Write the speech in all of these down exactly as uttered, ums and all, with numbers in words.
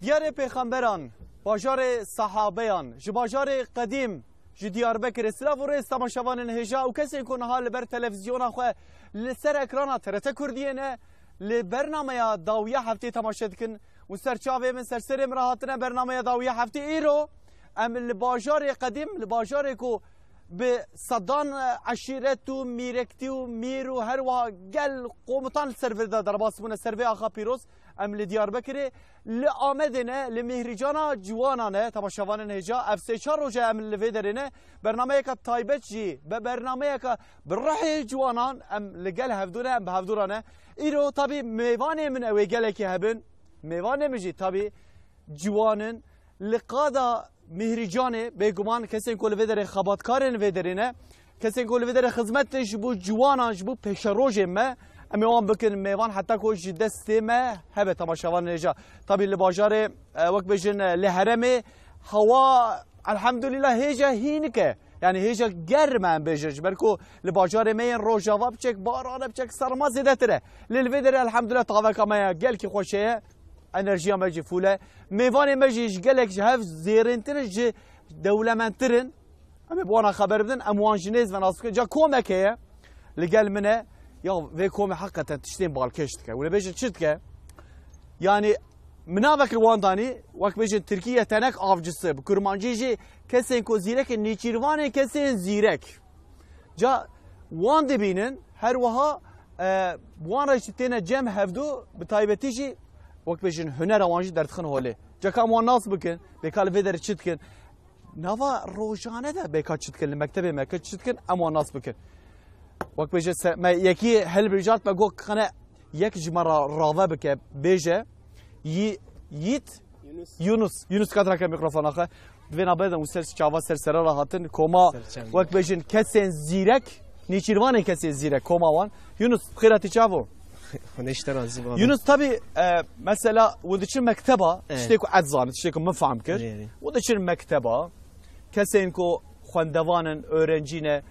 Diyarê pêxemberan, bajarê sehabeyan, ji bajarê qedîm, ji Diyarbekirê. Silav û rêz temaşevanên hêja û kesên ku niha li ber televîzyona xwe li ser ekrana T R T Kurdiyê ne, li bernameya dawiya heftê temaşe dikin û ser çavê min, ser serê min re hatine bernameya dawiya heftê. Îro em li bajarê qedîm, li bajarê ku bi sedan, e, eşîret û mîrektî û mîr û her wiha gel qomutan li ser vê de derbas bûne, ser vê axa pîroz. Em li Diyarbekirê, li Amedê ne, li Mîhrîcana Ciwanan e, temaşevanên hêja. Ev sê çar roje em li vê derê ne. Bernameyeke taybet jî, be bernameyeke bi ruhê ciwanan em li gel hevdû ne, em bi hevdû re ne. Îro tabî mêvanê min ew ê gelekî hebin. Mêvanê min jî tabî ciwan in. Li qada Mîhrîcanê, bêguman kesên ku li vê derê xebatkarên vê derê ne, kesên ku li vê derê xizmet din ji bo ciwanan, ji bo pêşerojên me, em ê wan bikin mêvan heta ku ji destê me hebe temaşevanên hêja. Tabî li bajarê, e, wek bêjin, e, li herêmê hewa elhamdulîlah hêja hînik e. Yani hêja germ e em bêjin. Ji ber ku li bajarê me yên Rojava biçek, barane biçek, serma zêdetir e. Lê li vê derê elhamdulîlah taveka me ya gelkî xweş heye. Enerjiya me jî fûl e. Mêvanê me jî ji gelek ji hev zêrîntir in, ji dewlemendtir in. Em ê bi wan re xeber bidin, em wan ji nêz ve nas bikin. Ca komek heye, li gel min e. Ya vê komê heqeten tiştên balkêş dike. Hûn ê bêjin çi dike? Yani min navekir wan danî, wek bêjin tirkî yetenek avcısı, bi kurmancî jî kesên ku zîrek in, nêçîrvanên kesên zîrek. Ca wan dibînin, her wiha, e, wan re jî têne cem hevdû, bi taybetî jî, wek bêjin, hunera wan jî derdixin holê. Ca ka em wan nas bikin, bêka li vê derê çi dikin? Nava rojane de bêka çi dikin, li mektebê me kir çi dikin, em wan nas bikin. Wek bêje se-, me yekî hilbijart, me got, "Xene yek ji me re rave bike, bêje, Yî-, Yît, Yunus. Yunus, Yunus, katrake mikrofona xwe." Di vê nabê de û ser çava ser sere re hatin, koma, Ser çava. wek bêjin, kesên zîrek, nêçîrvanên kesên zîrek, koma wan. Yunus, bi xêr hatî, çav bû? Xwedê ji te razî be. Yunus, tabî, e, mesela, hûn diçin mekteba, Evet. tiştê ku ez zanim, tiştê ku min fehm kir, Evet, evet. hûn diçin mekteba, kesên ku xwendevan in, öğrencî ne,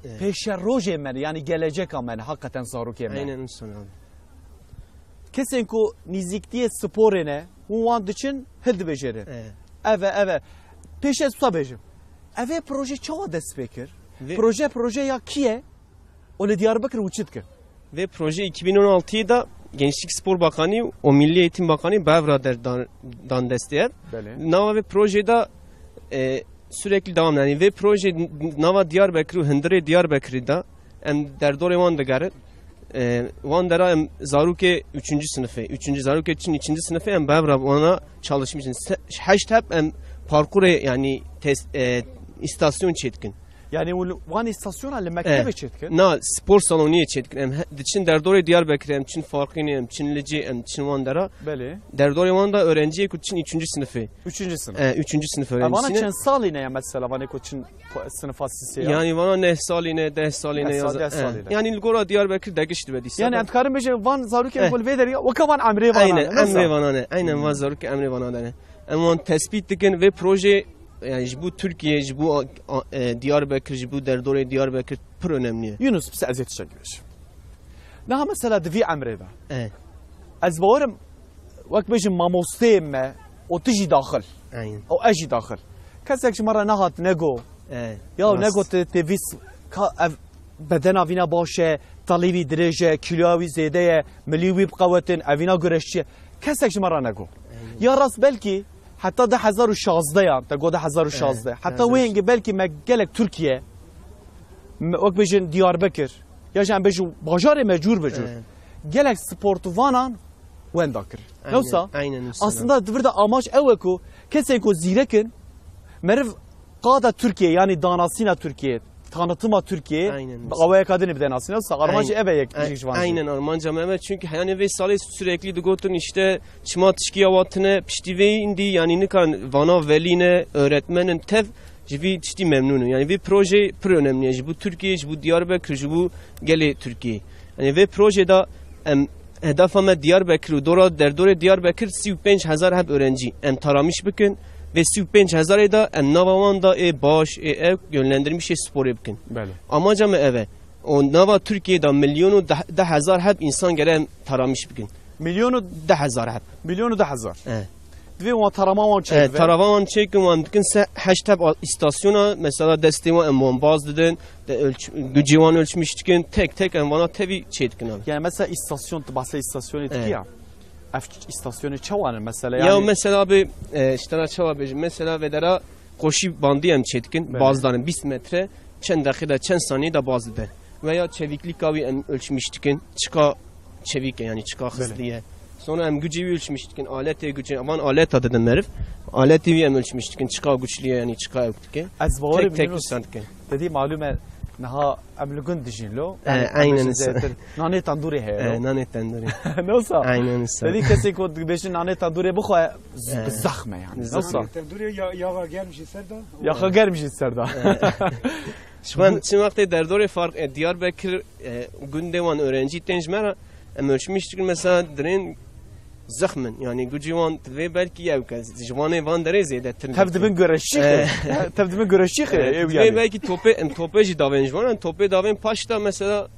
Evet. pêşerojê me ne, yani geleceka me ne, hakikaten zarokê me. Aynen, insan abi. Kesên ku nîzîktiyê sporê ne, hûn wan diçin hildibêjêrin. Evet. Ev e, ev e. Pêşê ez wisa bêjim. Ev ê proje çawa dest pê kir? Vê Proje, proje ya kî ye? Û li Diyarbekir û çi dike? Vê proje iki bin on altı de Gençlik Spor Bakanı û Milli Eğitim Bakanı bi hev re der-, dan, dan destê ev. Belê. Nava vê proje de, e, sürekli devam, yani vê proje n-, nava Diyarbekir û hundirê Diyarbekirî de em derdorê wan digerin. E, wan dera em zarokê üçüncü sınıfı, üçüncü zarokê çin üçüncü sınıfı em bi hev re wana çalışmışın. Se-, heşt heb em parkurê, yani tes-, e, istasyon çêdikin. Yani wan istasyona li mektebê Evet. çêdikin? Na, spor saloniyê çêdikin. Em he-, diçin derdorê Diyarbekirê, em çin Farqînê, em çin Licê, em çin wan dera. Belê. Derdorê wan da öğrenciyê ku çin üçüncü sınıfı. Üçüncü sınıf. E, üçüncü sınıf E, vana öğrencisine. Çend salî ne ya mesela, vanê ku çin sınıfa sisê ya? Yani vana neh salî ne, deh salî ne Neh ya sal-, za-, deh e. salî ne. Yani li gora Diyarbekir degiş dibe dîsa Yani da. em dikarin bêjin van zarokên Eh. ku li vê derê ya, weka van emrê vana Aynen, ne, nasıl? emrê vana ne. Aynen van zarokê emrê vana de ne. Em wan tespît dikin vê proje, yani ji bo Tirkiye, ji bo, a, a, e, Diyarbekir, ji bo derdorê Diyarbekir pir önemli ye. Yunus, pis ez ê tiştekî bêjim. Niha mesela di vî emrê de. E. Ez bawerim, wek bêjim, mamosteyê me, û tu jî daxil. Aynen. Û ez jî daxil. Kesek ji me re nehat nego. E. Ya Rast. nego te, te vîst ka ev bedena vîna baş e, telî wî dirêj e, kîloya wî zêde ye, milî wî biqewetin, evîna gureşçî ye. Kesek ji me re nego. Aynen. Ya rast belkî heta du hezar û şazdeh yan, te got du hezar û şazdeh. Evet, Heta evet. wê hingê belkî me gelek Tirkiye, me, wek bêjin Diyarbekir, ya jî em bêjin bajarê me cûr bi cûr. Evet. Gelek sportvanan wenda kir. Aynen, Yoksa aynen, inşallah. aslında di vir de amaç ew e ku kesên ku zîrek in, meriv qada Tirkiye, yani danasîna Tirkiye, tanıtıma Tirkiye, Aynen, bi mesela. awayeka din bide nasîna, sa armancî Aynen. ev e yek Ay-, jî ji van jî. Aynen, armanca me ev e. Çünkü yani vê salê sürekli digotin işte çima tişkiya watine piştî vê indi, yani nikan vana velîne, öğretmenin tev ji vî tiştî memnûn in. Yani vê proje pir önemli ye. Ji bo Tirkiye, ji bo Diyarbekir, ji bo gelê Tirkiye. Yani vê proje da em hedefa me Diyarbekir û dora derdorê Diyarbekir sî û pênc hezar heb öğrenci em taramiş bikin. Vê sî û pênc hezarê da em nava wan da ê baş, ê ew yönlendirmişê sporê bikin. Belê. Amaca me ev e. O nava Tirkiye da milyon û deh, deh hezar heb insan gere em taramiş bikin. Milyon û Deh hezar heb. Milyon û deh hezar. E. Divê wan tarama wan çêdibe. E, tarava wan çêkin, wan dikin se heşt heb a-, îstasyona, mesela destê wan em wan baz didin, de ölç-, gücê wan ölçmüş dikin, tek tek em vana tevî çêdikin abi. Yani mesela istasyon, tu bahse istasyonê dikî ya. Ev istasyonê çawan in mesela? Ya yani mesela abi, e, işte na çawa bêjim, mesela vedera koşî bandî em çêdikin, Belê. Bazdanin bîst metre, çend deqî de, çend saniye de baz dide. Veya çeviklîka wî em ölçmüş dikin, çika çevik e, yani çika Belê. Xistî ye. Sonra em gücê wî ölçmüş dikin, aletê gücê, van aleta dedim meriv. Aletê wî em ölçmüş dikin, çika güçlü ye, yani çika ew dike. Ez bawerim Tek tek Yunus, wisa dikin. Te dî malum e, niha em li gund dijîn lo. E, Yani, em aynen bêjin wisa. Zêdetir nanê tendûrê heye. E, nanê tendûrê. Nasıl? Aynen wisa. Te dî kesê ku dibêjin nanê tendûrê bixwe, z-, E. Zexm e yani. Zexm. Nasıl? Tendûrê ya-, yaxa germ jî ser da. Yaxa germ jî ser da. E. Şivan çi wextê derdorê fark, e, Diyarbekir, e, gundê wan öğrenci tên ji me re, em ölçmüş dikin mesela dirên zexmin. Yani gücü wan divê belki ew ke ji wanê van derê zêdetir Tev dibin güreşçî E. Tev dibin güreşçî E, ew divê yani. Belki topê, em topê jî davên ji wan, em topê davên paşta mesela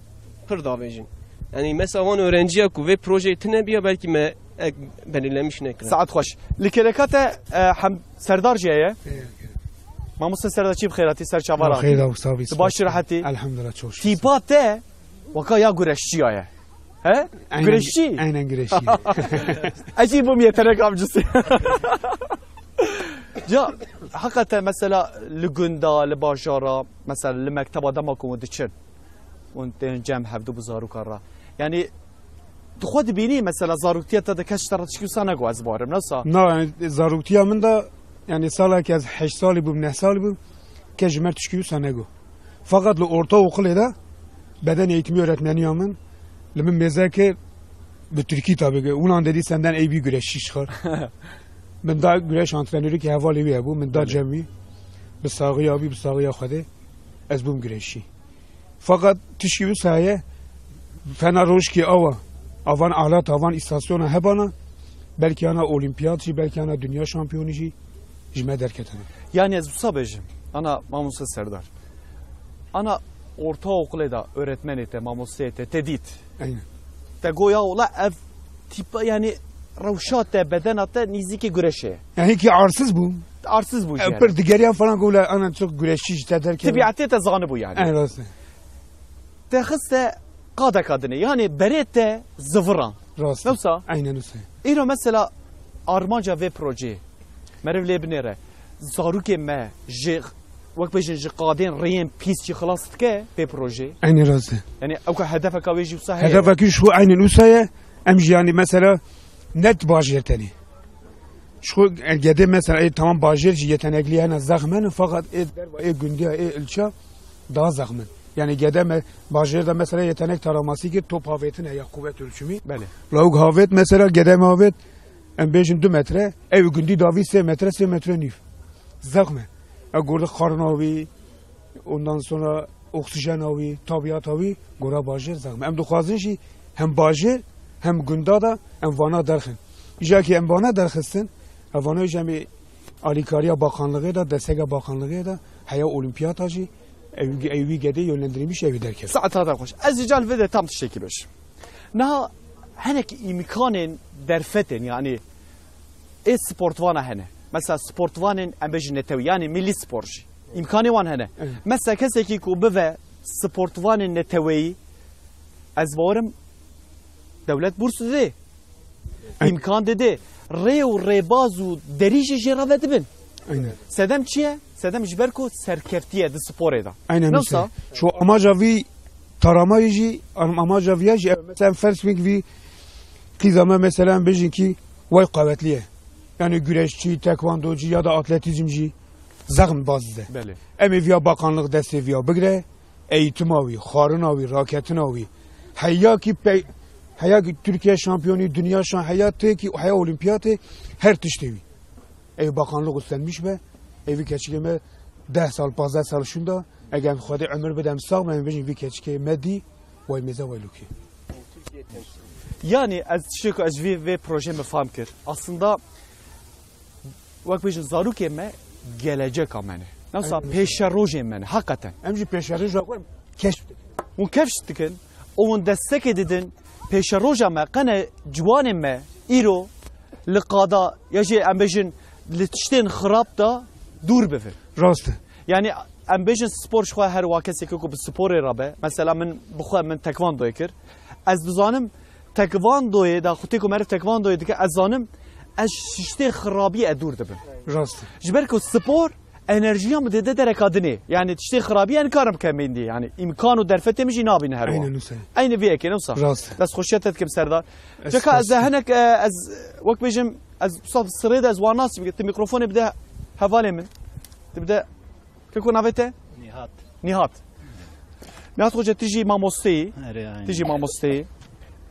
pir davêjin. Yani mesela wan öğrenciya ku vê projeyê tine biya belki me ek belirlemiş nekir. Saet xweş. Li kêleka te, e, hem Serdar jî heye. Mamoste Serdar çî bi xêr hatî ser çavara. Xêr da, wisa bî. Tu baş, rehetî? Elhamdulillah, çok şükür. Tîpa te weka ya güreşçiya ye. He? Aynen, Güreşçi? Aynen güreşçi. Ez jî bûm yetenek avcısı. Ya, hakikaten mesela li gunda, li bajara, mesela li mekteba dema ku hûn diçin. Hûn tên cem hevdu bi zarokan re. Yani, tu xwe dibînî mesela zaroktiya te de kes ji te re tişkî wisa nego ez barim, nasa? Na, yani, zaroktiya min de, yani, salek ez heşt salî bûm, neh salî bûm, kes ji me tişkî wisa nego. Fakat li ortaokulê de beden eğitimi öğretmeniya min li min mêze kir, bi Tirkî tabi ki, ulan dedi senden iyi bir güreşçi çıkar. Min da güreş antrenörü ki hevalê wî hebû, min da Belê. Cem wî, bi saxiya wî, bi saxiya Xwedê, ez bûm güreşçî. Fakat tişkî wisa ye, fena rojkî awa, avan alat, avan istasyona hebana, belkî ana olimpiyat jî, belkî ana dünya şampiyonî jî ji me derketine. Yani ez wisa bêjim, ana mamoste Serdar, ana ortaokulê de öğretmenê te, mamosteyê te, te dît. Aynen. Te go ya ola ev tîpa, yani rewşa te, bedena te nîzîkî güreşê ye. Yani ki arsız bu. Arsız bû jî. E, pir digeriyan falan, gola ana çok güreşçi işte derken. Tebîetê te zanibû yani. En rast e. Te xiste qadeka dinê. Yani berê te ziviran. Rast e. Yoksa? Aynen öyle. Îro mesela armanca vê projeyê. Meriv lê binêre. Zarokê me ji, wek bêjin, ji qadên rêyên pîs jî xilas dike vê projeyê. Aynen rast e. Yani ew ka hedefeka wê jî wisa heye. Hedefekî şu aynen wisa ye. Em jî yani mesela net bajêr tenê. Şu gedê mesela, ê, tamam bajêr jî yetenekli hene, zexm hene, fakat ê derba, ê gundiya, ê ilça daha zexm in. Yani gedê me, bajêr de mesela yetenek taraması ki top havetin heye, kuvvet ölçümü. Belê. Lawuk havet mesela, gedê me havet, em bêjin du metre, ev gundi davî sê metre, sê metre nîv. Zexm e. E, gurdi xarina wî, ondan sonra oksijena wî, tabiata wî, gora bajêr zexm e. Em dixwazin jî hem bajêr, hem gunda da em vana derxin. Îja ki em vana derxistin, ev vana jî em ê alîkariya bakanlığê de, desteke bakanlığê de, heya olimpiyata jî, ew, ew wî gedê yönlendirilmiş ew ê derkevin. Saeta te xweş. Ez jî can vê de tam tiştekî bêjim. Niha hinek îmkanên derfetên, yani ê sportvana hene. Mesela sportvanên em bêjin netewî, yani milli spor jî. Îmkanê wan hene. Evet. Mesela kesekî ku bive sportvanên neteweyî, ez bawerim dewlet burs didê. Evet. Îmkan didê. Rê û rêbaz û derî jî jê re vedibin. Aynen. Sedem çi ye? Sedem ji ber ku serkeftiye di sporê de. Aynen. Nasıl? Şu amaca vî taramayê jî, am-, amaca viya jî, mesela em ferz bikin vî qîza me mesela em bêjin ki way qewetlî ye. Yani güreşçi, tekvandoci ya da atletizmci zexm baz dide. Belê. Em ê viya bakanlık destê viya bigire, eğitima wî, xwarina wî, raketina wî. Heya ki pe-, heya ki Türkiye şampiyonu, dünya şan-, heya tê ki, heya olimpiyatê her tiştê wî. Ev bakanlık üstlenmiş be, ev keçikê me deh sal, pazdeh sal şunda, eger Xwedê ömür bide em sağ be, em bêjin vî keçikê me dî, way mêze way lûkê. Yani ez tiştê ku ez vî vê projeyê me fam kir. Aslında wek bêjin zarokê me geleceka me ne. Nasıl Aynen. Pêşerojê me ne, hakikaten. Em jî pêşeroj wek keşf dikin. Hûn keşf dikin, û hûn destekê didin, pêşeroja me, qene ciwanê me, îro li qada ya jî em bêjin li tiştên xirab de dûr bibin. Rast e. Yani em bêjin spor ji xwe her wa kesê ku bi sporê re be. Mesela min bi xwe min tekvandoyê kir. Ez dizanim tekvandoyê da xutê ku meriv tekvandoyê dike ez zanim ez ji tiştê xirabiyê ez dûr dibim. Rast e. Ji ber ku spor enerjiya min dide dereka dinê. Yani tiştê xirabiyê ez nikarim bikemîndî. Yani îmkan û derfetê min jî nabîne her wa. Aynen wisa. Aynî vê yekê ne wisa. Rast e. Dest xweşiya te dikim Serdar. Ceka ez de hinek e, ez wek bêjim ez wisa sirê de ez wan nas bike. Tu mikrofonê bide hevalê min. Tu bide keko navê te? Nihat. Nihat. Nihat Hoca tu jî mamosteyî. Erê, aynen. Tu jî mamosteyî.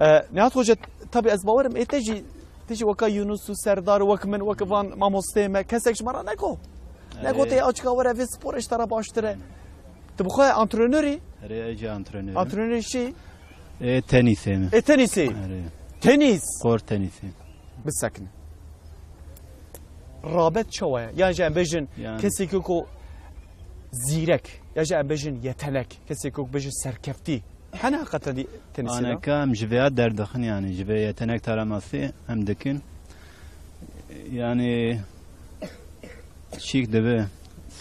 E, Nihat Hoca tabi ez bawerim ê te jî tu jî weka Yunus û Serdar wek min wek van mamosteyê me kesek ji me re neko. Neko tê açika were vê sporê ji te re baştir e. Tu bi xwe antrenorî? Erê, ez jî antrenorî. Antrenorî çi? Ê tenîsê min. Ê tenîsê? Erê. Tenîs? Kort tenîsê. Bisekine. Rabet çawa ye? Yan jî em bêjin Yani. Kesê ku zîrek, ya jî em bêjin yetenek, kesê ku bêjin serkeftî. Hene heqeten dî tenîsê de? Aneka em ji vêya derdixin yani, ji vê yetenek taramasî em dikin. Yani çîk dibe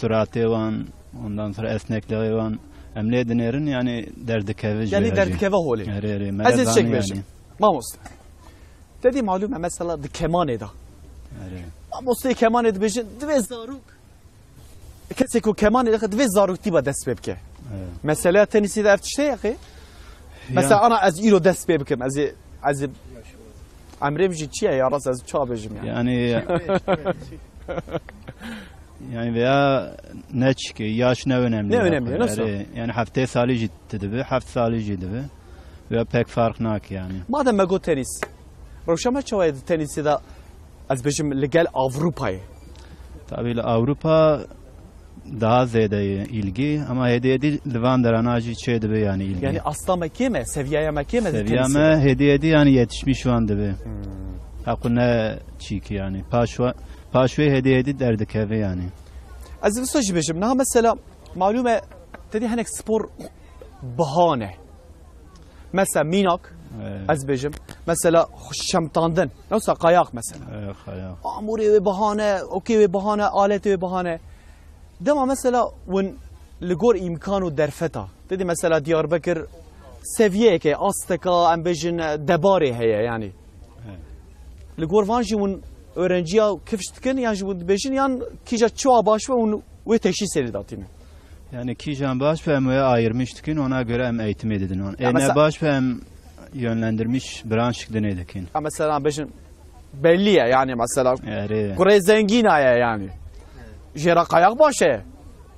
suratê wan, ondan sonra esnekliğê wan, em lê dinêrin yani derdikeve ji Yani vê derdikeve holê. Erê, erê, Ez ê çek bêjim. Mamoste. Te dî malûm e mesela di kemanê de. Erê. Mamosteyê kemanê dibêjin, divê zarok. Kesê ku kemanê dixwe, divê zaroktî ba dest pê bike. Erê. Meseleya tenîsê de ev tişt heye ki? Mesela ana ez îro dest pê bikim, ez ê, ez ê, emrê min jî çi ye ya rast ez ça bêjim yani. Yani Yani veya ne çike, yaş ne önemli. Ne önemli, nasıl? Yani hafta salî jî dibe, heft salî jî dibe. Veya pek fark nake yani. Madem me got tenîs, rewşa me çawa ye di tenîsê de ez bêjim li gel Avrupayê? Tabii li Avrupa daha zêde ye ilgi ama hêdî hêdî li van derana jî çê dibe yani ilgi. Yani asta me kêm e, seviyaya me kêm e di Seviya tenîsê me de? Hêdî hêdî yani yetişmiş wan dibe. Hmm. Heqû ne çîkî yani. Paşwa Paşwê hêdî hêdî derdikeve yani. Ez visa jî bêjim, niha mesela malûm e te dî hinek spor bihane. Mesela mînak, Evet. ez bêjim, mesela şemtandin, ne wisa kayak mesela. Evet, kayak. Amûrê wê bihane, okê wê bihane, aletê wê bihane. Dema mesela win li gor îmkan û derfeta. Te dî mesela Diyarbekir seviyeyeke, asteka, em bêjin, debarê heye yani. Evet. Li gor van jî hûn öğrenciya kifş dikin yan jî hûn dibêjin yan kîja çawa baş be hûn wê teşhîsê lê datînin? Yani kîjan baş be em wê ayırmış dikin, ona göre em eğitimi didin. Ya Ê ne mesela baş be em yönlendirmiş branş dinê dikin. Ya mesela bêjin belli ye yani mesela Erê. Kurê zengîna ye yani. Jêra kayak baş e.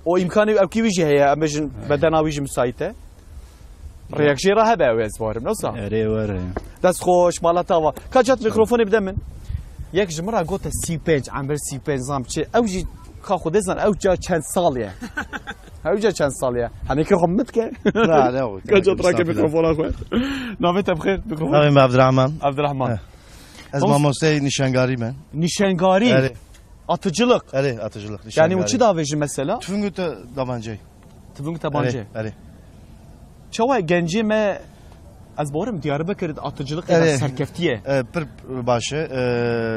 O îmkanê ew kî wî jî heye, em bêjin bedena wî jî müsait e. Rêyek jê re hebe ew ez barim, ne wisa? Erê were. Dest xweş, mala te ava. Ka cat mikrofonê bide min. Yek ji min re gote sî û pênc, emir sî û pênc zam çi. Ew jî ka xwedê zan, ew ca çend sal ye. Ew ca çend sal ye. Henekê xwe mit ke. Na, ne o. Ka cat rake mikrofona xwe. Navê te bixêr, mikrofon. Navê me Abdurrahman. Abdurrahman. He. Ez Mamos- mamosteyê nîşangarî me. Nîşangarî? Erê. Atıcılık? Erê, atıcılık, Yani nîşangarî. Çi davêjin mesela? Tüfing û te-, tabancayê. Tüfing û tabancayê. Erê, erê. Çawa gencê me, ez bawerim Diyarbekir atıcılık Erê. Serkeftiye. E, pir baş e. E,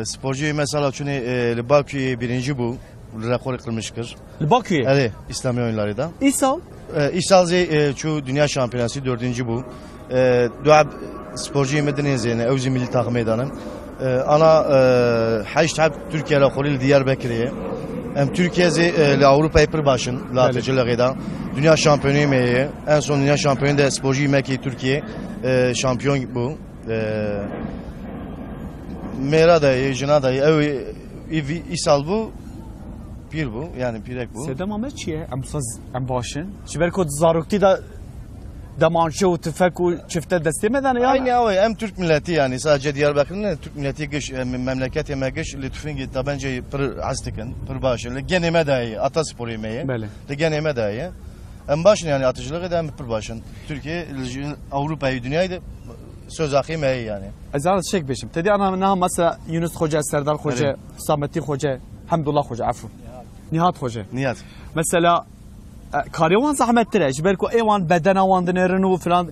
sporcuyê mesela çûnê, e, li Bakuyê birinci bû, li rekorê qirmiş kir. Li Bakuyê? Erê, İslami oyunları da. Îsal? E, îsal zê, e, çû dünya şampiyonası dördüncü bû. E, dua sporcuyê me dinê zêne, ew zî milli takımê dane. E, ana, e, heşt heb Türkiye re xwelî li Diyarbekirê ye. Em Türkiye zê, e, li Avrupayê pir başin, li Belê. Atıcılığı da. Dünya şampiyonuyê me ye. En son dünya şampiyonu de sporcuyê me ki Türkiye, e, şampiyon bû. E, mêra da ye, jina da ye. Ew, e, î-, îsal bû, pîr bû, yani pîrek bû. Sedema me çi ye? Em saz, em başin. Ji ber ku zaroktî de demançe û tüfek û çifte destê me dane ya. Aynı awe, em Türk milleti yani, sadece Diyarbakır ne, Türk milleti giş, e, memleketê me giş, li tüfengê tabenceyê pir hez dikin, pir baş e. Li genê me daye, ata sporê me ye. Belê. Li genê me daye. Em başin yani, atıcılığı da em pir başin. Türkiye, li Avrupayê, dünyayê de söz hakkı me ye yani. Ez ara çek beşim. Tedi ana na mesela Yunus Hoca, Serdar Hoca, Erê. Hüsamettin Hoca, Hamdullah Hoca, afû. Nihat Hoca. Nihat. Mesela, e, karê wan zahmettir e. Ji ber ku ê wan bedena wan dinêrin û filan.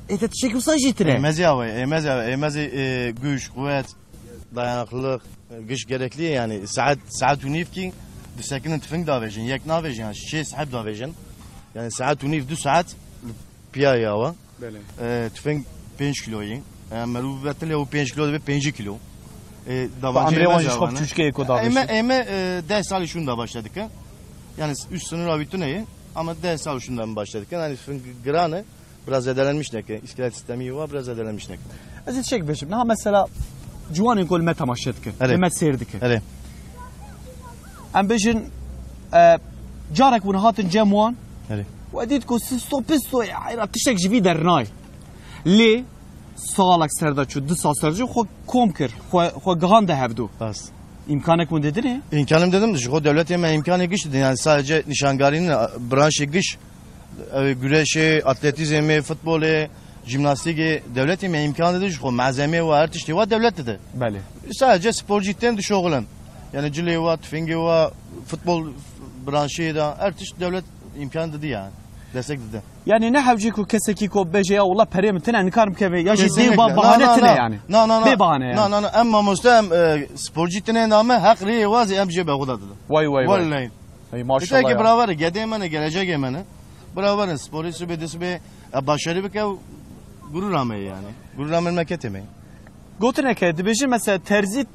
Ê te tiştek wisa jî tire. Ê mezî awe, ê mezî awe, ê mezî, e, güç, kuvvet. Dayanıklılık, e, güç gerekli yani. Saet, saet û nîv kî disekinin tüfeng davêjin, yek navêjin, yani şişê sahip davêjin. Yani saet û nîv, du saet piyaya wa. Belê. E, tüfeng pênc kilo ye. Yani meru betilê o pênc kilo dibe pênc kilo. E, Ba davancı emrê wan yemez jî ya xwe wana. Küçükê ko davêjin. Eme, eme, e, deh sal şunda başladık, ha. Yani üst sınır avitune ye. Ama deh sal şundan başladık. Yani tüfeng grane. Biraz zedelenmiş neke, iskelet sistemî wa biraz zedelenmiş neke. Ez ê tiştek bêjim. Niha mesela ciwanên ku li me temaşe dike, Erê. Li me sêr dike. Erê. Em bêjin, e, carek hûn hatin cem wan, Erê. We dît ku sisto pisto ye, heyra tiştek ji vî dernayê. Lê salek ser de çû, du sal ser de çû, xwe kom kir, xwe, xwe gihande hevdû. Rast. Îmkanek hûn didinê? Îmkanim dedim, ji xwe dewletê me îmkanê giş didin. Yani sadece nişangarî ne, branşê giş. Ew ê güreşê, atletîzmê, futbolê, jimnastîkê, dewletê me îmkan dide ji xwe, malzemê wa, her tiştê wa dewlet dide. Belê. Sadece sporcî tên dişoxilin. Yani cilê wa, tüfengê wa, futbol branşê de her tişt dewlet îmkan dide yani. Destek dide. Yani ne hewcî ku kesekî ku bêje ya wela perê min tine nikarim keve ya jî dê Kesinlikle. ba-, bahane Na, na, tine na. yani. Na, na, na. Bê bahane yani. Na, na, na. Em mamoste em, e, sporcî tine name heq rê wazê em jê be xwe da dide. Vay, vay, vay. Wellahî. Hey, maşallah Peki ya. Biraber, gedê me ne, gelecekê me ne. Biraber, sporî sibê, di sibê, e, başarı bike, gurura me yani. Gurura memleketê me. Gotineke, dibêjin mesela terzî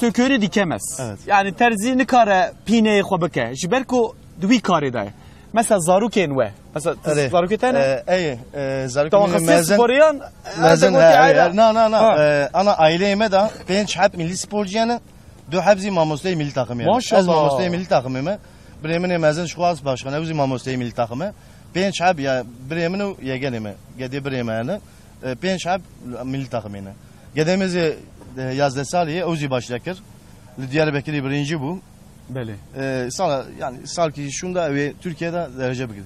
söküğünü dikemez. Evet. Yani terzî nikare pîneyê xwe bike. Ji ber ku di wî karê de ye. Mesela zarokên we. Mesela Erê. Zarokê te ne? E, ey, e, zarokê Tamam, me xesê mezin. Sporiyan, Mezin, e, he, he, he. Na, na, na. Ha. E, ana aileyê me de pênc heb milli sporciyane. Du heb zî mamosteyê milî takimê ne. Maşallah. Ez mamosteyê milî takimê me. Birê min ê mezin ji xwe as başkan, ew zî mamosteyê milî takimê. Pênc heb ya birê min û yegenê me. Gedê birê me yani. E, pênc heb milî takimê ne. Gedê me zî, e, yazdeh salî ye, ew zî başle kir. Li Diyarbekirê birinci bû. Belê. E, sala, yani salkî şunda ew ê Türkiye'de derece bigire.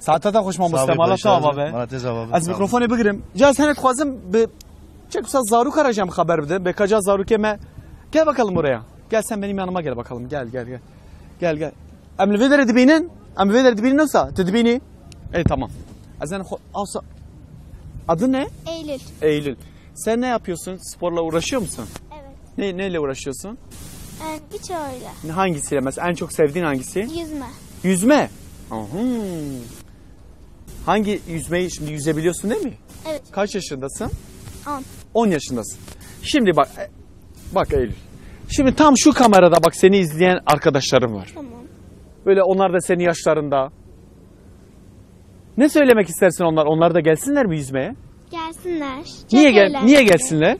Saeta te xweş mamoste, Sağ ol, mala te başarılı. Ava be. Mala te ava be. Ez Sağ ol. Mikrofonê bigirim. Caz hene dixwazim bi Çek wisa zaroka re jî em xeber bidin. Bê ka ca zarokê me. Gel bakalım oraya. Gel sen benim yanıma gel bakalım. Gel, gel, gel. Gel, gel. Em li vê derê dibînin. Em li vê derê dibînin wisa. Tu dibînî? Ey, tamam. Ez en xo-, awsa-, Adın ne? Eylül. Eylül. Sen ne yapıyorsun? Sporla uğraşıyor musun? Evet. Ne, neyle uğraşıyorsun? Ee, birçoğuyla. Ne, hangisiyle? Mesela en çok sevdiğin hangisi? Yüzme. Yüzme? Aha. Hangi yüzmeyi şimdi yüzebiliyorsun değil mi? Evet. Kaç yaşındasın? On. On yaşındasın. Şimdi bak, e, bak Eylül. Şimdi tam şu kamerada bak seni izleyen arkadaşlarım var. Tamam. Böyle onlar da senin yaşlarında. Ne söylemek istersin onlar? Onlar da gelsinler mi yüzmeye? Gelsinler. Çok Niye gel eğlenceli. Niye gelsinler?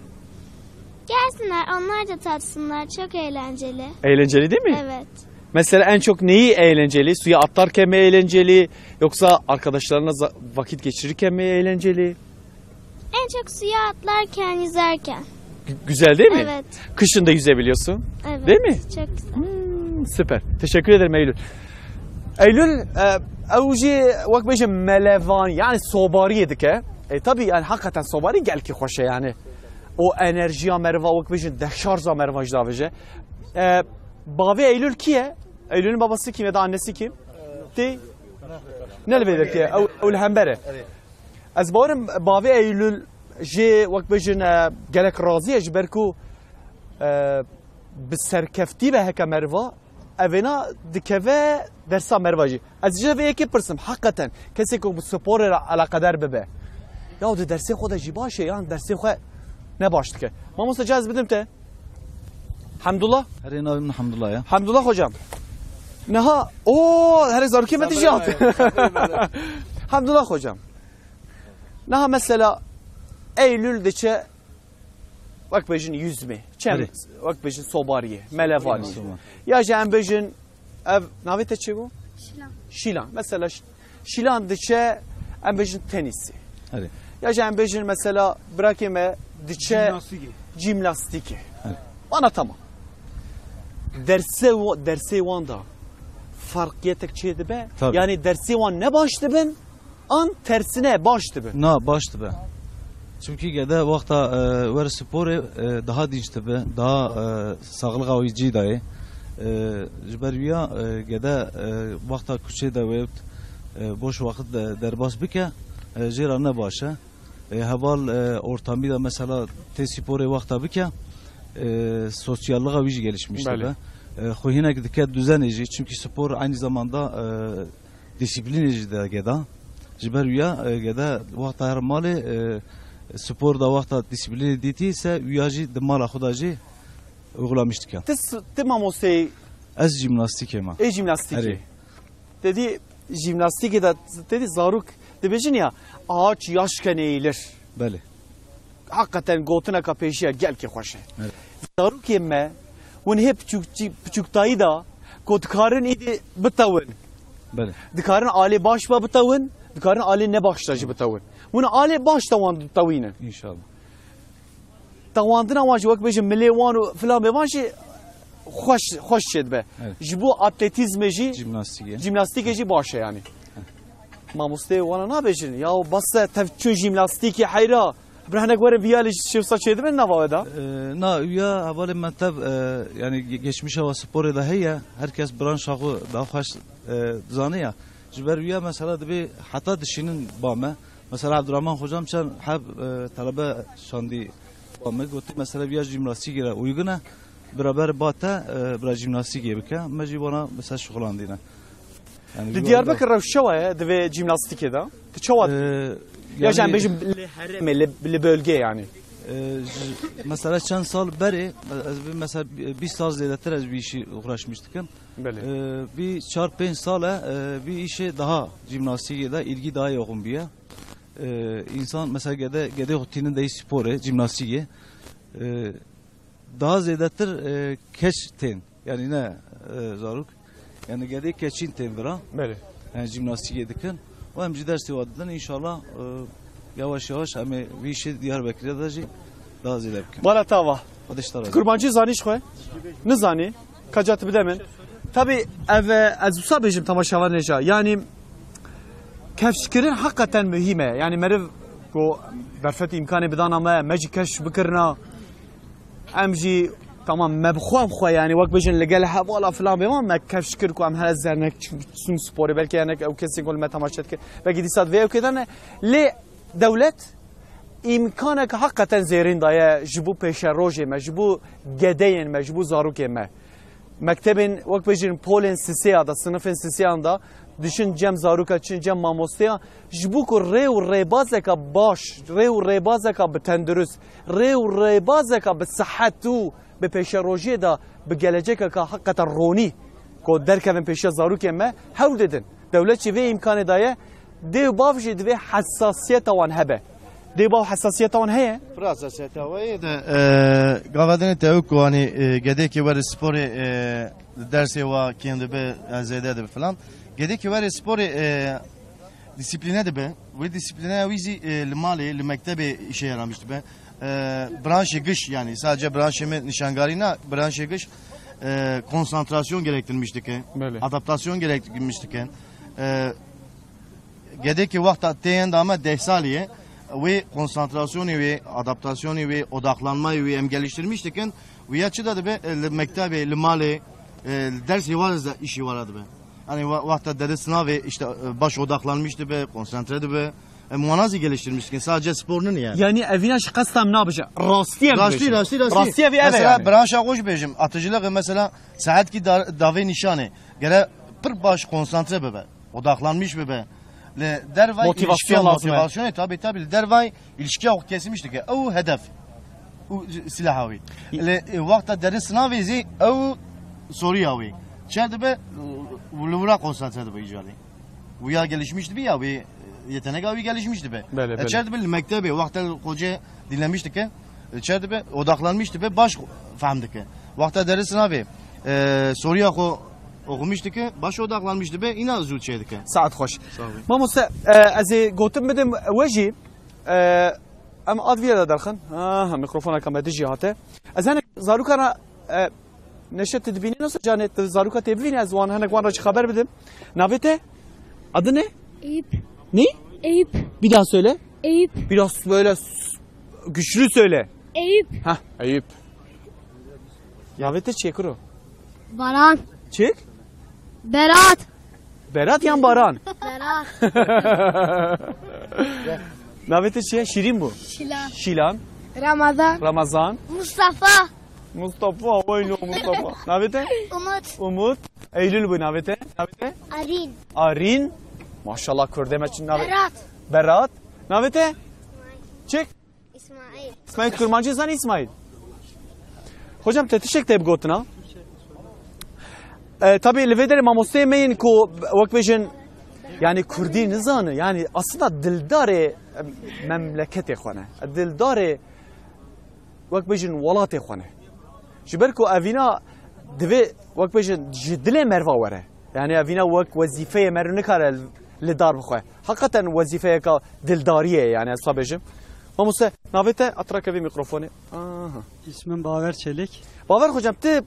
Gelsinler, onlar da tatsınlar. Çok eğlenceli. Eğlenceli değil mi? Evet. Mesela en çok neyi eğlenceli? Suya atlarken mi eğlenceli? Yoksa arkadaşlarına za- vakit geçirirken mi eğlenceli? En çok suya atlarken, yüzerken. Gü- güzel değil mi? Evet. Kışın da yüzebiliyorsun. Evet. Değil mi? Çok güzel. Hmm, süper. Teşekkür ederim Eylül. Eylül, e, ew jî wek bêjin melevan, yani sobariyê dike. E, tabii yani hakikaten sobarî gelkî xweş e yani. O enerjiya meriva wek bêjin deşarja meriva jî davêje. E, Bavê Eylül kî ye? Eylül'ün babası kim ya da annesi kim? Tê? Ne li vê derkê? Ew, ew li hember e. Ez bawerim bavê Eylül jê wek bêjin, e, gelek razî ye ji ber ku, e, bi serkeftî ve heke meriva evêna dikeve dersa meriva jî. Ez ji vê yekê pirsim, heqeten kesê ku bi sporê re eleqedar bibe. Ya di dersê xwe de jî baş e, yan dersê xwe ne baş dike. Mamoste, ca ez bidim te. Hemdullah. Herê navê min Hemdullah ya. Hemdullah hocam. Niha, o, herê zarokê me dijî hat. Hemdullah hocam. Niha mesela Eylül diçe wek bêjin yüzme. Çem, Erê. Wek bêjin sobariyê, melevanî. Sobar. Ya jî em bêjin, ev navê te çi bû? Şilan. Şilan. Mesela Ş-, Şilan diçe em bêjin tenîsê. Erê. Ya jî em bêjin mesela birakê me diçe Jimnastîkê. Jimnastîkê. Erê. Ana tamam. Derse wa-, dersê wan da farqiyetek çê dibe. Tabii. Yani dersê wan ne baş dibin, an tersine baş dibe? Na, baş dibe. Çünkü gede wexta, e, wer sporê, e, daha dinç dibe, daha, e, sağlığa wî cî dayê. E, ji ber wîya, e, gede, e, wexta kuçê de wê, e, boş wexit de derbas bike, e, jê re ne baş e. E, heval, e, ortamî de mesela tê sporê wexta bike, E, sosyallığa wî jî gelişmiş Belê. Dibe. E, xwe hinek dike düzenê jî. Çünkü spor aynı zamanda, e, disiplînê jî de geda. Ji ber wîya, e, geda wexta her malê, e, spor da wexta disiplînê dîtî ise wîya jî di mala xwe da jî uygulamış dike. Ti s-, ti mamosteyê Ez jimnastîkê me. Ê jimnastîkê. Erê. Te dî jimnastîkê de te dî zarok dibêjin ya ağaç yaşken eğilir. Belê. Hakikaten gotineka pêşiya gelkê xweş e. Evet. Zarokê me hûn hê piçûkçî-, piçûktayî de ku dikarin îdî bitewin. Belê. Dikarin alê baş ve bitewin, dikarin alê nebaş de jî bitewin. Hûn alê baş de wan ditewînin. İnşallah. Tewandina wan jî wek bêjin milê wan û filan bê wan jî xweş, xweş çêdibe. Evet. Ji bo atletîzmê jî, Jimnastîkê. Jimnastîkê jî baş e yani. Mamosteyê wana nabêjin. Ya bes e tev çûn jimnastîkê heyra. Bi hinek werin viya lê şêwsa çêdibin nava we de. Ee, na, ya hevalê me tev, e, yani ge-, geçmişa wa sporê de heye. Herkes branşa xwe daha xweş, e, dizane ya. Ji ber wiya mesela dibê heta dişînin ba me. Mesela Abdurrahman Xoca çend heb, e, talebe şandî ba me. Gotî mesela viya jimnastîkê re uygun e. Biraber ba te, e, bira jimnastîkê bike. Me jî wana mesela şixulandîne. Yani Li Diyarbekir rewş çawa ye di vê jimnastîkê de? Tu çawa Ee, Ya jî em yani bêjin li herêmê, li, li bölgê yani. Ee, ji, mesela çend sal berê, ez bir mesela bîst sal zêdetir ez bir işi uğraşmış dikim. Belê. Ee, bir çar pênc sal e, e, bir işe daha jimnastîkê de ilgi daha yoğun bir ya. Ee, insan mesela gede, gede xwe tînin de sporê, jimnastîkê. Ee, Daha zêdetir, e, keç tên. Yani ne, e, zarok. Yani gedê keçîn tên vira. Belê. Yani jimnastîkê dikin. O em jî dersê wa didin. İnşallah, e, yavaş yavaş em ê vî işê Diyarbekir'e de jî daha zêde bikin. Bala tava. Xwedê ji te razî. Kurmancî zanî ji xwe? Nizanî. Kaca tu bide min. Tabii ev, e, ez wisa bêjim temaşevanê ja. Yani kevşkirin hakikaten mühim e. Yani meriv ku derfet imkanê bidana me, me jî keşf bikirina. Em jî, tamam, me bi xwe, em xwe, yani, wek bêjin, li gel hevala filan bê, me kevş kir ku em here zernek çûn sporê, belkî hinek ew kesên ku li me temaşe dike, belkî dîsa di vê ewkê de ne. Lê dewlet îmkaneke heqeten zêrîn daye ji bo pêşerojê me, ji bo gedeyên me, ji bo zarokên me. Mektebên, wek bêjin, polên sisêya de, sinifên sisêyan de, diçin cem zaroka, diçin cem mamosteya, ji bo ku rê û rêbazeka baş, rê û rêbazeka bi tendurist, rê û rêbazeka bi sihet û bi pêşerojiyê de, bi gelecekeka heqeten ronî ku derkevin pêşiya zarokên me, hewl didin. Dewlet jî vê îmkanê daye, dê û bav jî divê hesasiyeta wan hebe. Dê û bav hesasiyeta wan heye? Pir hesasiyeta we ye de, e, gava dinê te ew ku, hani, e, gedekê were sporê, e, dersê wa kêm dibe, e, zêde dibe filan. Gedekê were sporê, e, disiplîne dibe. Wê disiplîneya wî zî, e, li malê, li mektebê işe yaramış dibe. E, branşê giş, yani sadece branşê me nişangarî na, branşê giş, e, konsantrasyon gerektirmiş dike. Belê. Adaptasyon gerektirmiş dike. E, Gedekî wexta tê yên dame deh salî ye, wê konsantrasyonê wê, adaptasyonê wê, odaklanmayê wê em geliştirmiş dikin. Wîya çi de dibe, e, li mektebê, li malê, e, li dersê ware de îşî ware dibe. Yani wa-, wexta deri sinavê, işte, e, baş odaklanmış dibe, konsantre dibe. Em wana zî geliştirmiş dikin. Sadece spor nîne yani. Yani evîna ji qesta em nabêje. Rastî em Rastî, dibêjin. Rastî, rastî. Rastî evî ev e Mesela yani. Branşa xwe jî bêjim, aticiliği mesela saetkî da-, davê nîşanê. Gere pir baş konsantre bibe. Odaklanmış bibe. Li dervay Motivasyon ilişkiya lazim e. Motivasyonê, tabii, tabii, li dervay ilişkiya xwe kesmiş dike. Ew hedef. Û silaha wî. Li, e, wexta derin sinavê zî ew soruya wî. Çer dibe, e, li wira konsantre dibe îcarê. Wîya gelişmiş dibe ya, wî, e, yeteneka wî gelişmiş dibe. Belê, E, belê. Çer dibe li mektebê, wexta li xocê dinlemiş dike. E, çer dibe, odaklanmış dibe, baş fehm dike. Wexta derin sinavê, e, soruya xwe oxumuş dike, baş odaklanmış dibe, îna zû çê dike. Saet xweş. Sağ olun. Mamoste, e, ez ê gotin bidim we jî, e, em ad vîya de derxin. Ha, ha, mikrofoneka me dijî hate. Ez hinek zarokana, e, Neşe, tu dibînî nasıl canê, tu zaroka tê bibînî, ez wan hinek wan re jî xeber bidim. Navê te? Adın ne? Eyüp. Ne? Eyüp. Bir daha söyle. Eyüp. Biraz böyle s-, güçlü söyle. Eyüp. Hah, Eyüp. Navê te çi ye kuro? Baran. Çik? Berat. Berat yan Baran? Berat. Navê te çi ye? Şîrîn bû. Şilan. Şîlan. Ramazan. Ramazan. Mustafa. Mustafa, wayno Mustafa. Navê te? Umut. Umut. Eylül bû navê te? Navê te? Arîn. Arîn. Maşallah, kurdê me çi navê? Berat. Berat. Navê te? Çik? İsmail. İsmail Kurmancî zanî, İsmail? Hocam, te tiştek te bigotina? E, tabii li vê derê mamosteyê me yên ku wek bêjin, yani kurdî nizane, yani aslında dildarê, e, memleketê xwe ne. Dildarê wek bêjin welatê xwe ne. Ji ber ku evîna divê wek bêjin ji dilê merva were. Yani evîna wek wezîfeyê meriv nikare li dar bixwe. Hakikaten wezîfeyeka dildariyê ye yani ez xwe bêjim. Mamoste, navê te? Atrake vê mikrofonê. Aha. İsmim Baver Çelik. Baver hocam, tu, e,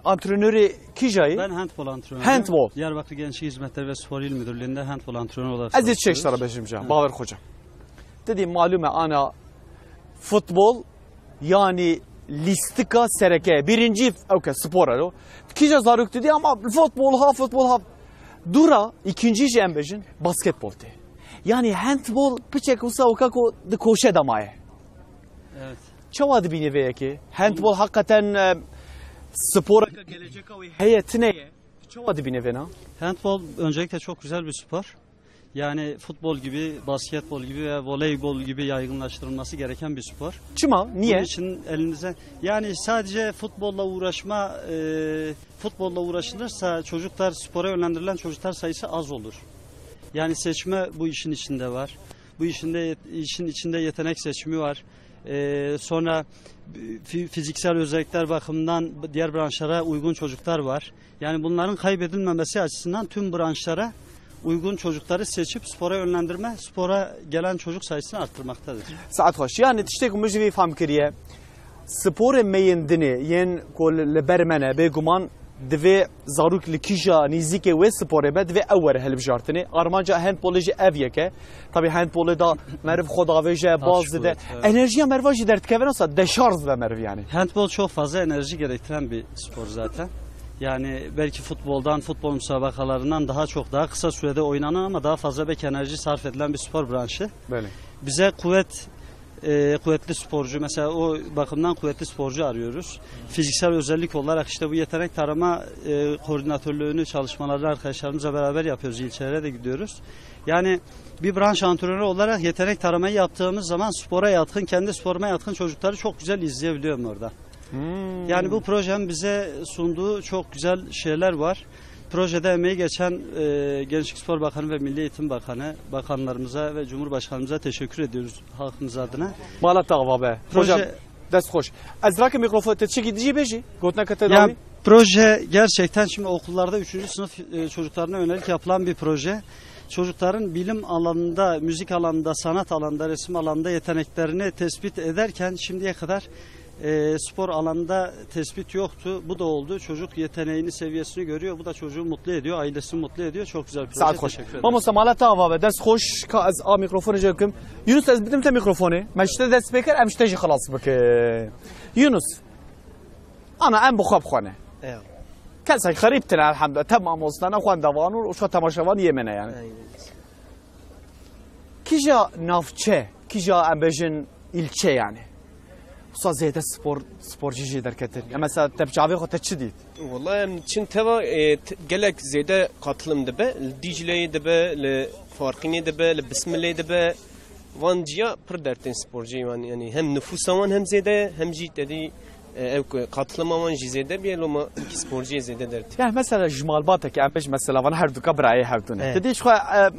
antrenörê kîjayî? Ben handball antrenörüyüm. Handball. Diyarbakır Gençlik Hizmetleri ve Spor İl Müdürlüğü'nde handball antrenörü olarak Ez ê çek çalışıyoruz. Sara bêjim ca, Evet. Baver hocam. Didî malûm e ana futbol yanî lîstika sereke ye. Birincî ew ke spor e lo. Kîja zarok didî ama futbol ha, futbol ha. Dûra îkincî jî em bêjin basketbol tê. Yanî handbol piçek wisa weka ku di koşe de maye. Evet. Çawa dibînî vê yekê? Handbol hakikaten, e, sporeka geleceka wî heye, tune ye. Çawa dibînî vêna? Handball öncelikle çok güzel bir spor. Yani futbol gibi, basketbol gibi ve voleybol gibi yaygınlaştırılması gereken bir spor. Çima? Niye? Bunun için elinize, yani sadece futbolla uğraşma, e, futbolla uğraşılırsa çocuklar, spora yönlendirilen çocuklar sayısı az olur. Yani seçme bu işin içinde var. Bu işinde yet-, işin içinde yetenek seçimi var. E, sonra fi-, fiziksel özellikler bakımından diğer branşlara uygun çocuklar var. Yani bunların kaybedilmemesi açısından tüm branşlara uygun çocukları seçip spora yönlendirme, spora gelen çocuk sayısını arttırmaktadır. Saet xweş. Yani tiştê ku min ji vê fehm kiriye, sporê me yên dinê, yên ku li, li ber me ne, bêguman divê zarok li kîja nêzîkê wê sporê be, divê ew were hilbijartinê. Armanca handbolê jî ev yek e. Tabii handbolê da meriv xwe davêje, Taş baz dide. kuvvet, evet. Enerjiya meriva jî derdikeve, nasıl deşarj dibe meriv yani. Handbol çok fazla enerji gerektiren bir spor zaten. Yani belki futboldan, futbol müsabakalarından daha çok, daha kısa sürede oynanan ama daha fazla belki enerji sarf edilen bir spor branşı. Böyle. Bize kuvvet, e, kuvvetli sporcu, mesela o bakımdan kuvvetli sporcu arıyoruz. Fiziksel özellik olarak işte bu yetenek tarama, e, koordinatörlüğünü, çalışmalarını arkadaşlarımızla beraber yapıyoruz. İlçelere de gidiyoruz. Yani bir branş antrenörü olarak yetenek taramayı yaptığımız zaman spora yatkın, kendi sporuma yatkın çocukları çok güzel izleyebiliyorum orada. Hmm. Yani bu projenin bize sunduğu çok güzel şeyler var. Projede emeği geçen, e, Gençlik Spor Bakanı ve Milli Eğitim Bakanı, bakanlarımıza ve Cumhurbaşkanımıza teşekkür ediyoruz halkımız adına. Mala te ava be. Proje Hocam, dest xweş. Ez rake mikrofon te çekî dijî bêjî. Gotineke te Ya, dawî. Proje gerçekten şimdi okullarda üçüncü sınıf, e, çocuklarına yönelik yapılan bir proje. Çocukların bilim alanında, müzik alanında, sanat alanında, resim alanında yeteneklerini tespit ederken şimdiye kadar, e, spor alanında tespit yoktu. Bu da oldu. Çocuk yeteneğini, seviyesini görüyor. Bu da çocuğu mutlu ediyor, ailesini mutlu ediyor. Çok güzel bir proje. Saet xweş. Teşekkür ederim. Mamosta, mala te ava be, dest xweş, ka ez a mikrofonê jê bikim. Yunus, ez bidim te mikrofonê. Me ji te dest pê kir, em ji te jî xilas bikin. Yunus, ana em bi xwe bi xwe ne. Ew. Kesek xerîb tine, elhamdülillah. Te mamoste ne, xwendevan û şu temaşevan yê me ne yani. Aynen. Kîja navçe, kîja em bêjin îlçe yani. Wisa zêde spor, sporcî jê derketin. Ya mesela te bi çavê xwe te çi dît? Wala em çin teva, e, t-, gelek zêde katılım dibe. Li Dîcleyê dibe, li Farqînê dibe, li Bismilê dibe. Van ciya pir dertên sporcî wan, yani hem nüfusa wan hem zêde ye, hem jî tedî E, ew ku katılima wan jî zêde bîye, loma sporciyê zêde dertî. Yani mesela ji malbateke em bêjin mesela vana herduka birayê hevdû ne. Evet. Te dî ji xwe, e,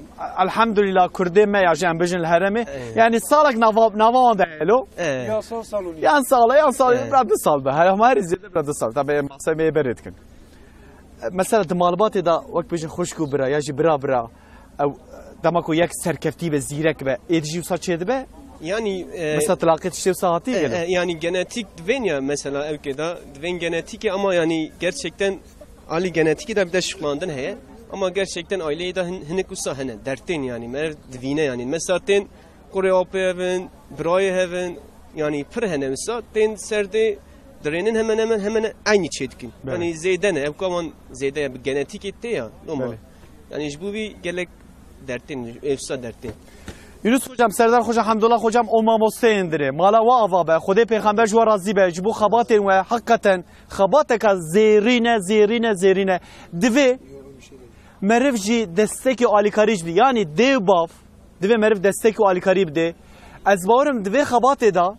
elhamdülillah kurdê me ya jî em bêjin li herêmê. Evet. Yani salek nava, nava wan de ye lo. Evet. Ya sal sal oluyor. Yan sal, yan sal, Evet. bira du sal be. Her, her zêde bira du sal. Tabii masayê me yê berê dikin. E, mesela di malbatê de wek bêjin xwişk û bira ya jî bira bira. Ew, dema ku yek serkeftî be, zîrek be, êdî jî wisa çêdibe? Yani, e, Mesela tilaqê tiştê wisa hatî e, gelo? e, yani genetik divên ya mesela ewkê de, divên genetîkê ama yani gerçekten alî genetikê de bir de şıklandin heye. Ama gerçekten aileyê de hin-, hinik wisa hene, dertên yani, mer divîne yani. Mesela tên kurê apê hevin, birayê hevin, yani pir hene wisa, tên serdê dirênin hemen hemen, hemen aynî çêdikin. Belê. Yani zêde ne, ewka wan zêde ya, bi genetikê tê ya, loma. Belê. Yani ji bo vî gelek dertên, êvsa dertên. Yunus hocam, Serdar hocam, Hamdullah hocam, o mamosteyên dirê. Mala we ava be, Xwedê pêxember ji we razî be, ji bo xebatên we, heqeten xebateka zêrîn e, zêrîn e, zêrîn e. Divê meriv jî destekî alîkarî jî bidî. Yanî dê û bav, divê meriv destekî alîkarî bidê. Ez bawerim di vê xebatê de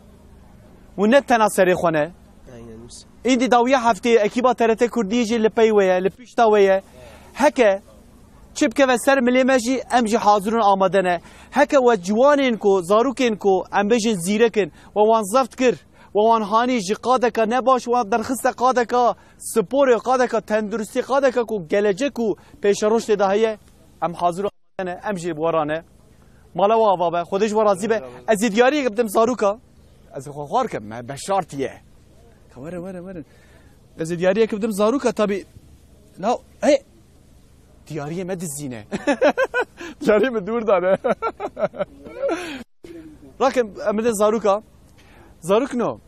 û ne tena serê xwe ne. Aynen. Îndî dawiya hefteyê ekîba T R T Kurdî jî li pey we ye, li pişta we ye. Heke çi bikeve ser milê me jî, em jî hazir û amade ne. Heke we ciwanên ku, zarokên ku, em bêjin zîrek in, we wan zeft kir, we wan hanî ji qadeke nebaş, wan derxiste qadeka sporê, qadeka tenduristî, qadeka ku gelecek û pêşeroş tê de heye, em hazir û amade ne, em jî bi we re ne. Mala we ava be, Xwedê ji we razî be. Ez ê diyariyek bidim zaroka. Ez ê xwe xwar kim, me beşartiye. Ka were, were, were. Ez ê diyariyek bidim zaroka, tabî. La, hey! Diyariyê me dizîne. Diyariyê me dûr dane. Rakim, em bidin zaroka. Zarok no.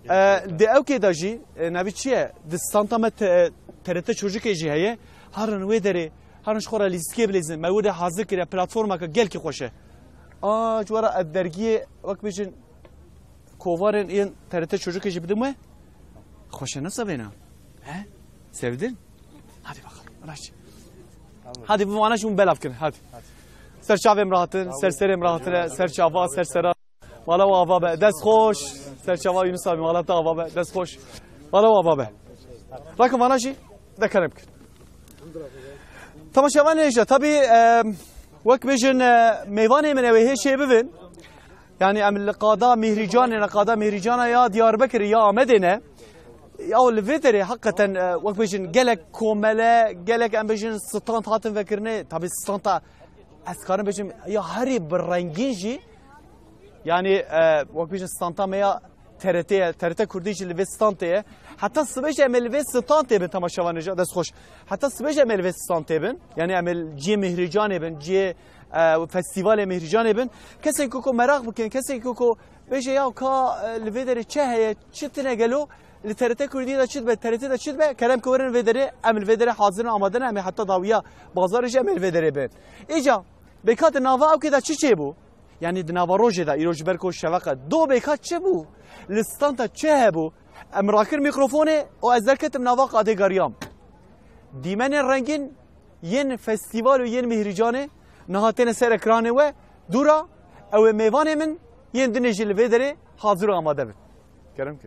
E, di ewkê de jî, e, navî çi ye? Di standa me te-, T R T Çocukê jî heye. Herin wê derê, herin ji xwe re lîstikê bilîzin. Me wê de hazir kiriye, platformeke gelkî xweş e. A, ji we re ez dergiyê, wek bêjin, kovarên yên T R T Çocukê jî bidim we. Xweş e, nasıl bêna? He? Sevdin? Hadi bakalım, raç. Hadi bu bana şunu belav kirin, hadi. Ser çavê min re hatin, ser serê min re hatine, ser çava, ser sera. Mala we ava be, dest xweş. Ser çava Yunus abi, mala te ava be, dest xweş. Mala we ava be. Rakim vana jî, de kerem kir. Temaşevanê hêja, tabî, e, wek bêjin, e, mêvanê min ew ê hê çê bibin. Yanî em li qada Mîhrîcanê ne, qada Mîhrîcana ya Diyarbekirê ya Amedê ne. Ya li vê derê heqeten, e, wek bêjin gelek komele, gelek em bêjin stand hatin vekirinê. Tabî standa ez karim bêjim ya herî bi rengîn jî. Yanî, e, wek bêjin standa me ya T R T ye, T R T Kurdî jî li vê standê ye. Heta sibê jî em ê li vê standê bin temaşevanê jî, dest xweş. Heta sibê jî em ê li vê standê bin. Yanî em ê ciyê Mîhrîcanê bin, ciyê, e, festîvalê Mîhrîcanê bin. Kesên ku, ku meraq bikin, kesên ku, ku bêje ya ka, e, li vê derê çi heye, çi tine gelo, li T R T Kurdî de çi dibe, T R T de çi dibe, kerem ki werin vê derê, em li vê derê hazir in, amade ne, em ê heta dawiya bazarê jî em ê li vê derê bin. Îca, bêka di nava ewkê de çi çêbû? Yanî di nava rojê de, îro ji ber ku şeveq e. Do bêka çi bû? Li standa çi hebû? Em rakir mîkrofonê û ez derketim nava qadê geriyam. Dîmenên rengîn yên festîval û yên Mîhrîcanê niha têne ser ekranê we. Dûra, ew ê mêvanê min yên dinê jî li vê derê hazir û amade bin. Kerem ki.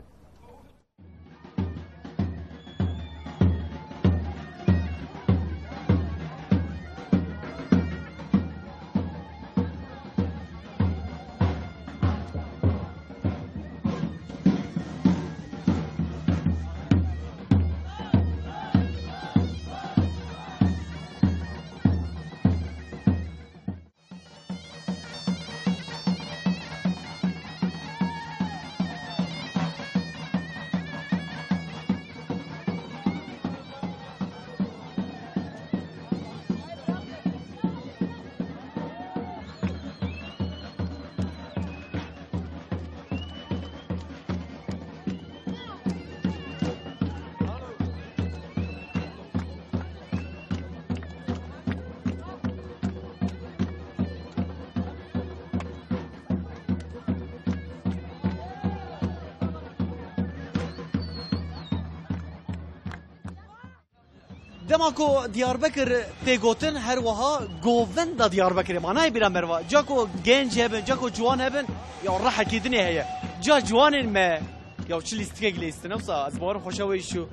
Dema ku Diyarbekir tê gotin, her wiha Govenda Diyarbekirê. Manayê bîra merva. Ca ku genc hebin, ca ku ciwan hebin, ya rehekî dinê heye. Ca ciwanên me, ya çi lîstikek lêstin, wisa ez bawerim xweşa we îşo.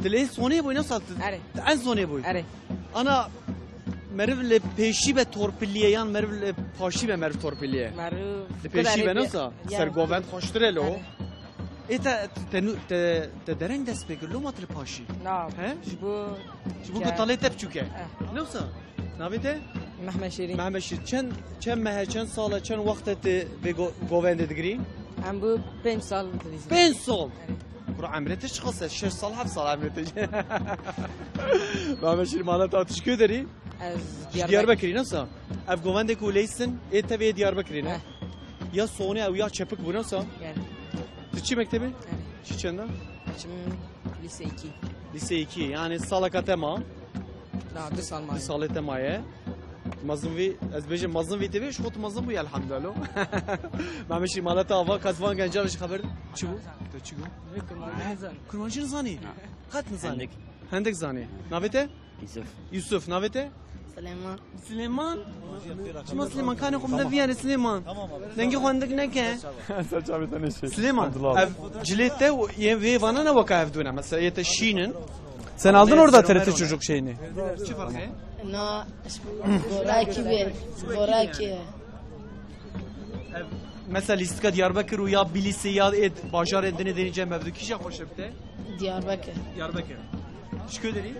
Tu lê sonê bûyî, wisa tu, Erê. Tu en sonê bûyî. Erê. Ana meriv li pêşî be torpilî ye yan meriv li paşî be meriv torpilî ye? Meriv Li pêşî be, wisa ser govend xweştir e lo. Erê. Ê te, te, nu-, te, te dereng dest pê kir, loma tu li paşî. Na, He? ji bo Ji bo ke- ku talê te biçûk e. Eh. Ne wisa? Navê te? Mehmet Şêrîn. Mehmet Şêrîn. Çend, çend meh e, çend sal e, çend wext e tu vê go-, govendê digirî? Em bu pênc sal dilîzin. Pênc sal? Evet. Kuro emrê te çiqas e? Şeş sal, heft sal emrê te. Mehmet Şêrîn, mala te tu ji kê derî? Ez Ji Diyarbekir. Diyarbekirî, ne wisa? Ev govendê ku leysin, ê tevê Diyarbekirî ne? Eh. Ya sonê ew ya çepik bû, ne wisa? Yani. Tu çi mektebê? Yani. Çi çenda? Çim lise iki. Lise iki, yani saleka te ma? Na, du sal ma. Du salê te maye. Mezin vî, ez bêjim mezin vî tê bê, ji xwe tu mezin bûyî elhamdülillah. Me mişî mala te ava, kes van gencan ji xeber çi bû? Te çi bû? Kurmancî nizanî? Qet nizanî? Hendik. Hendik zanî. Navê te? Yusuf. Yusuf, navê te? Silêman. Silêman? Çima Silêman? Kanê xwe bide viyane Silêman. Dengê xwe hendik neke. Ser çavê te neşe. Silêman, Abdullah abi. Ev cilê te û yê vê vana ne weka ev dû ne? Mesela yê te şîn in. Sen aldın orada T R T Çocuk şeyini. Çi fark e? Na, goraki be, goraki. Mesela lîstika Diyarbekir û ya Bilîsê ya ê bajarên dinê denî cem ev dû kîja xweş e bi te? Diyarbekir. Diyarbekir. Ji ku derî?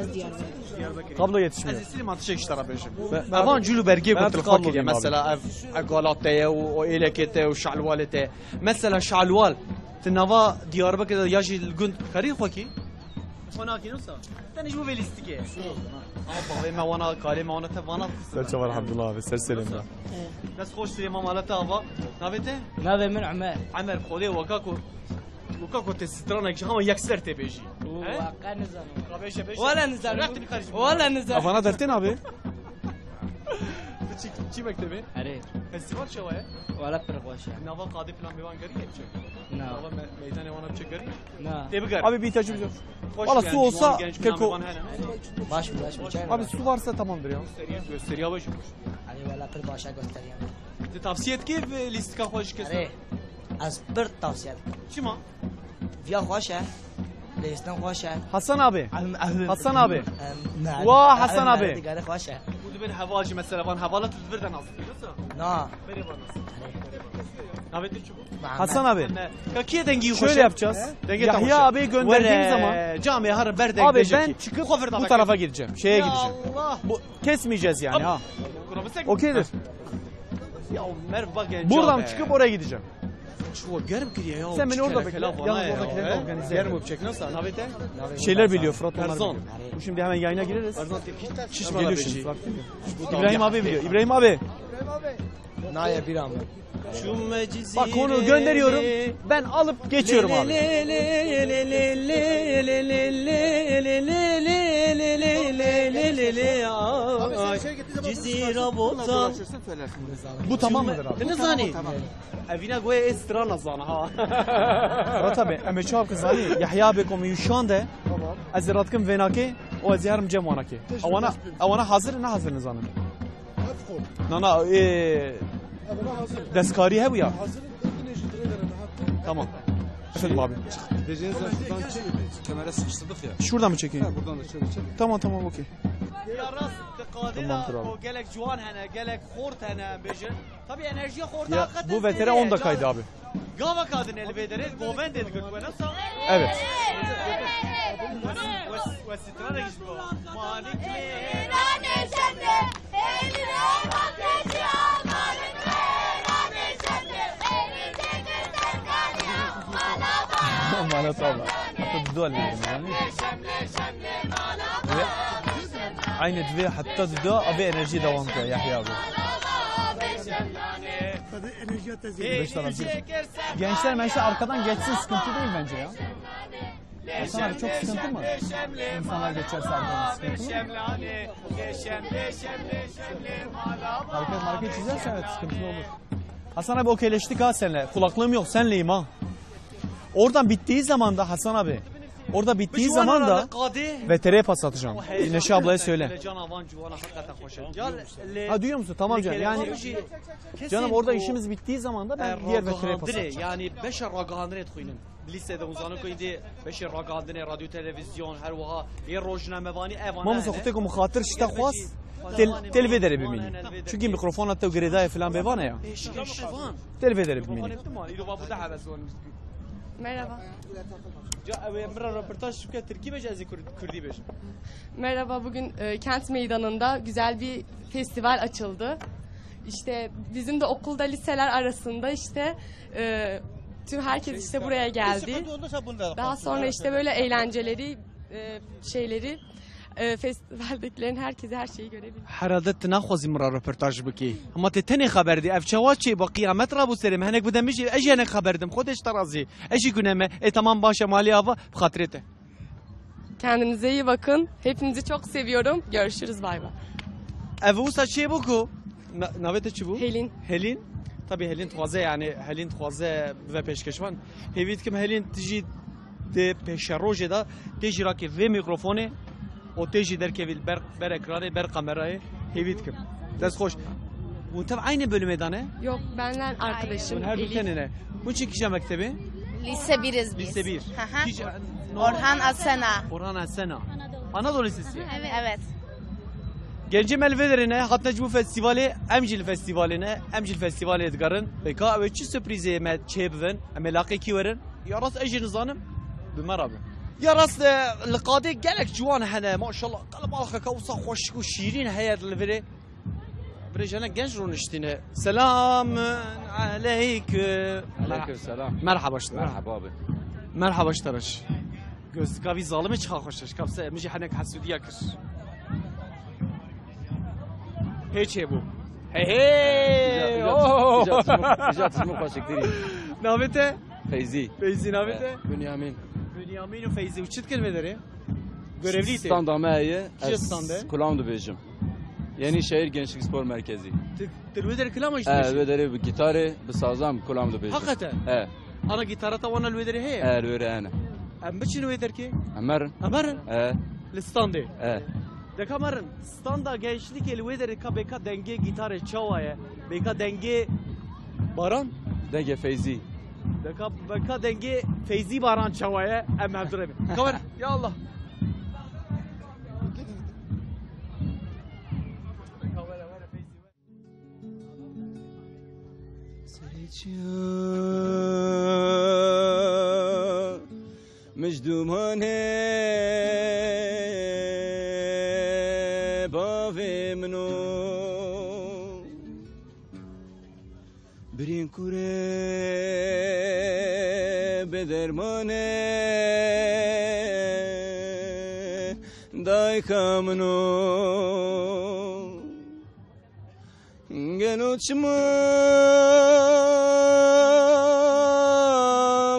Ez Diyarbekir. Diyarbekir. Kablo yetişmiyor. Ez Silêman tiştek ji te re bêjim. Ben, ben, Evan cûl û bergê ben ku kablo tilqa kiriye diyeyim abi. Mesela ev, ev galate ye û o êlekê te û şalwalê te. Mesela şalwal, tu nava Diyarbekir de ya jî li gund karî xwe kî? Xwe nakî wisa? Tenê ji bo vê lîstikê. Ama bavê me wana, kalê me wana te vana. Ser çavar Abdullah abi, ser Silêman. Dest xweş Silêman mala te ava. Navê te? Navê min Emer. Emer, xolê weka ku, weka ku te stranek ji hema yekser tê bêjî. Û He? Waka nizanim. Ka bêje, bêje. Wala nizanim. Wala nizanim. Avana dertên abi. Tu çi, çi mektebê? Erê. Festîval çawa ye? Wala pir xweş e. Nava qadê plan bêvan gerî ye biçe? Na. Nava me-, meydanê wana biçe gerî ye? Na. Tê biger. Abi bir ihtiyacımız yok. Hoş Valla su geldin, olsa genç, genç keko. Plan bêvan hene. Baş mı, baş mı? Abi su varsa tamamdır ya. Gösteriyor, gösteriyor abi. Hani wala pir başa gösteriyor. Te tavsiye et ki ve lîstika xwe ji kesî. Erê. Ez pir tavsiye dikim. Çima? Viya xweş e. Lêstin xweş e. Hasan abi. Em, em, Hasan abi. em, Vah, Hasan em, abi. Digare xweş e. Bu dibin heval jî mesela van hevala tu divir de nasıl biliyorsun? Na. Beri var nasıl? Navê te çi bû? Hasan abi. Ka kiye dengî xweş e? Şöyle yapacağız. Dengê te Yahya xweş e. Abi gönderdiğim Were, zaman camê har ber deng abi bêje ben ki. Çıkıp Xwe vir bu tarafa gideceğim. Şeye gideceğim. Allah. Bu kesmeyeceğiz yani ha. Okeydir. Ya merv bak genç. Buradan çıkıp oraya gideceğim. Çuva germ kiriye ya. Sen beni orada bekle. Yalnız oradakileri organize. Germ öpecek nasıl? Navê te? Şeyler biliyor Fırat, onları biliyor. Bu şimdi hemen yayına gireriz. Biliyor şimdi Fırat biliyor. İbrahim abi biliyor. İbrahim abi. Naye bir ama. Bak onu gönderiyorum. Ben alıp geçiyorum abi. Bu tamam mıdır abi? Nizanî. Evîna goyê ê strana zana ha. Fırat abi, em ê çav ki zanî, Yahya abi komî şan de, ez ê radikim vênakê, û ez ê herim cem wanakê. Ewana, ewana hazir, ne hazir nizanim. Na, na, e, destkarî hebû ya. Tamam. Efendim abi. Diyeceğiniz şuradan çek, kemere sıkıştırdık ya. Şuradan mı çekeyim? Ha, buradan da şöyle çek. Tamam, tamam, okey. Ya rast, qadê de gelek ciwan hene, gelek xort hene, bêjin. Tabii enerjiya xorta. Ya, bu vetere on dakikaydı abi. Gava kadın eli bedere, govende de götüne sağ. Evet. Ve strana işte. Manik. Mala sağ ol. Hatta dua ediyorum yani. Ve aynı dua, hatta dua abi enerji devam ediyor Yahya abi. Beş tane. Gençler, gençler arkadan geçsin, sıkıntı değil bence ya. Hasan abi, çok sıkıntı mı? İnsanlar geçerse arkadan sıkıntı mı? Hareket, hareket çizerse evet, sıkıntılı olur. Hasan abi, okeyleştik ha senle. Kulaklığım yok, senleyim ha. Oradan bittiği zaman da Hasan abi, orada bittiği zaman da V T R'ye pas atacağım. Neşe ablaya söyle. Ha, duyuyor musun? Tamam canım. Yani canım, orada işimiz bittiği zaman da ben diğer V T R'ye pas atacağım. Yani beşe ragihandinê dixwînin. Lîse de hûn zanin ku îdî beşê ragihandinê, radyo, televîzyon, her wiha yê rojnamevanî, ev ana. Mamosta, xwe tê ku mixatir ji te xwest, tê li vê derê bimînî. Çünkü mikrofona te girêdayê filan bêvan e ya. Tê li vê derê bimînî. Merhaba. Ca ew ê min re röportaj bike, tirkî bêje, ez ê kur-, kurdî bêjim. Merhaba, bugün, e, Kent Meydanı'nda güzel bir festival açıldı. İşte bizim de okulda liseler arasında işte, e, tüm herkes işte buraya geldi. Daha sonra işte böyle eğlenceleri, e, şeyleri, e, festivaldekilerin herkese her şeyi görebildik. Herhalde tu naxwazî min re röportaj bikî. Hema tê tenê xeber dî. Ev çawa çê ba qiyamet rabû serê min. Henek bide min jî, ez jî henek xeber dim. Xwedê ji te razî. Ez jî gune me. E, tamam, baş e, malê ava, bi xatirê te. Kendinize iyi bakın. Hepinizi çok seviyorum. Görüşürüz. Bay bay. Ev wisa çêbû ku na-, navê te çi bû? Helîn. Helîn? Tabî Helîn dixwaze, yani Helîn dixwaze bibe pêşkêşvan. Hêvî dikim Helîn tu jî di pêşerojê de tê jî rakê vê mîkrofonê û tê jî derkevî li ber, ber ekranê, ber kamerayê. Hêvî dikim. Dest xweş. Hûn tev aynı bölümê de ne? Yok, benden arkadaşım. Hûn her du Elif. Tenê ne? Hûn çi kîja mektebê? Lise biriz biz. Lise bir. Hı hı. Kîja, no- Orhan Asena. Orhan Asena. Anadolu Lisesi. Evet. Evet. Gencê me li vê derê ne, hatine ji bo festîvalê, em jî li festîvalê ne, em jî li festîvalê digerin. Pêka ew ê çi surprîzê me çê bibin, em ê laqê kî werin? Ya rast ez jî nizanim, bi me re bin. Ya rast, e, li qadê gelek ciwan hene, maşallah, qelebalixeke wisa xweşik û şîrîn heye li virê. Virê jene genç rûniştîne. Selamun aleyküm. Aleyküm selam. Merhaba işte. Merhaba abi. Merhaba işte. Gözlük abi zalimi çiqa xweş e. Kapse, min jî henek hesûdiya kir. Hê çê bû. Hey hey! Îca, îca, Oh! Îca tişmû, îca tişmû xweşiktirî. Navê te? Feyzî. Feyzî navê te? Bünyamin. Bünyamin û Feyzî. Û çi dikin vê derê? Görevlî te? Standa me heye. Kî Ez stande? Kulam dibêjim. Yenîşehir Gençlik Spor Merkezi. Tu, tu li wê derê kilama jî E, dibêjî? Wê derê bi gitarê, bi sazan, bi kulam dibêjim. Hakikaten? E. Ana gitara te wana li wê derê heye? E, li wê derê hene. Em biçin wê derkê? Em merin. Em merin? E. Li standê? E. Deka merin, standa gençlikê li wê derê ka bêka dengê gitarê çawa ye? Bêka dengê Baran? Dengê Feyzî. Deka bêka dengê Feyzî Baran çawa ye? Em hevdû re bin. Ka were. Ya Allah. Serê çiya mij dûmanê bavê min o. Birîn kurê bi dermanê dayika min o. Gelo çimam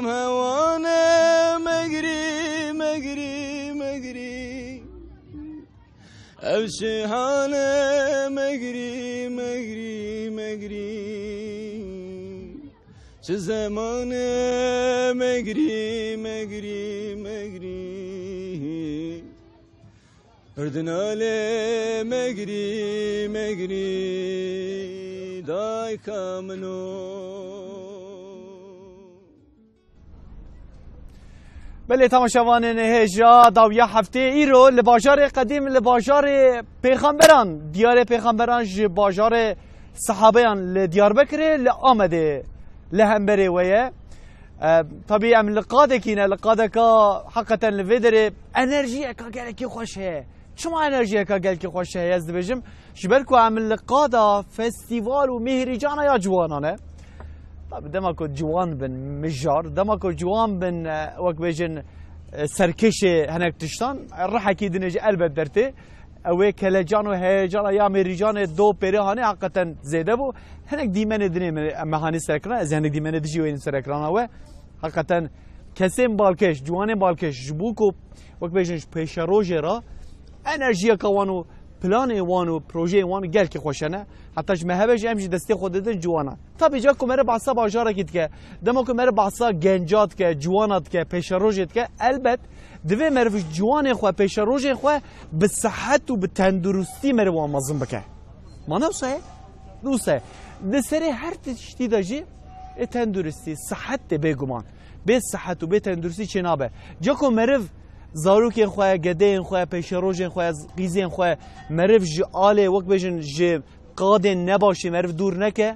hewane megrî, megrî, megrî. Ev şihane megrî, megrî, megrî. Çi zemane megrî, megrî, megrî. Hirdinalê megrî, megrî, dayka min o. Belê temaşevanên hêja dawiya heftê îro li bajarê qedîm, li bajarê pêxemberan, diyarê pêxemberan ji bajarê sehabeyan li Diyarbekirê, li Amedê li hemberê we ye. E, tabî em li qadekî ne, li qadeka heqeten li vê derê enerjiyeka gelekî xweş heye. Çima enerjiyeka gelekî xweş heye, ez dibêjim? Ji ber ku em li qada festîval û mêhrîcana ya ciwanan e. Tabî dema ku ciwan bin mijar, dema ku ciwan bin, e, wek bêjin, e, serkêşê hinek tiştan, e, rihekî din jî elbet dertê. Ew ê kelecan û heyecana ya mêrîcanê do pêrê hanê heqeten zêde bû. Hinek dîmenê dinê me, me hanî serekiran, ez hinek dîmenê dijî wê serkirana we. Heqeten kesên balkêş, ciwanên balkêş ji bo ku wek bêjin ji pêşerojê re enerjiyeka wan û planê wan û projeyên wan gelkî xweş hene. Heta ji me hebe jî em jî destê xwe didin ciwanan. Tabî ca ku meriv behsa bajarekî dike, dema ku meriv behsa genca dike, ciwana dike, pêşerojê dike, elbet divê meriv ciwanên xwe, pêşerojên xwe bi sihet û bi tenduristî meriv wan mezin bike. Mana wisa ye? Wisa ye. Di serê her tiştî de jî ê tenduristî, sihet tê bêguman. Bê sihet û bê tenduristî çênabe. Ca ku meriv zarokên xwe, gedeyên xwe, pêşerojên xwe, qîzên xwe, meriv ji alê, wek bêjin, ji qadên nebaşê meriv dûr neke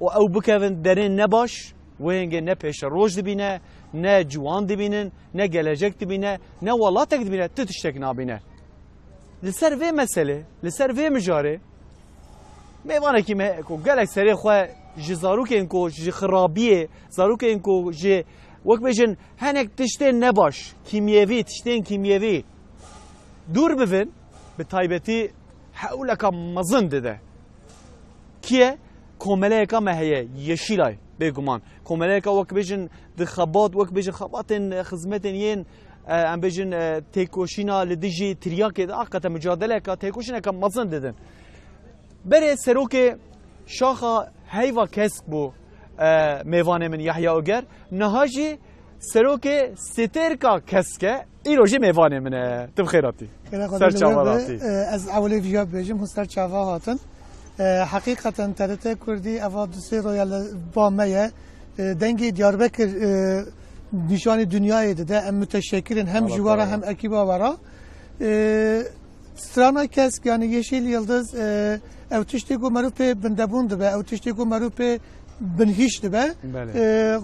û ew bikevin derên nebaş, wê hingê ne pêşeroj dibîne, ne ciwan dibînin, ne gelecek dibîne, ne welatek dibîne, tu tiştek nabîne. Li ser vê meselê, li ser vê mijarê, mêvanekî me ku gelek serê xwe ji zarokên ku ji xirabiyê, zarokên ku ji, wek bêjin, hinek tiştên nebaş, kîmyevî, tiştên kîmyevî dûr bibin, bi taybetî hewleka mezin dide. Kî ye? Komeleyeka me heye, Yeşilay, bêguman. Komeleyeka wek bêjin di xebat, wek bêjin xebatên, e, xizmetên yên, e, em bêjin, e, têkoşîna li dijî tiryakê de, hakikaten mucadeleyeka, têkoşîneka mezin didin. Berê serokê şaxa Heyva Kesk bû, e, mêvanê min Yahya Oger. Niha jî serokê Sêtêrka Kesk e. Îro jî mêvanê min e. Tu bi xêr hatî. Xêra xwe Ser çava hatî. E, ez ewilê viya bibêjim, hûn ser çava hatin. E, heqîqeten T R T Kurdî eva du sê roya li ba me ye. E, dengê Diyarbekir, e, nîşanî dinyayê dide. Em müteşekkir in hem ji we re hem ekîba we re. E, Strana Kesk, yani Yeşil Yıldız, e, ew tiştê ku merû pê bindebûn dibe, ew tiştê ku merû pê binhîş dibe. Belê. E,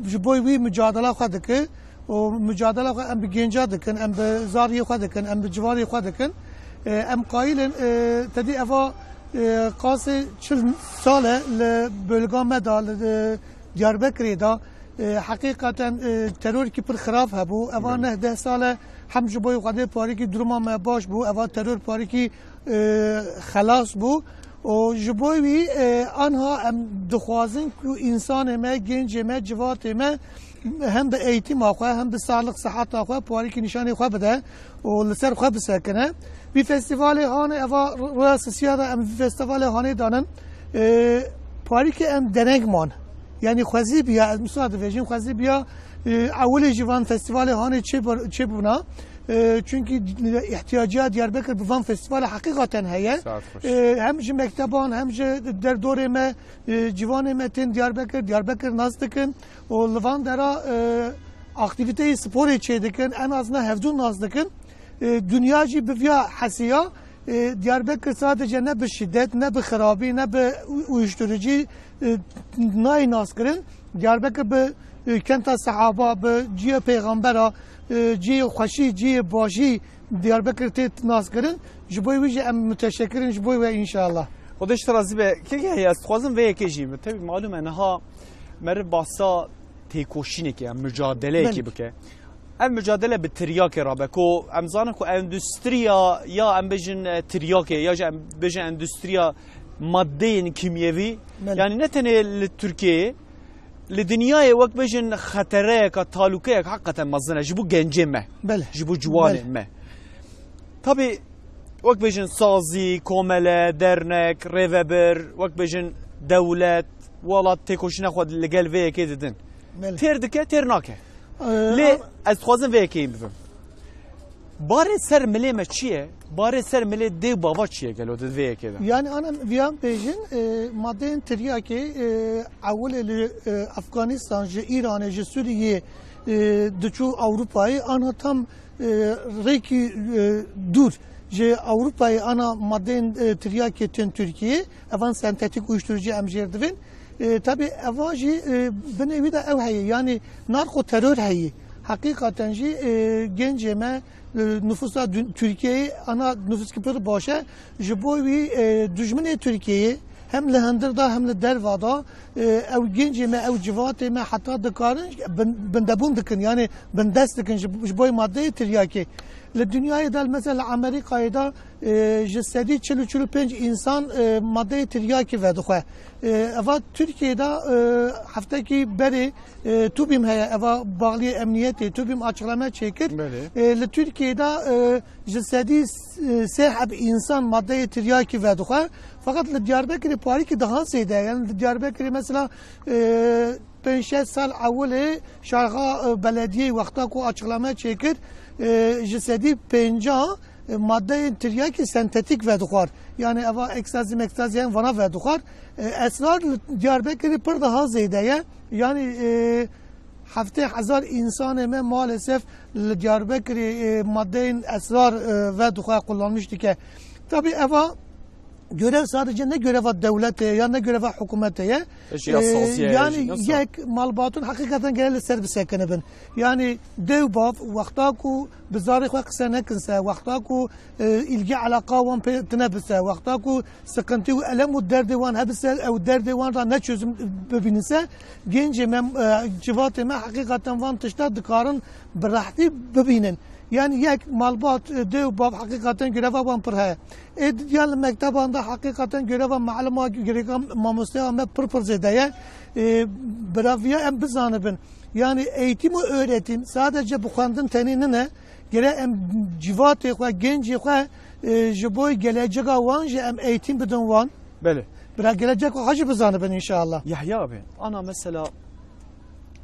ji bo wî mücadela xwe dike. Û mücadela xwe em bi genca dikin, em bi zariyê xwe dikin, em bi civarê xwe dikin. E, em qayîl in, e, tedî eva, e, qasê çil sal e li bölga me de, li, e, Diyarbekirê de, e, heqîqeten, e, terorkî pir xirab hebû. Eva Belê. neh deh sal e hem ji bo Xwedê parîkî duruma me baş bû, eva teror parîkî, e, xelas bû. Û ji bo wî, e, anha em dixwazin ku însanê me, gencê me, civatê me hem bi eğitîma xwe, hem bi sağlık siheta xwe, parîkî nîşanê xwe bide û li ser xwe bisekine. Vî festîvalê hanê eva ro-, roya sisiya de em vî festîvalê hanê danin. E, parîkê em dereng man. Yani xwezî biya, ez misal dibêjim, xwezî biya, e, ewilê jî van festîvalê hanê çê bar-, çê bûna. E, çünkü ihtiyaciya Diyarbekir bi van festîvalê heqîqaten heye. Saet xweş. E, hem ji mekteban, hem ji derdorê me, e, ciwanê me tên Diyarbekir, Diyarbekir nas dikin. Û li van dera, e, aktîviteyê sporê çê dikin, en azından hevdû nas dikin. E, dinya jî bi viya hesiya, e, Diyarbekir sadece ne bi şiddet, ne bi xirabî, ne bi u-, uyuşturucu, e, nayê nas kirin. Diyarbekir bi, e, kenta sehaba, bi ciyê pêxembera, e, ciyê xweşî, ciyê başî Diyarbekir tê nas kirin. Ji bo wî jî em müteşekkir in, ji bo we înşallah. Xwedê ji te razî be. Kekê heye, ez dixwazim vê yekê jî, tevî malûm e, niha meriv bahsa têkoşînekê, em mücadeleyekê Belê. bike. Ev mücadele bi tiryakê rabe, ku em zanin ku endüstriya, ya em bêjin, e, tiryakê, ya jî em bêjin endüstriya maddeyên kîmyevî, Belê. yani ne tenê li Tirkiyeyê, li dinyayê wek bêjin xetereyeka, talûkeyek heqîqeten mezin e ji bo gencê me, Belê. ji bo ciwanê Belê. me. Tabî wek bêjin sazî, komele, dernek, rêvebir, wek bêjin dewlet, welat têkoşîna xwe li gel vê yekê didin. Belê. Têr dike, têr nake. Ee, Lê ama ez dixwazim vê yekê bibim. Barê ser milê me çi ye? Barê ser milê dê û bava çi ye gelo di vê yekê de? Yani ana viyan bêjin, e, madeyên tiryakê, e, ewilê li, e, Afganistan, ji Îranê, ji Sûriyê, e, diçû Ewropayê, ana tam, e, rêkî, e, dûr ji Ewropayê ana madeyên, e, tiryakê tên Tirkiyeyê. Evan sentetik uyuşturucu em jêr divên. E, tabi eva jî, e, binê wî de ew heye, yani narko terör heye. Heqîqaten jî, e, gencê me, e, nüfusa dü-, Tirkiyeyê ana nüfus ki pir baş e. Ji bo wî, e, dijminê Tirkiyeyê hem li hundir de hem li derva de, e, ew gencê me, ew civatê me heta dikarin bin-, bindebûn dikin, yani bindest dikin ji, ji bo madeyê tiryakê. Li dinyayê de, mesela li Amerîkayê de, e, ji sedî çil û çil û pênc însan, e, madeyê tiryakî vedixwe. E, eva Tirkiyê de, e, heftekî berê, e, TÜBİM heye, eva bağliyê emniyetê, TÜBİM açıklama çêkir. Belê. E, li Tirkiyê de, e, ji sedî sê heb însan madeyê tiryakî vedixwe. Fakat li Diyarbekirê parîkî daha zêde ye. Yani li Diyarbekirê mesela, e, pênc şeş sal ewilê şaxa, e, belediyê wexta ku açıklama çêkir, e, ji sedî pêncah, e, madeyên tiryakî sentetik vedixwar. Yani eva ekstazî mekstazî yan vana vedixwar. E, esrar li Diyarbekirê pir daha zêde ye. Yani, e, heftê hezar însanê me maalesef li Diyarbekirê, e, madeyên esrar, e, vedixwe, kullanmış dike. Tabi eva görev sadece ne göreva dewletê ye ya ne göreva hikûmetê ye. Pêşiya Ee, saziyê ye yani jî, nasıl? Yek malbatun heqîqeten gere li ser bisekine bin. Yani dê û bav wexta ku bi zarê xwe qise nekin se, wexta ku, e, ilgi alaka wan pê tine bise, wexta ku sıkıntı û elem û derdê wan hebise, ew derdê wan ra ne çözüm bibînin se, gencê me, e, civatê me heqîqeten van tişta dikarin bi rehtî bibînin. Yani yek malbat, e, dê û bav heqîqeten göreva wan pir heye. Ê didiya li mekteban de heqîqeten göreva malima, gereka mamosteya me pir pir zêde ye. Ê, biraviya em bizanibin. Yani eğitim û öğretim sadece bi xwendin tenê nine. Gere em civatê xwe, gencê xwe, e, ji bo gelecega wan jî em eğitim bidin wan. Belê. Bira gelecek xwe jî bizanibin inşallah. Yahya abi, ana mesela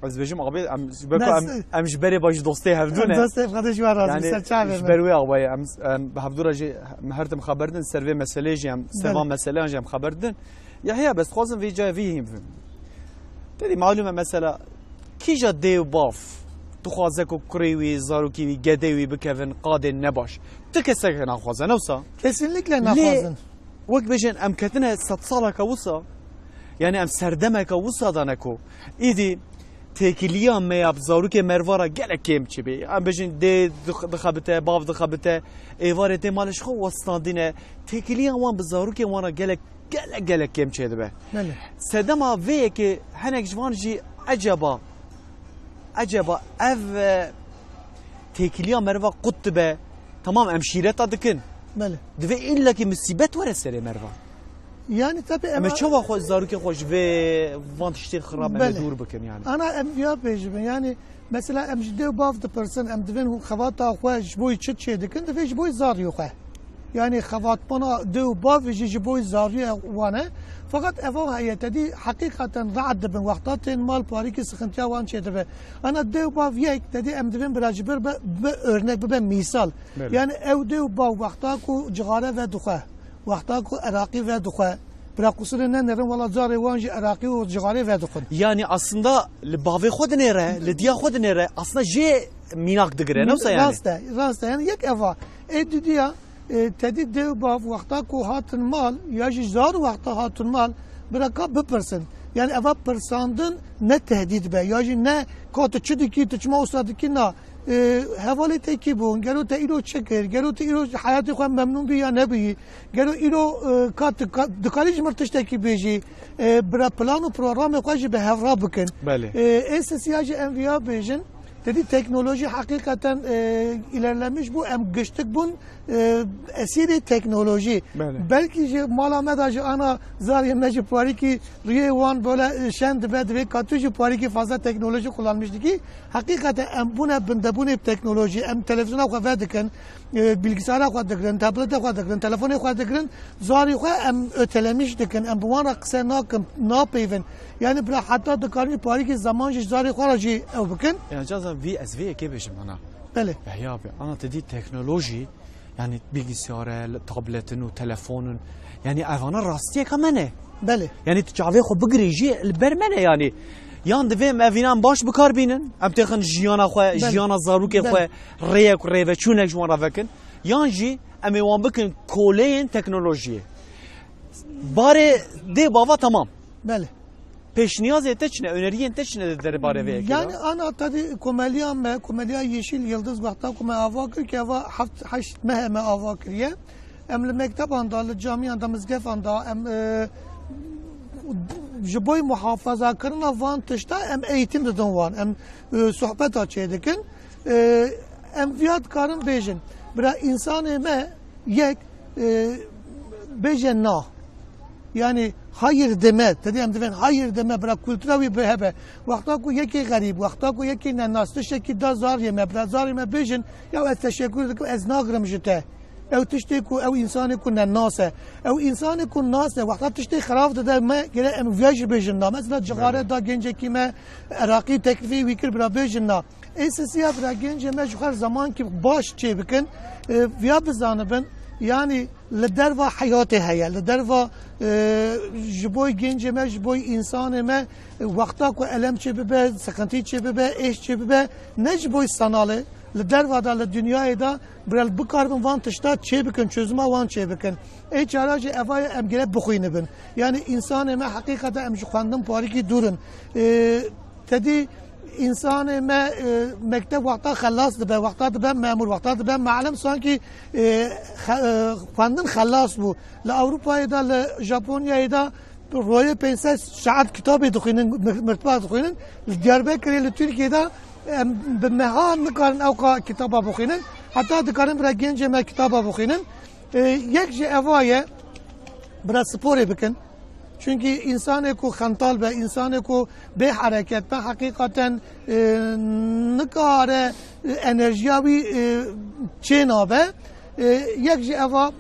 ez bêjim abi, em, ji ber ku em, Mes- em ji berê ba ji dostê hevdû ne. Dostê xwe de ji wan razî, Yani, ser çavê ji me. ber wê abayê em, em bi hevdû re jî em her tim xeber din, ser vê meseleyê jî em, ser Belê. van meseleyan jî em xeber din. Yahya, bes dixwazim vê cayê vî hîn bibim. Te dî malûm e mesela, kîja dê û bav dixwaze ku kurê wî, zarokê wî, gedê wî bikevin qadên nebaş? Tu kesek naxwaze, ne wisa? Kesinlikle Lê naxwazin. wek bêjin, em ketine sed saleke wisa, yani em serdemeke wisa dane ku îdî têkiliya me ya bi zarokê merva re gelek kêm çêbe. Em bêjin dê dix-, dixebite, bav dixebite, êvarê tê malê ji xwe westandine. Têkiliya wan bi zarokên wan re gelek, gelek, gelek kêm çêdibe. Belê. Sedema vê yekê hinek ji van jî eceba, eceba ev, e, têkiliya meriva qut dibe. Tamam, em şîreta dikin. Belê. Divê îllekî misîbet were serê meriva. Yani tabii Em ê ema çawa xwe, zarokê xwe ji vê van tiştê xirab em ê Belê. dûr bikin yani. Ana em viya bêjibin yani, mesela em ji dê û bav dipirsin, em divên hûn xevata xwe ji bo çi çê dikin, divê ji bo zariyê xwe. Yani xevatmana dê û bav jî ji bo zariyê wan e. Fakat eva heye, te dî heqîqeten rahat dibin, wexta tên mal parîkî sıkıntıya wan çê dibe. Ana dê û bav yek, te dî em divên bira ji bir be, bi örnek bibe misal. Belê. Yani ew dê û bav wexta ku cixare vedixwe, wexta ku eraqî vedixwe, bira qusurê nenerin, wela carê wan jî eraqî û cixarê vedixwin. Yani aslında li bavê xwe dinêre, li diya xwe dinêre, aslında jê mînak digire, ne wisa yani? Rast e, rast e. Yani yek eva. Ê dudiya, e, te dî dê û bav wexta ku hatin mal, ya jî zar wexta hatin mal, bira ka bipirsin. Yani eva pirsandin ne tehdîd be, ya jî ne ka tu çi dikî, tu çima wisa dikî, na. E, hevalê te kî bûn, gelo te îro çi kir, gelo te îro ji heyatê xwe memnûn bî ya nebî, gelo îro, e, ka tu ka-, dikarî ji mir tiştekî bêjî, e, bira plan û programê xwe jî bi hevra bikin. Belê. E, êsisiya jî em viya bêjin, te dî teknolojî heqîqeten, e, ilerlemiş bû, em giştik bûn, e, esîrê teknolojî. Belê. Belkî ji mala me de ji ana zarê me ji parîkî riyê wan böyle, e, şen dibe, divê ka tu ji parîkî fazla teknolojî kullanmiş dikî. Heqîqeten em bûne bindebûnê bi teknolojî. Em televîzyona xwe vedikin, e, bilgisayara xwe digirin, tableta xwe digirin, telefonê xwe digirin. Zarî xwe em ötelemiş dikin. Em bi wan re qise nakin, napeyvin. Yani bira heta dikarin parîkî zeman jî zarê xwe re jî ew bikin. Yani caza vî ez vê yekê bêjim ana. Belê. Yahya abi, ana te dî teknolojî, yani bilgisayar e, tabletin û telefonin, yani evana rastiyeka me ne. Belê. Yani tu çavê xwe bigirî jî li ber me ne yani. Yan divê em evînan baş bi kar bînin, em têxin jiyana xwe, Belê. jiyana zarokê Belê. xwe rêyek û rêveçûnek ji wan re vekin. Yan jî em ê wan bikin koleyên teknolojiyê. Barê dê bava tamam. Belê. Pêşniyazê te çi ne? Öneriyên te çi ne di derbarê vê yekê de? Yani ana tadî komeliya me, komeliya Yeşil Yıldız wexta ku me ava kir, ki ava heft heşt meh me ava kiriye. Em li mekteban da, li camiyan da, mizgefan da, em, e, ji boy muhafazakirina van tişta em eğitim didin wan. Em, e, sohbeta çê dikin. E, em viya dikarin bêjin. Bira însanê me yek, e, bêje na. Yani hayır deme, te dî em divên hayır deme, bira kultura wî bi hebe. Wexta ku yekê xerîb, wexta ku yekê nenas, tiştekî da zariyê me, bira zariyê me bêjin, ya ez teşekkür dikim, ez nagirim ji te. Ew tiştê ku ew însanê ku nenas e. Ew însanê ku nas e, wexta tiştê xerab dide me, gere em viya jî bêjin na. Mesela cixare Belê. da gencekî me, eraqî teklifê wî kir, bira bêjin na. Ê sisiya bira gencê me ji xwe zemankî baş çê bikin, e, viya bizanibin, yani li derva heyatê heye, li derva, e, ji bo gencê me, ji bo însanê me, e, wexta ku elem çê bibe, sıkıntı çê bibe, êş çê bibe, ne ji bo sanalê, li derva da, li dinyayê da, bira bikaribin van tişta çê bikin, çözüma wan çê bikin. Ê çara jî eva ye em gere bixwînibin. Yani însanê me heqîqeten em ji xwendin parîkî dûr in. E, Tedî însanê me, e, mekteb wexta xelas dibe, wexta dibe memûr, wexta dibe melim, sankî, e, xe-, e, xwendin xelas bû. Li Ewropayê de, li Japonyayê de royê pênc sed saet kitabê dixwînin, mir-, mirtiba dixwînin. Li Diyarbekirê, li Tirkiyê de em bi meha nikarin ewqa kitaba bixwînin. Heta dikarin bira gencê me kitaba bixwînin. E, yek ji eva ye, bira sporê bikin. Çünkü însanê ku xental be, însanê ku bê hereket be, heqîqeten, e, nikare e, enerjiya wî, e, çê nabe. E, yek jî eva,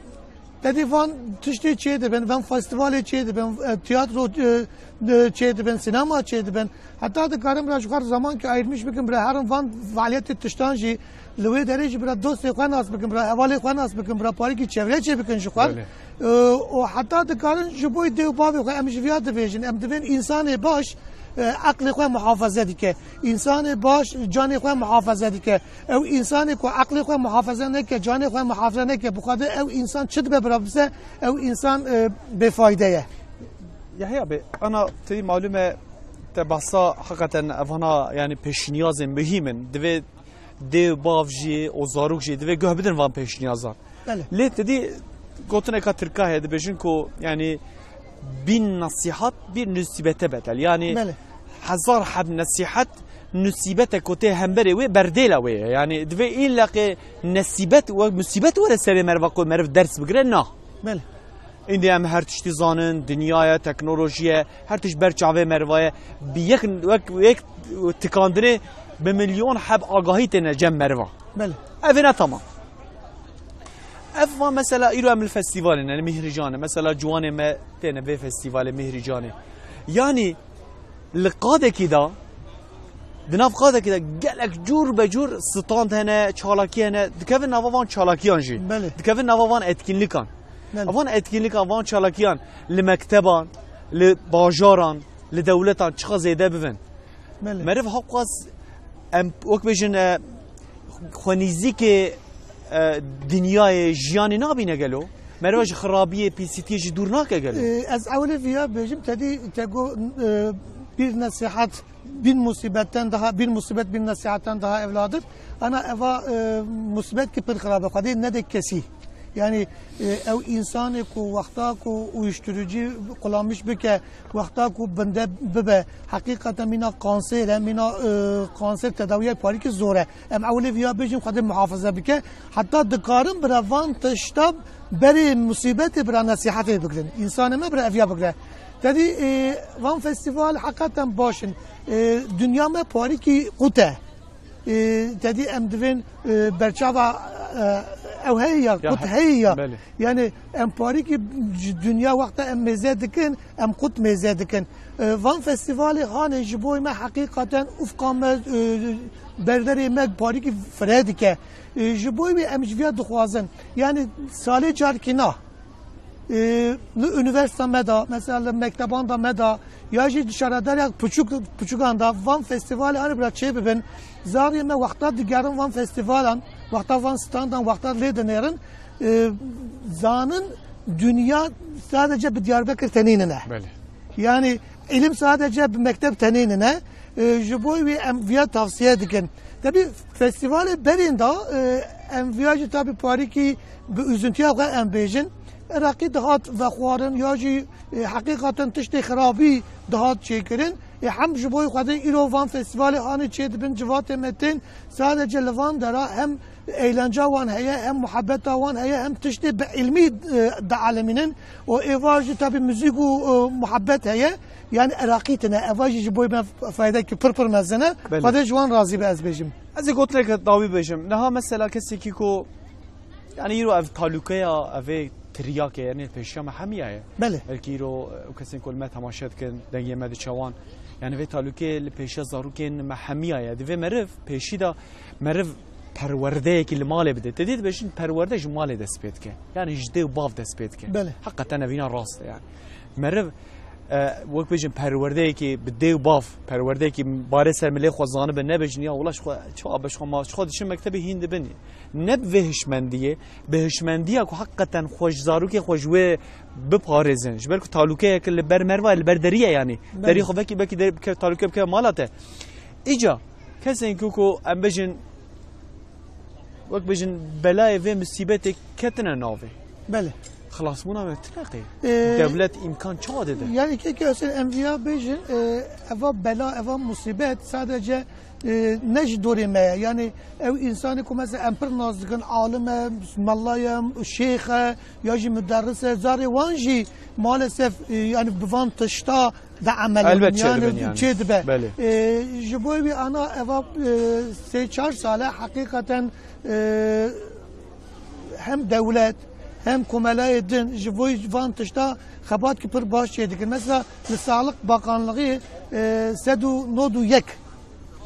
tedî van tiştê çê dibin, van festîvalê çê dibin, e, tiyatro, e, e, çê dibin, sînema çê dibin. Heta dikarin bira ji xwe re zamankî ayirmiş bikin, bira herin van faaliyetê tiştan jî li wê derê jî bira dostê xwe nas bikin, bira hevalê xwe nas bikin, bira parîkî çevre çê bikin ji xwe re. Belê. E, û heta dikarin ji bo dê û bavê xwe, em ji viya dibêjin, em divên însanê baş, e, eqlê xwe muhafaze dike. Însanê baş canê xwe muhafaze dike. Ew însanê ku eqlê xwe muhafaze neke, canê xwe muhafaze neke, bi Xwedê ew însan çi dibe bira bise, ew însan, e, bêfayde ye. Yahya bê, ana tedî malûm e, te behsa heqeten evana, yani pêşniyazên muhîm in. Divê dê û bav jî û zarok jî divê guh bidin van pêşniyazan. Belê. Lê te dî gotineka tirka heye, dibêjin ku, yani, bin nesihat bir nusîbete betel. Yani, Belê. hezar heb nesihat nusîbete ku tê hemberê wê berdêla wê ye. Yani, divê îllaqê nesîbet we musîbet were serê meriva ku meriv ders bigire, na. Belê. Îndî em her tiştî zanin, dinya ye, teknolojî ye, her tişt ber çavê meriva ye. Bi yek, wek, yek tikandinê bi milyon heb agahî têne cem meriva. Belê. Ev ê ne tamam. Ev va mesela îro em li festîvalê ne, li Mîhrîcanê. Mesela ciwanê me têne vê festîvalê Mîhrîcanê. Yanî li qadekî de, di nav qadekî de gelek cûr be cûr stand hene, çalakî hene. Dikevin nava van çalakiyan jî. Belê. Dikevin nava van etkinlikan. Belê. Van etkinlikan, van çalakiyan li mekteban, li bajaran, li dewletan çiqa zêde bibin. Belê. Meriv haqas em wek bêjin, e, xwe nîzîkê, e, dinyayê jiyanê nabîne gelo? Meriva ji xirabiyê, pîsîtiyê jî dûr nake gelo? E, ez ewlê viya bêjim, tedî te got, e, bir nesihat bin musibetten daha, bir musibet bin nesihatten daha evladır. Ana eva, e, musibet ki pir xirab e, Xwedê nede kesî. Yani, e, ew însanê ku wexta ku uyuşturucu kullanmış bike, wexta ku binde bibe, heqîqeten mîna kanser e, mîna, e, kanser tedawiya parîkî zor e. Em ewlê viya bêjin Xwedê muhafaza bike. Heta dikarin bira van tişta berê musîbetê bira nesîhetê bigirin. Însanê me bira eviya bigire. Tedî, e, van festîval heqeten baş in. E, dinya me parîkî qut e. E, tedî em divên, e, berçava, e, ew heye ya, Ya, qut he-, heye ya. Belê. Yani em parîkî ji dinya wexta em mêze dikin, em qut mêze dikin. E, van festîvalê hanê ji bo me heqîqeten ufqa me, e, berderê me parîkî fire dike. E, ji bo wî em ji viya dixwazin. Yani salê carkî na. E, li unîversîta me de, mesela li mekteban de me de, ya jî di şaredariya piçûk, piçûkan de van festîvalê anî bira çê bibin. Zarê me wexta digerin van festîvalan, wexta van standan, wexta lê dinêrin, e, zanin dinya sadece bi Diyarbekir tenê nine. Belê. Yani îlim sadece bi mekteb tenê nine. E, ji bo wî em viya tavsiye dikin. Tabi festîvalê berên de, e, em viya jî tabi parîkî bi üzüntüya xwe em bêjin. Iraqî dihat vexwarin ya jî, e, heqîqeten tiştê xirabî dihat çêkirin. E, hem ji bo Xwedê îro van festîvalê hanê çê dibin, civatê me tên sadece li van dera hem eğlence wan heye, hem muhabbeta wan heye, hem tiştê bi ilmî, e, dialimînin. Û êvar jî tabi muzîk û, e, muhabbet heye. Yani Iraqî tine, eva jî ji bo me faydekî pir pir mezin e. Belê. Xwedê ji wan razî be ez bêjim. Ez ê gotineke dawî bêjim. Niha mesela kesekî ku, yani îro ev talûkeya, ev ê tiryakê, yani pêşiya me hemiya ye. Belê. Belkî îro, e, ew kesên ku li me temaşe dikin, dengê me diçe wan. Yani vê talûkê li pêşiya zarokên me hemiya ye. Divê meriv pêşî de meriv perwerdeyekî li malê bide. Te dî dibêjin perwerde ji malê dest pê dike. Yani ji dê û bav dest pê dike. Belê. Heqeten evîna rast e yani. Meriv, e, wek bêjin perwerdeyekî bi dê û bav, perwerdeyekî barê ser milê xwe zanibe, nebêjin ya wila ji xwe çawa be, ji xwe ma, ji xwe diçin mektebê hîn dibin. Ne bi vê hişmendiyê, bi hişmendiya ku heqeten xwe ji zarokê xwe ji wê biparêzin. Ji ber ku talûkeyek li ber meriva, li ber derî ye yanî. Belê. Derî xwe vekî, belkî derî bike, talûke bike mala te. Îca kesên ku, ku em bêjin, wek bêjin, belayê vê musîbetê ketine navê. Belê. Xilasbûna me tine qey? Ee, Dewlet îmkan çawa dide? Yani keke Hüseyin em viya bêjin, e, eva bela, eva musîbet sadece e, ne ji dorê me ye. Yani ew însanê ku mesela em pir nas dikin, alim e, mela ye, şêx e, ya jî muderris e, zarê wan jî maalesef, e, yani bi van tişta de emel Elbet dibin, yani çêdibin yani. çêdibe. Belê. E, ji bo wî ana eva, e, sê çar sal e heqîqeten, e, hem dewlet hem komelayê din ji bo van tişta xebatkî pir baş çêdikin. Mesela li Sağlık Bakanlığı, e, sed û nod û yek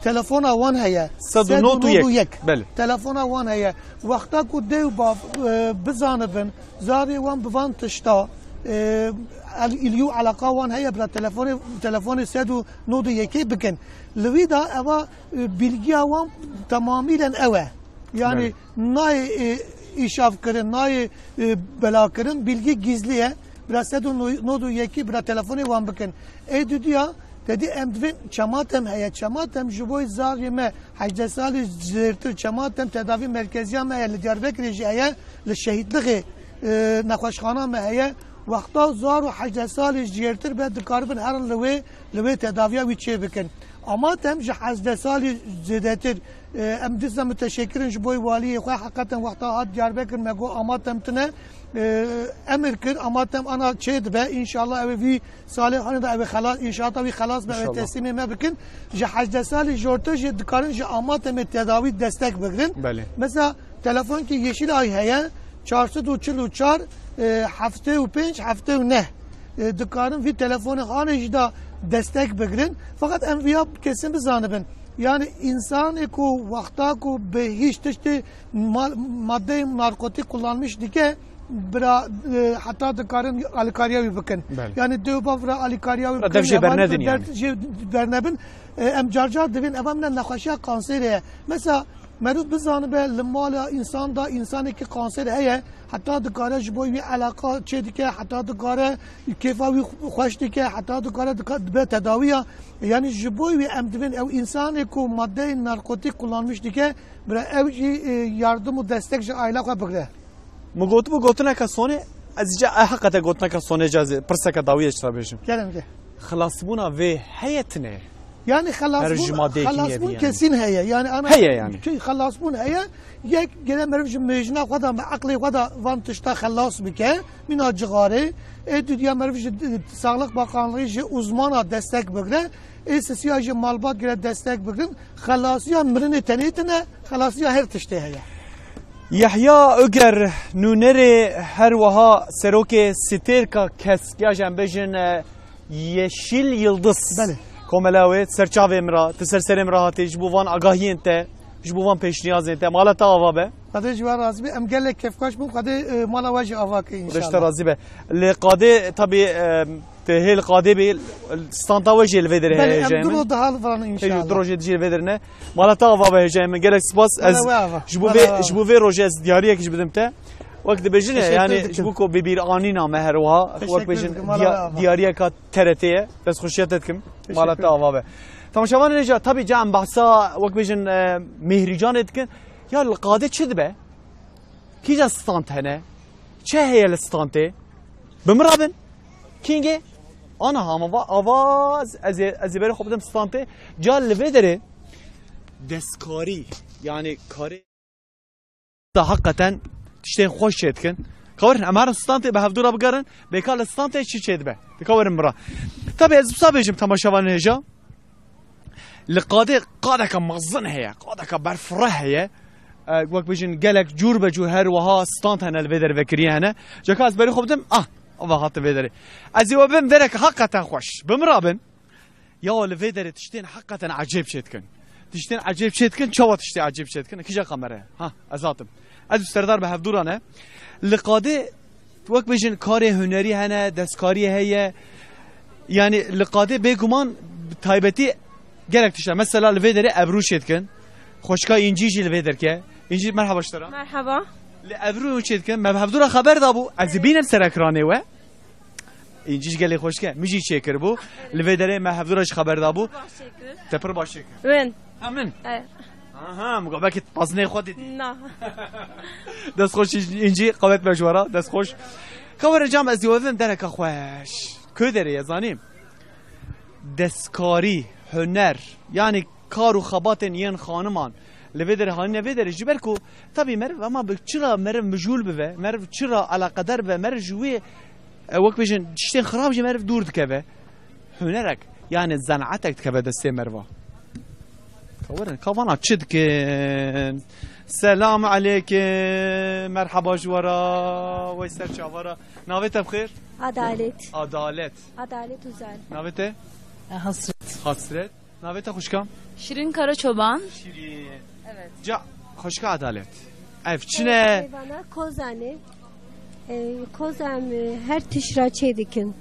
telefona wan heye. Sed û nod û yek. Sed û nod û yek. Belê. Telefona wan heye. Wexta ku dê û bav, e, bizanibin, zarê wan bi van tişta, e, el-, îlî û eleqa wan heye, bila telefonê, telefonê sed û nod û yekê bikin. Li wî de eva, e, bilgiya wan temamîlen ew e. Yani Belê. nayê, e, îşav kirin, nayê, e, bela kirin, bilgi gizlî ye. Bira sed û nod û yekî bira telefonê wan bikin. Ê dudiya, te dî em divên çematem heye. Çematem ji bo zarê me hejdeh salî jêrtir çematem tedavî merkeziya me heye. Li Diyarbekirê jî heye, li şehîdlixê, e, nexweşxana me heye. Wexta zar û hejdeh salî jêrtir be dikaribin herin li wê, li wê tedaviya wî çê bikin. Amatem ji hejdeh salî zêdetir. E, em dîsa müteşekkirin ji bo waliyê xwe. Heqeten wexta hat Diyarbekir me got amatem tune. E, emir kir, amatem ana çê dibe. Înşallah ew ê vî salê xanê de ew ê xelas, înşaata wî xelas be, ew ê İnşallah. teslîmê me bikin. Ji hejdeh salî jortir jî dikarin ji amatemê tedawî destek bigirin. Belê. Mesela telefonkî Yeşilay heye, çar sed û çil û çar, e, heftê û pênc, heftê û neh. E, dikarin vî telefonê xanê jî de destek bigirin. Fakat em viya kesin bizanibin. Yani însanê ku wexta ku bi hîç tiştê ma-, madeyê narkotik kullanmış dike, bira, e, heta dikarin alîkariya wî bikin. Belê. Yani dê û bav bira alîkariya wî Bira bikin, dev jê ya bernedin dert yani. jê bernebin. E, em car car dibên eva min nexweşiya kanserê ye. Mesela meriv bizanibe li mala însan da însanekî kanser heye, heta dikare ji bo wî eleqa çê dike, heta dikare kêfa wî xweş dike, heta dikare dika-, dibe tedawiya. Yani ji bo wî em divên ew însanê ku madeyê narkotik kullanmiş dike, bira ew jî, e, yardim û destek ji aîla xwe bigre. Min gotibû gotineke sonê, ez îca, e, heqete gotineke sonê ca ez ê pirseke dawiyê ji te bêjim. Kerem ke. Xilasbûna vê heye tine? Yani Her xelasbûn, ji madeyekî xelasbûn nevî yani. kesin heye. Yani ana Heye yani. Ki xelasbûn heye. Yek gere meriv ji mêjina xwe de, me eqlê xwe de van tişta xelas bike. Mîna cixarê. Ê dudiya meriv ji, e, Sağlık Bakanlığı ji uzmana destek bigre. Ê sisiya ji malbat gere destek bigrin. Xelasiya mirinê tenê tine, xelasiya her tiştê heye. Yehya Öger, nûnerê her wiha serokê Stêrka Kesk, ya jî em bêjin, e, Yeşil Yıldız Belê. Komela wê, ser çavê min re, tu ser serê min re hatî, ji bo van agahiyên te, ji bo van pêşniyazên te, mala te ava be. Xwedê ji we razî be, em gelek kêfxweş bûn, Xwedê, e, mala we jî ava ke Xwedê ji te înşallah. razî be. Lê qadê, tabî, e, Te hê li qadê bê, standa we jî li vê derê Belê, heye em hêjayê du min. roj daha li van Hêjî înşallah. du rojê dijî li vê derê ne. Mala te ava be hêjayê min. Gelek spas. Mala Ez we ava. ji bo Mala vê, we ava. ji bo vê rojê ez diyariyek ji bidim te. Wek dibêjin e, Teşekkür yani dikim. ji bo ku bibîranîna me her wiha. Wek Teşekkür bêjin dikim, mala diya-, we ava. diyariyeka T R T ye. Destxweşiya te dikim. Teşekkür. Mala te ava be. Temaşevan hêja, tabî ca em behsa wek bêjin, e, Mêhrîcanê dikin. Ya li qadê çi dibe? Kîja stand hene? Çi heye li standê? Bi min re bin. Kîngê? Ana hama va, ava ez, ez, ez ê berê xwe bidim standê. Ca li vê derê destkarî, yani karê da heqeten tiştên xweş çê dikin. Ka werin, em herin standê bi hevdû re bigerin, bêka li standê çi çê dibe? Dika werin min re. Tabî ez wisa bêjim temaşevanên hêja. Li qadê qadeke mezin heye, qadeke berfireh heye. E, wek bêjin gelek cûr be cûr her wiha stand hene li vê derê vekiriyê hene. Ceka ez berî xwe bidim, ah, ava hate vê derê. Ez ê we bim dereke heqeten xweş. Bi min re bin. Ya li vê derê tiştên heqeten ecêb çê dikin. Tiştên ecêb çê dikin, çawa tiştê ecêb çê dikin? Kîja kamera? Ha, ez hatim. Ez û Serdar bi hevdû re ne. Li qadê wek bêjin karê hunerî hene, destkariyê heye. Yani li qadê bêguman bi taybetî gelek tişt e. Mesela li vê derê ebrû çê dikin. Xweşka Încî jî li vê derke. Încî, merhaba ji te re. Merhaba. Li ebrû çê dikin. Me bi hevdû re xeber dabû. Ez ê bînim ser ekranê we. Încî jî gelê xweşke. Min jî çêkiribû. Li vê derê me hevdû re jî xeber dabû. Baş çêkir. Te pir baş çêkir. Win. Ha, min? E. Aha, min got belkî pazinê xwe didî. Na. Dest xweş Încî, qewet be ji we re, dest xweş. Ka were cam ez dî we bim dereka xweş. Kö derê ye zanî. Destkarî, huner, yani kar û xebatên yên xaniman li vê derê hanîne vê derê, ji ber ku tabî meriv, ema bi çira meriv mijûl bibe, meriv çira eleqedar bibe, meriv ji wê, e, wek bêjin, tiştên xirab jî meriv dûr dikeve. Hunerek, yani zenaetek dikeve destê meriva. Ka werin, ka vana çi dikin? Selam aleykim, merhaba ji we re, wey ser çava re. Navê te bi xêr? Adalet. Adalet. Adalet Uzal. Navê te? E, Hasret. Hasret. Navê te xwişka? Şirin Karaçoban. Şirin. Evet. Ca, xwişka Adalet. Ev çi ne? Vana kozanê. E, kozan, e, her tişt ra çê dikin.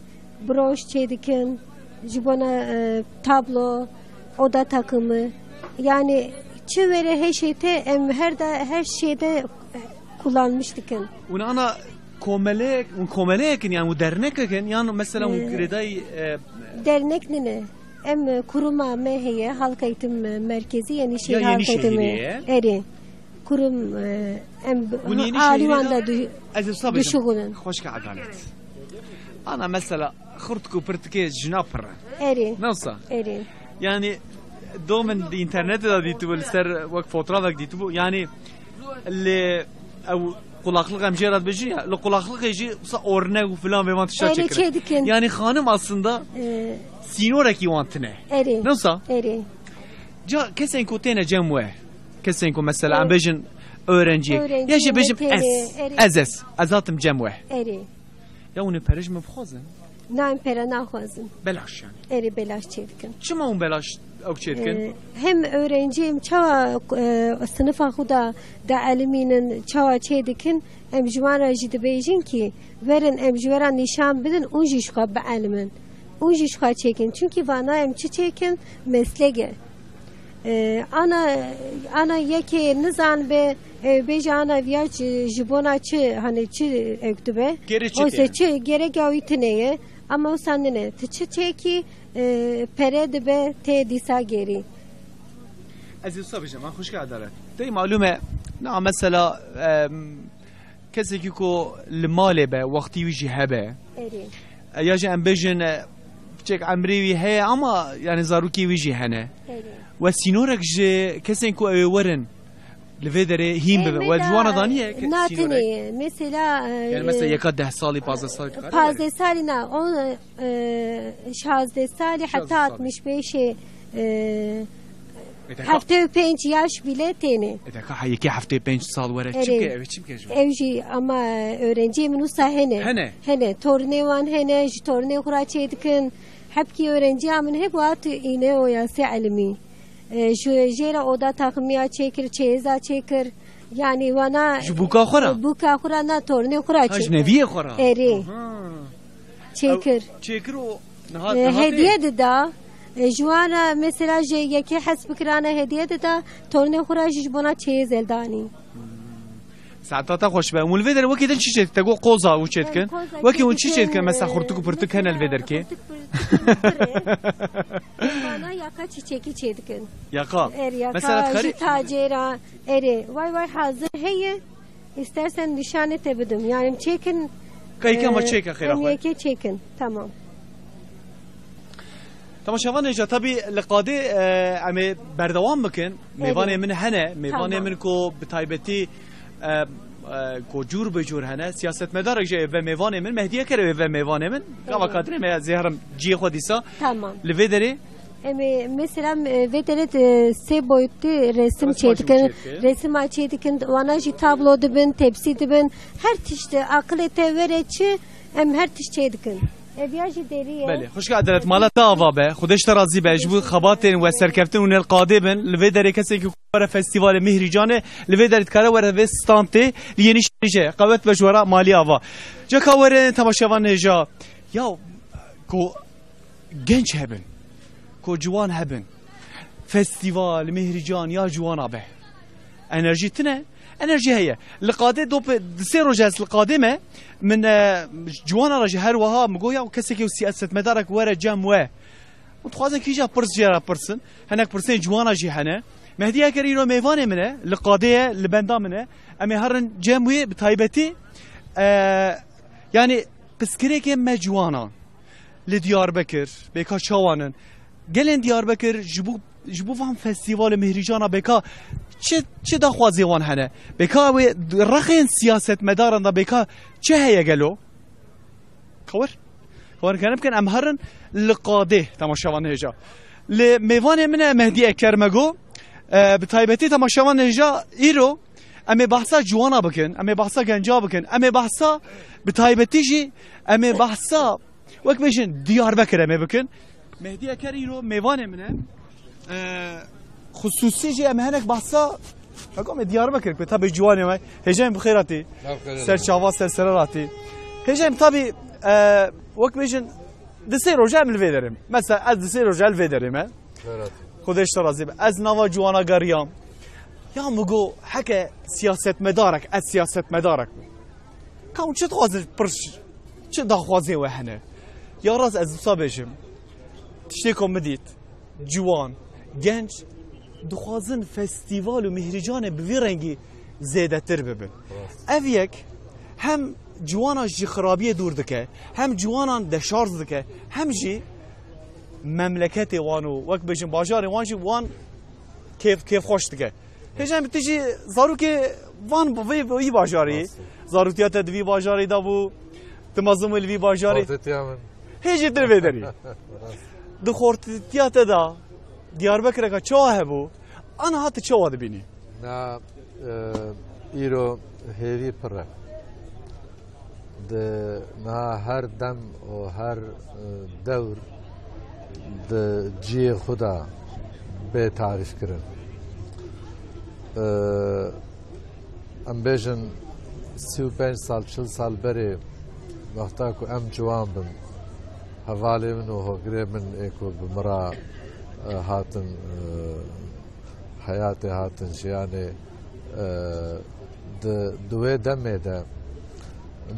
Broş çê dikin. Ji bona, e, tablo, oda takımı. Yani çi were hêşê te em her da, her şeyde, e, kullanmış dikin. Hûn ana komeleyek, hûn komeleyekin, yani hûn dernekek in, yan mesela hûn, e, girêdayî, e, dernek nine. Em, e, kuruma me heye, Halk Eğitim, e, Merkezi, Yenişehir Halk Eğitimi. Erê. Kurum, e, em, hûn Yenişehirê alî wan de du-, ez ê wisa bêjim, dişuxulin. Xweşka Adalet. Ana mesela xirtik û pirtikê jina pir e. Erê. Ne wisa? Erê. Yani do min di internetê de dîtibû, li ser wek fotrafek dîtibû. Yani li ew qulaklik em jê re dibêjin ya, li qulaklikê jî wisa orne û filan vê van tişta çêkire. Erê, çê dikin. Yani xanim aslında, e, sînorekî wan tine. Erê. Ne wisa? Erê. Ca kesên ku têne cem we, kesên ku mesela em bêjin öğrenci, ya jî bêjim ez, erê, ez, ez, ez hatim cem we. Erê. Ya hûn ê pere ji min bixwazin? Na, em pere naxwazin. Belaş yani. Erê, belaş çê dikin. Çima hûn belaş ew çê dikin? Ee, hem öğrenciyim, çawa, e, sinifa xwe da, da elimînin, çawa çê dikin, em ji wan re jî dibêjin ki, werin em ji we re nîşan bidin, û jî ji xwe bielimin. Û jî ji xwe çêkin. Çunkî vana em çi çêkin? Meslek e. E, ana, ana yekê nizan be, e, bêje ana viya ji, ji bona çi, hani çi ew dibe? Gerê çi tê? Oysa çi, gerek ya wî tine ye. Ama wisa nine. Tu çi çêkî, e, pere dibe tê dîsa gerî. Ez ê wisa bêjim, ha, xwişka Adalet. Tey malûm e, na mesela, em, kesekî ku li malê be, wextî wî jî hebe. Erê. E, ya jî em bêjin, e, piçek emrê wî heye ama yani zarokê wî jî hene. Erê. We sînorek ji kesên ku ew ê werin li vê derê hîn bibe. We ji wan re daniye ke-, sînorek? Mesela, e, yani mesela yeka deh salî, pazdeh salî dikare were? Pazdeh salî na, on, e, şazdeh salî, heta altmış beşê, e, heftê û pênc yaş bile têne. E, deka, ha, yekê heftê û pênc sal were, çi bike, ev çi bike ji we? Ev jî ama, e, öğrenciyê min wisa hene. Hene? Hene. Tornê wan hene, ji tornê xwe re çê dikin. Hepkî öğrenciya min hebû hat îne o yasê elimî. E, ji, jê re oda takimiya çêkir, çeyiza çêkir. Yani wana ji bûka xwe re? Bûka xwe re na, tornê xwe re çêkir. Ha, ji neviyê xwe re? Erê. Aha. Çêkir. Ew çêkir û niha, e, niha hediye dida. E, ji wan re mesela ji yekê hez bikirane hediye dida. Tornê xwe re jî ji bona çeyiz eldanî. Hmm. Saeta te xweş be. Hûn li vê derê wekî din çi çê dikin? Te got qoza û çê dikin. Wekî hûn çi çê dikin? Mesela xurtik û pirtik hene li vê derkê? Xurtik pirtik pir e. Bana yaka çiçekî çê dikin. Yaka. Er yaka, mesela ji tacê re. Erê, way way hazir heye. İstersen nişanê te bidim. Yani em çêkin. Kayka ma, e, çêka xêra xwe. Em yekê çêkin. Tamam. Temaşevanê hêja, tabî li qadê, e, em ê berdewam bikin. Mêvanê min hene, mêvanê min ku bi taybetî, e, e, ku cûr bi cûr hene, siyasetmedarek jî ê ve mêvanê min, Mehdiye Kere ê ve mêvanê min. Gava kadrê me ya zêherim ciyê xwe dîsa. Tamam. Li vê derê? Em ê, mesela, e, vê derê, e, sê boyutlu resim çê dikin. Resim çê dikin. Resima çê dikin, wana jî tablo dibin, tepsî dibin. Her tişt, e, aqilê te were çi, em her tişt çê dikin. Ev ya jî derî ye. Belê. Xwişka Edalet, mala te ava be. Xwedê ji te razî be. Ji bo xebatên we serkeftin û nel qadê bin. Li vê derê kesekî ku were festîvalê Mihricanê, li vê derê dikare were vê standê, li Yenîşehîrê. Qewet be ji we re malî ava. Ceka were temaşevan hêja. Ya ku genç hebin, ku ciwan hebin. Festîval, Mihrican ya ciwana be. Enerjî tine, enerjî heye. Li qadê dope, di sê roj ez li qadê me, min, e, ciwana re jî her wiha min got, ya kesekî û siyasetmedarek were cem we. Û dixwazin kîja pirs jê re pirsin. Hinek pirsên ciwana jî hene. Mehdiye Kerî îro mêvanê min e, li qadê ye, li benda min e. Em ê herin cem wê bi taybetî, e, yani pirsgirêkê me ciwanan. Li Diyarbekir, bêka çawan in? Gelên Diyarbekir ji bo Ji bo van festîval û mihrîcana bêka çi, çi daxwazê wan hene? Bêka wê rexên siyasetmedaran da bêka çi heye gelo? Kawir? Kawir kerem bikin, em herin li qadê temaşevan hêja. Li mêvanê min e Mehdî Eker Mego. E, bi taybetî temaşevan hêja îro em ê behsa ciwana bikin, em ê behsa genca bikin, em ê behsa bi taybetî jî em ê behsa wek bêjin Diyarbekir em ê bikin. Mehdî Eker îro mêvanê min e. E, xusûsî jî em hinek behsa Heko me Diyarbekir ku tabi ciwanê me. Hêjayên bi xêr hatî. Ser çava ser serer hatî. Hêjayên tabi, e, wek bêjin di sê roja em li vê derê me. Mesela ez di sê roja li vê derê me. Xêr hatî. Xwedê ji te razî be. Ez nava ciwana geriyam. Ya min got heke siyasetmedarek, ez siyasetmedarek bim. Ka hûn çi dixwazin pir çi daxwazê we hene? Ya rast ez wisa bêjim. Tiştê ku min dît, ciwan, genç dixwazin festîval û mihrîcanê bi vî rengî zêdetir bibin. Rast. Ev yek hem ciwanan ji xirabiyê dûr dike, hem ciwanan deşarj dike, hem jî memleketê wan û wek bêjin bajarê wan jî wan kêf, kêfxweş dike. Hêjayên bi tu jî zarokê van bi vê, vî bajarî. Rast e. Zaroktiya te di vî bajarî de bû. Tu mezin bû li vî bajarî. Xortîtiya min. Hê jî tu li vê derî. Rast. Di xortîtiya te de Diyarbekireka çawa hebû? Aniha tu çawa dibînî? Na, e, îro hêvî pir e. Di niha her dem û her, e, dewr di cihê xwe de bê tarîfkirin. E, em bêjin sî û pênc sal, çil sal berê wexta ku em ciwan bin, hevalê min û hogirê min ê ku bi min re, e, hatin, e, heyatê hatin jiyanê, e, di, di wê demê de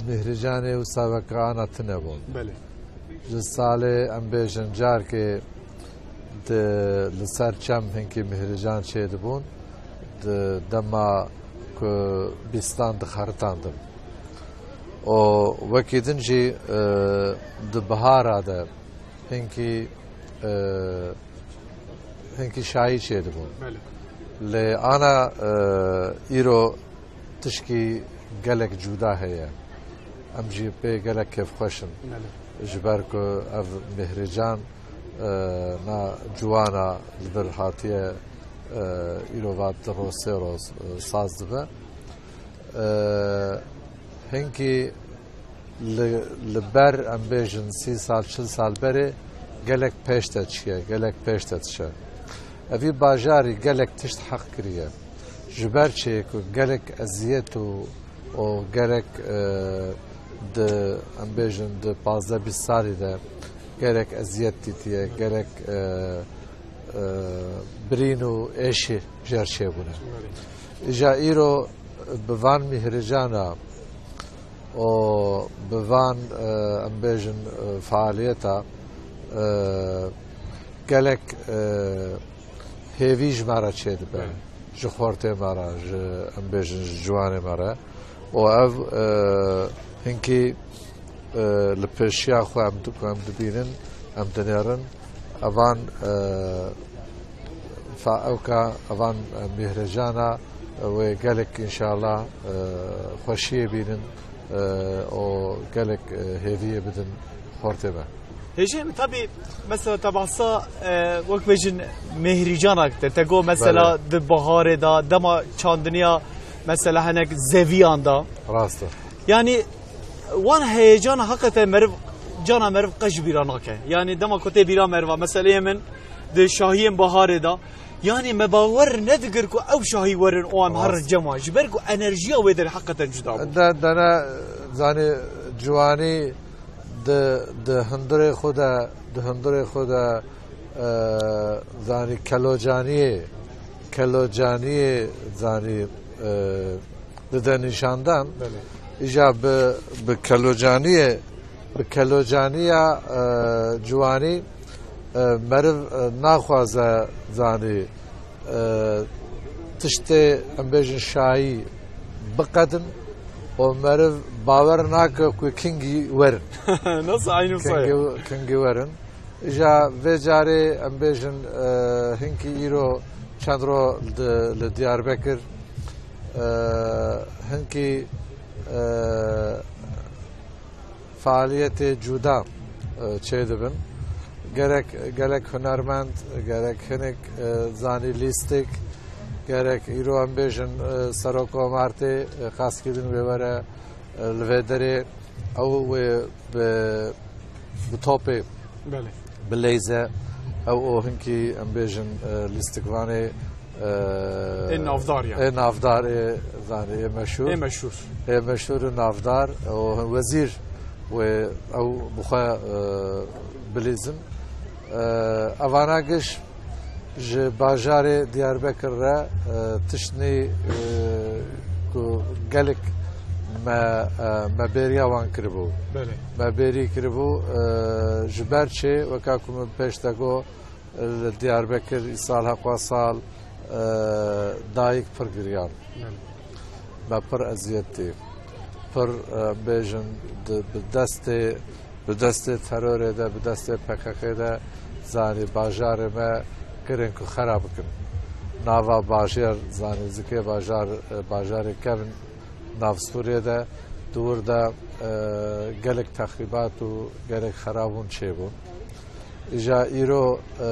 mihrîcanê wisa weke ana tune bûn. Belê. Ji salê em bêjin carkê di, li ser çem hinkî mihrîcan çêdibûn, di dema ku bîstan dixeritandin. Û wekî din jî, e, di bihara de hinkî, e, hinkî şayî çêdibûn. Belê. Lê ana, e, îro tişkî gelek cuda heye. Em jî pê gelek kêfxweş in. Belê. Ji ber ku ev mihrîcan, e, na ciwana li vir hatiye, e, îro va du roz sê roz, e, saz dibe. E, hinkî li, li ber, em bêjin, sî sal, çil sal berê gelek pêş de çiye, gelek pêş de diçe. Evî bajarî gelek tişt heq kiriye. Ji ber çi ku gelek eziyet û, û gelek, e, di, em bêjin, di pazdeh bîst salî de gelek eziyet dîtiye, gelek, e, e, birîn û êşî jêr çêbûne. Îja îro bi van mîhricana û bi van, e, em bêjin, e, faaliyeta, e, gelek, e, hêvî ji me re çêdibe. Belê. Ji xortê me re, ji, em bêjin, ji ciwanê me re. Û ev, e, hinkî, e, li pêşiya xwe em di-, ku em dibînin, em dinêrin. Evan, e, fa-, ewka, evan, e, mîhricana, e, wê gelek înşallah, e, xweşiyê bînin, e, û gelek, e, hêviyê bidin xortê me. Hêjayê min, tabî, mesela te behsa, e, wek bêjin mîhrîcanak te, te got mesela Belê. di biharê de, dema çandiniya mesela hinek zeviyan de. Rast e. Yanî wan heyecana heqeten meriv, cana meriv qet ji bîra nake. Yanî dema ku tê bîra meriva, meseleyê min di şahiyên biharê de, yanî me bawer nedikir ku ew şahî werin û em Rast. herin cem wan. Ji ber ku enerjiya wê derê heqeten cuda bû. De, dene, zanî, ciwanî di, di hundirê xwe de, di hundirê xwe de, e, zanî, kelocaniyê, kelocaniyê, zanî, e, dide nîşandan. Belê. Îja bi, bi kelocaniyê, bi kelocaniya, e, ciwanî, e, meriv, e, naxwaze, zanî, e, tiştê, em bêjin, şayî biqedin û meriv bawer nake ku kingî werin. Nasıl aynı Kingî, kingî werin. Îja vê carê em bêjin, e, hinkî îro çend ro li, li Diyarbekir, e, hinkî, e, faaliyetê cuda, e, çêdibin. Gerek gelek hunermend, gerek hinek, e, zanî lîstik, gerek îro em bêjin, e, serokomartê, e, qas kirin wê were, e, li vê derê ew wê bi, bi topê Belê. Bi leyze, ew o hinkî em bêjin, e, lîstikvanê, e, Ê navdar yani. Ê navdar, ê zanî, ê meşhur. Ê meşhur. Ê meşhur û navdar, o wezîr wê ew bi xwe, e, bilîzin. E, evana giş ji bajarê Diyarbekir re, e, tiştnî, e, ku gelek me, e, me bêriya wan kiribû. Belê. Me bêrî kiribû, e, ji ber çi, weka ku min pêş de got, li Diyarbekir îsal heqwa sal, e, dayik pir giriyan. Belê. Me pir eziyet tê. Pir, e, bêjin di, bi destê, bi destê terorê de, bi destê P K K de, zanî, bajarê me kirin ku xera bikin. Nava bajêr, zanî, zikê bajar, e, bajarê kevin nav Sûriyê de, di wir de, e, gelek texrîbat û gelek xerabûn çêbûn. Îja îro, e,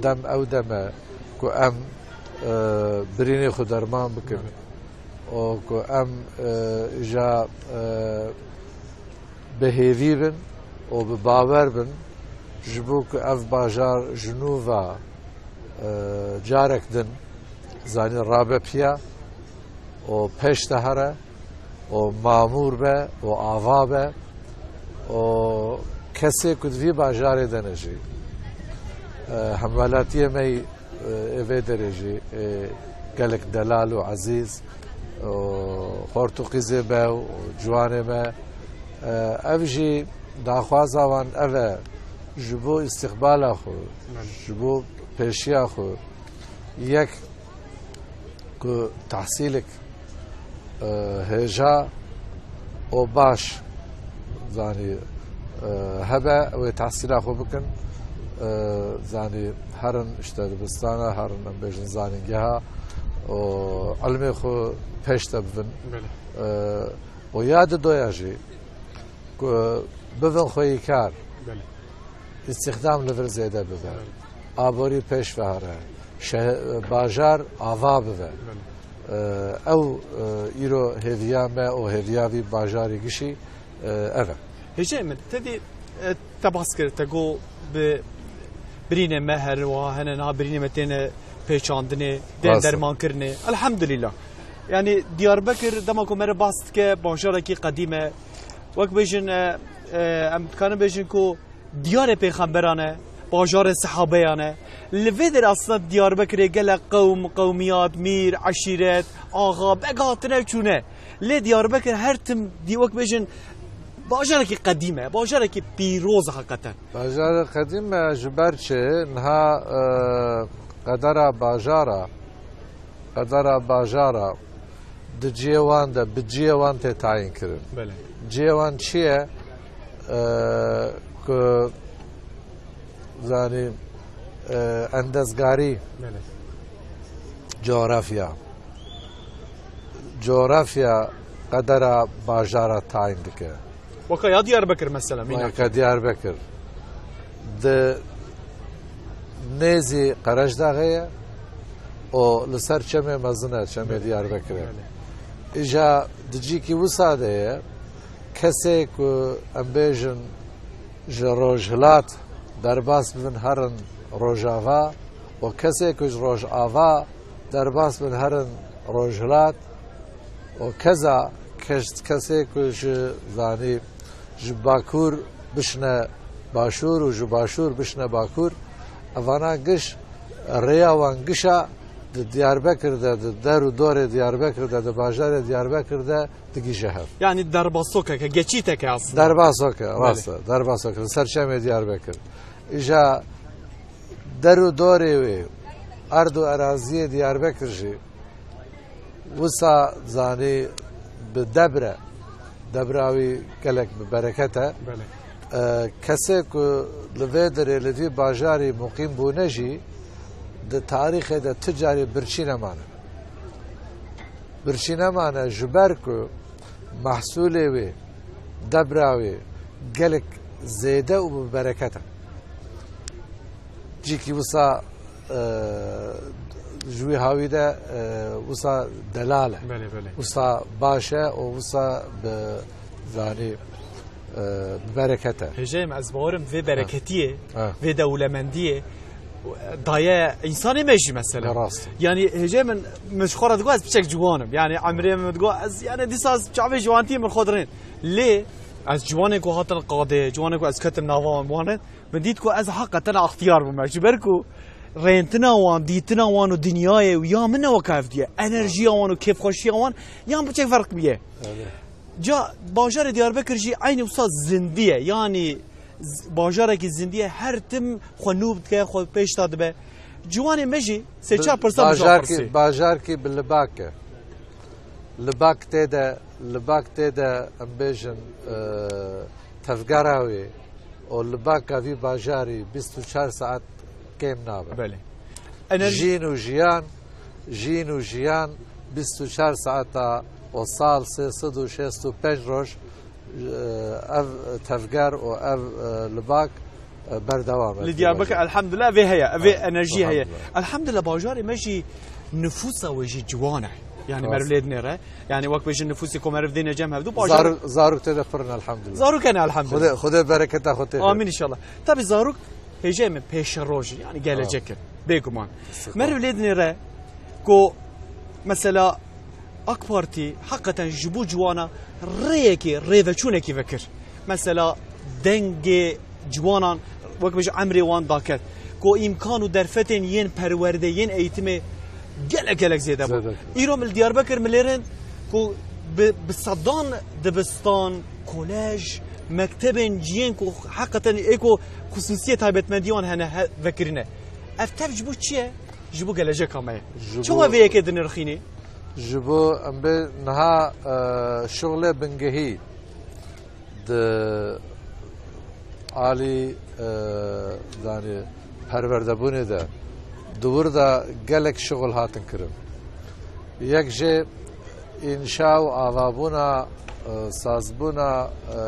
dem ew dem e ku em, e, birînê xwe derman bikin û ku em, e, îja, e, bi hêvî bin û bi bawer bin, ji bo ku ev bajar ji nû ve, e, carek din, zanî, rabe piya û pêş de here û mamûr be û ava be û kesê ku di vî bajarê de ne jî, e, hemwelatiyê me yî, e, ê vê derê jî, e, gelek delal û ezîz û xort û qîzê me û ciwanê me, e, ev jî daxwaza wan ev e, ji bo îstîqbala xwe, Belê. Ji bo pêşiya xwe, yek ku tehsîlek, e, hêja û baş, zanî, e, hebe, wê tehsîla xwe bikin, e, zanî, herin işte dibistana, herin em bêjin zanîngeha û ilmê xwe pêş de bivin. Belê. E, û ya didoya jî ku bivin xweyîkar. Belê. Îstîxdam li vir zêde bibe. Belê. Aborî pêş ve here. Şeh-, bajar ava bibe. Belê. Ew, e, îro hêviya me û hêviya vî bajarî gişî, e, ev e. Hêjayê min, te dî, e, te bas kir, te got bi birînê me her wiha hene, niha birînê me têne pêçandinê, tên Rast e. dermankirinê. Elhamdulillah. Yani Diyarbekir dema ku me re bas dike, bajarekî qedîm e. Wek bêjin, e, e, em dikarin bêjin ku diyarê pêxemberan e, bajarê sehabeyan e. Li vê derê aslında Diyarbekirê gelek qewm, qewmiyat, mîr, eşîret, axa, beg hatine û çûne. Lê Diyarbekir her tim dî wek bêjin bajarekî qedîm e, bajarekî pîroz e heqeten. Bajarê qedîm e ji ber çi? Niha, e, qedera bajara, qedera bajara di cihê wan de, bi cihê wan tê tayîn kirin. Belê. Cihê wan çi ye? E, ku zanî, e, endezgarî, Belê. Coğrafya. Coğrafya qedera bajara tayîn dike. Weka ya Diyarbekir mesela, mînak. Weka Diyarbekir. Di nêzî Qerejdaxê ye û li ser çemê mezin e, çemê Belê. Diyarbekir e. Belê. Îja di cîkî wisa de ye, kesê ku em bêjin ji rojhilat derbas bibin herin rojava û kesê ku ji rojava derbas bin herin rojhilat û keza kes-, kesê ku ji, zanî, ji bakur bişne başûr û ji başûr bişne bakur, evana giş rêya wan gişa di Diyarbekir de, di der û dorê Diyarbekir de, di bajarê Diyarbekir de digihîje hev. Yani derbasokeke, geçîteke aslında. Derbasok e, Belê. Rast e, derbasok e, li ser çemê Diyarbekir. Îja der û dorê wê, erd û eraziyê Diyarbekir jî wisa, zanî, bi debr e. Debra wî gelek bi bereket e. Belê. E, kesê ku li vê derê li vî bajarî muqîm bûne jî di tarîxê de tu carî birçî nemane. Birçî nemane ji ber ku mehsûlê wê, debra wê gelek zêde û bi bereket e. Cîkî wisa, e, ji wî hawî de, e, wisa delal e. Belê, belê. Wisa baş e û wisa bi zanî, e, bi bereket e. Hêjayê min, ez bawerim vê bereketiyê, Ha. vê dewlemendiyê daye însanê me jî mesela. Ne rast. Yani hêjayê min, min ji xwe re digot ez piçek ciwan im. Yani emrê min digot ez yani dîsa ez çavê ciwantiyê min xwe dirên. Lê ez ciwanên ku hatin qadê, ciwanên ku ez ketim nava wan, wan re, min dît ku ez heqeten extiyar bûme. Ji ber ku rêntina wan, dîtina wan û dinyayê û ya min ne weke hevdî ye. Enerjiya wan û kêfxweşiya wan yan piçek ferq bûye. Evet. Ca bajarê Diyarbekir jî eynî wisa zindî ye. Yanî z-, bajarekî zindî ye. Her tim xwe nû dike, xwe pêş de dibe. Ciwanê me jî sê çar pirsa min ji wan pirsî. Bajarkî, bajarkî bi libak e. Libak tê de, libak tê de, em bêjin, e, tevgera wê û libaka vî bajarî bîst û çar saet kêm nabe. Belê. Enerji- Jîn û jiyan, jîn û jiyan bîst û çar saeta û sal sê sed û şêst û pênc roj, e, ev tevger û ev, e, libak, e, berdewam e. Li Diyarbekir, elhamdulillah, vê heye, vê enerjî heye. Elhamdulillah. Elhamdulillah, bajarê me jî nifûsa wê jî ciwan e. Yani Rast. Meriv lê dinêre. Yani wek bêjin nifûsê ku meriv dêne cem hevdû, bajar- Zarok, zarok tê de pir in, elhamdulillah. Zarok hene, elhamdulillah. Xwedê, Xwedê bereketa xwe tê de. Amin inşallah. Tabi zarok hêjayê min pêşeroj in, yani gelecek in. Bêguman. Meriv lê dinêre ku mesela AK Partî heqeten ji bo ciwana rêyekê, rêveçûnekî vekir. Mesela dengê ciwanan wek bêje emrê wan daket. Ku îmkan û derfetên yên perwerdê, yên eğitimê gelek gelek zêde bû. Zêde. Îro min li Diyarbekir min lêrin ku bi, bi sedan dibistan, kolej, mektebên ciyên ku heqeten ê ku xusûsiyê taybetmendî wan hene he-, vekirine. Ev tev ji bo çi ye? Ji bo geleceka me ye. Ji Çima bo vê yekê dinirxînî? Ji bo em bê niha, e, şuxlê bingehî di alî, e, danî perwerdebûnê de di wir de gelek şuxul hatin kirin. Yek jê înşa û avabûna, e, sazbûna, e,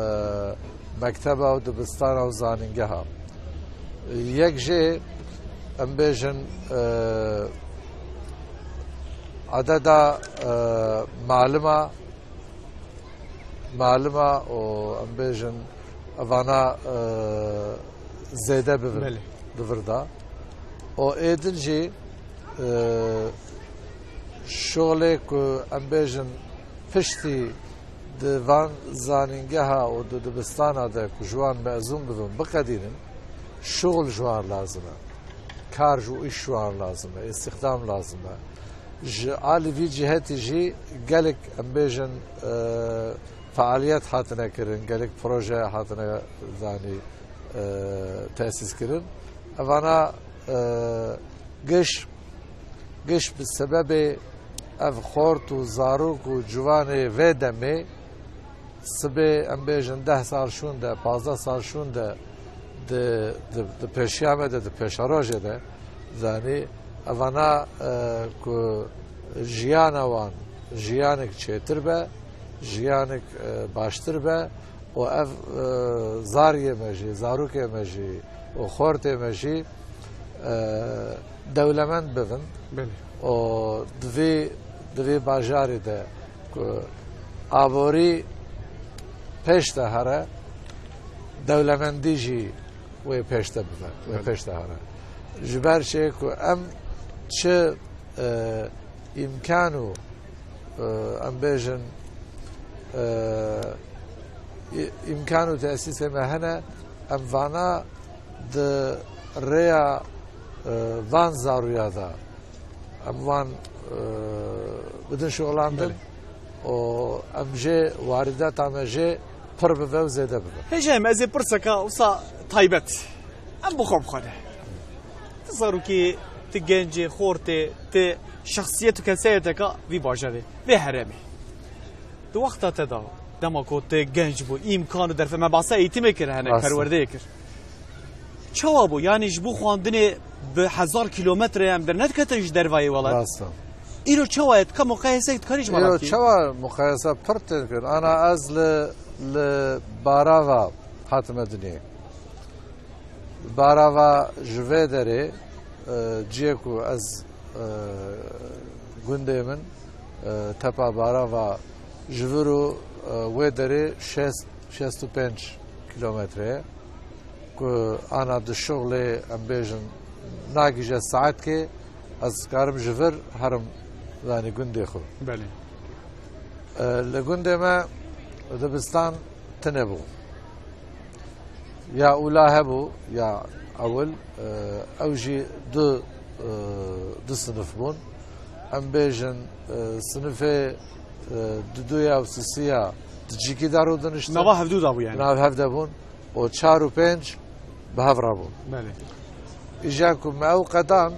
mekteba û dibistana û zanîngeha. Yek jê, em bêjin, e, ededa, e, malima, malima û em bêjin evana, e, zêde bibin Belê. di vir de. Û ê din jî, e, şolê ku em bêjin piştî di van zanîngeha û di dibistana de ku ji wan mezûn bibin, biqedînin, şuxul ji wan lazim e. Kar ji û îş ji wan lazim e, îstîxdam lazim e. Ji alî vî cihetî jî gelek, em bêjin, e, fealiyet hatine kirin, gelek proje hatine zanî, e, tesîs kirin. Evana, e, giş, giş bi sebebê ev xort û zarok û ciwanê vê demê sibê, em bêjin, deh sal şûnde, pazdeh sal şûnde di, di, di pêşiya me de, di pêşerojê de, zanî, evana, e, ku jiyana wan jiyanek çêtir be, jiyanek, e, baştir be û ev, e, zariyê me jî, zarokê me jî û xortê me jî, e, dewlemend bibin. Belê. Û di vî, di vî bajarî de ku aborî pêş de here, dewlemendî jî wê pêş de bibe, wê Belê. pêş de here. Ji ber çi ku em çi, e, îmkan û, e, em bêjin, e, î-, îmkan û tesîsê me hene, em vana di rêya, e, van zaroya de em wan, e, bidin şixulandin Belê. û em jê warîdeta me jê pir bibe û zêde bibe. Hêjayê me, ez ê pirseka wisa taybet. Em bi xwe bi xwe de. Ti zarokî, ti gencê, xortê, ti şexsiyet û kesayeteka vî bajarê, vê herêmê. Di wexta te de Dema ku te genc bû, îmkan û derfet, me behsa eğitimê kir, hene Rast e. perwerdeyê kir. Çawa bû? Yanî ji bo xwendinê bi hezar kilometre em dernediketin ji dervayê welat. Rast e. Îro çawa ye? Ka muqayesek dikarî ji me Îro re bikî? Çawa muqayese pir tên kir. Ana ez li, li Barava hatime dinê. Barava ji vê derê, e, ciyê ku ez, e, gundê min, e, tepa Barava ji vir û, e, wê derê şêst, şêst û pênc kilometre ye. Ku ana di şixulê, em bêjin, nagîje saetkê, ez karim ji vir herim, yanî gundê xwe. Belê. E, li gundê me dibistan tune bû. Ya ula hebû, ya ewil, e, ew jî du, e, du sinif bûn. Em bêjin, e, sinifê, e, duduya û sisiya di cîkî de rûdiniştin. Nava hevdû de bû yani. Nav hevde bûn. Û çar û pênc bi hev re bûn. Belê. Îja ku me ew qedan,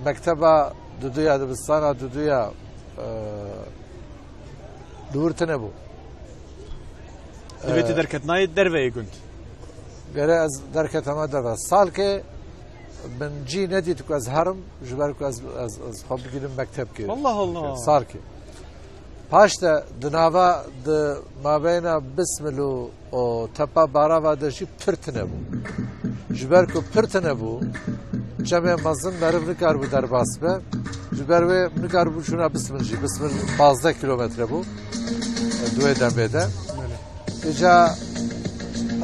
mekteba duduya, dibistana duduya, e, li wir tune bû. Divê tu E, derketnayê derveyê gund. Gere ez derketama derve. Salkê min cî nedît ku ez herim, ji ber ku ez, ez, ez xwe bigînim mektebkê. Allah Allah. Salkê. Paş de di nava, di mabeyna Bismil û, û tepa Barava de jî pir tune bû. Ji ber ku pir tune bû, çemê mezin meriv nikaribû derbas be. Ji ber wê nikaribû çûna Bismil jî. Bismil pazdeh kilometre bû. Di wê demê de. Îca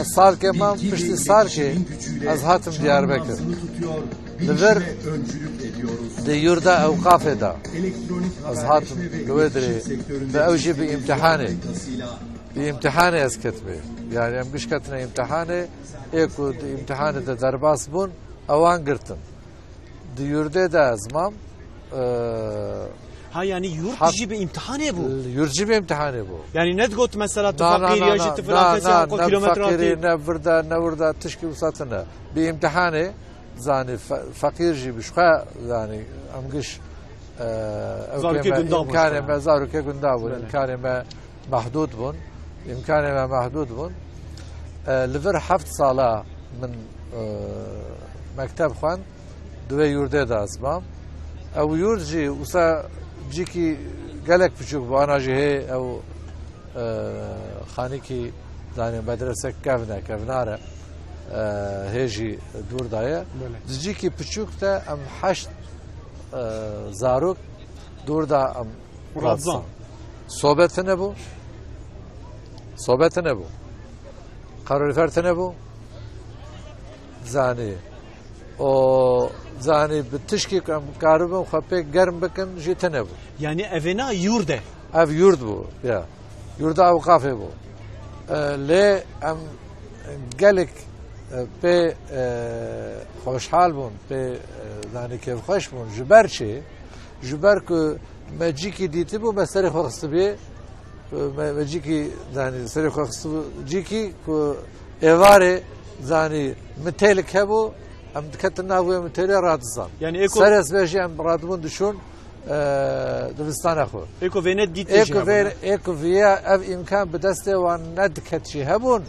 ez salkê mam, piştî salkê ez hatim Diyarbekir. Li vir di yurda ewqafê de ez hatim li wê dirê, bi ew jî bi îmtihanê, bi îmtihanê ez ketibê. Yani em giş ketine îmtihanê, ê ku di îmtihanê de derbas bûn, ewan girtin. Di yurdê de ez mam, e, Ha, yani yurt hat- jî bi îmtihanê bû. Yurt jî bi îmtihanê bû. Yani ne digot mesela tu Na, na, faqîr na, ya jî na, tu filan na, kesê na, haqo ne kilometre faqîrî, hatî. Ne virda, ne virda, tişkî wisa tune. Bi îmtihanê, zanî fe-, feqîr jî bi xwe, zanî em giş, e, ew Zarokê kê me gunda bûn îmkanê xwe. Me, zarokê gunda bûn, Belê. Îmkanê me mehdûd bûn. Îmkanê me mehdûd bûn. E, li vir heft sala min, e, mekteb xwend, di wê yurdê de ez mam. Ew yurd jî wisa cîkî gelek piçûk bû, ana jî hê ew, e, xanîkî, danê medresek kevn e, kevnar e, e, hê jî dûr de ye. Belê. Di cîkî piçûk de em heşt, e, zarok dûr de em Radizan. Radizan. Sobe tune bû. Sobe tune bû. Kalorifer tune bû. Zanî. O zanî bi tişkî ku em karibin xwe pê germ bikin jî tune bû. Yani evêna yurd e. Ev yurd bû, ya. Yurda ewqafê bû. E, lê em gelek, e, pê, e, xweşhal bûn, pê, e, zanî kêfxweş bûn. Ji ber çi? Ji ber ku me cîkî dîtibû, me serê xwe xistibî, me, me cîkî, zanî, serê xwe xistibû cîkî ku êvarê, zanî, mitêlik hebû, em diketin nav wê mitêlê radizan. Yani ê ku Serê sibê jî em radibûn diçûn, e, dibistana xwe. Ê ku vêne dîtê Ê jî ku hebûn, vê-, ha? Ê ku viya ev îmkan bi destê wan nediket jî hebûn,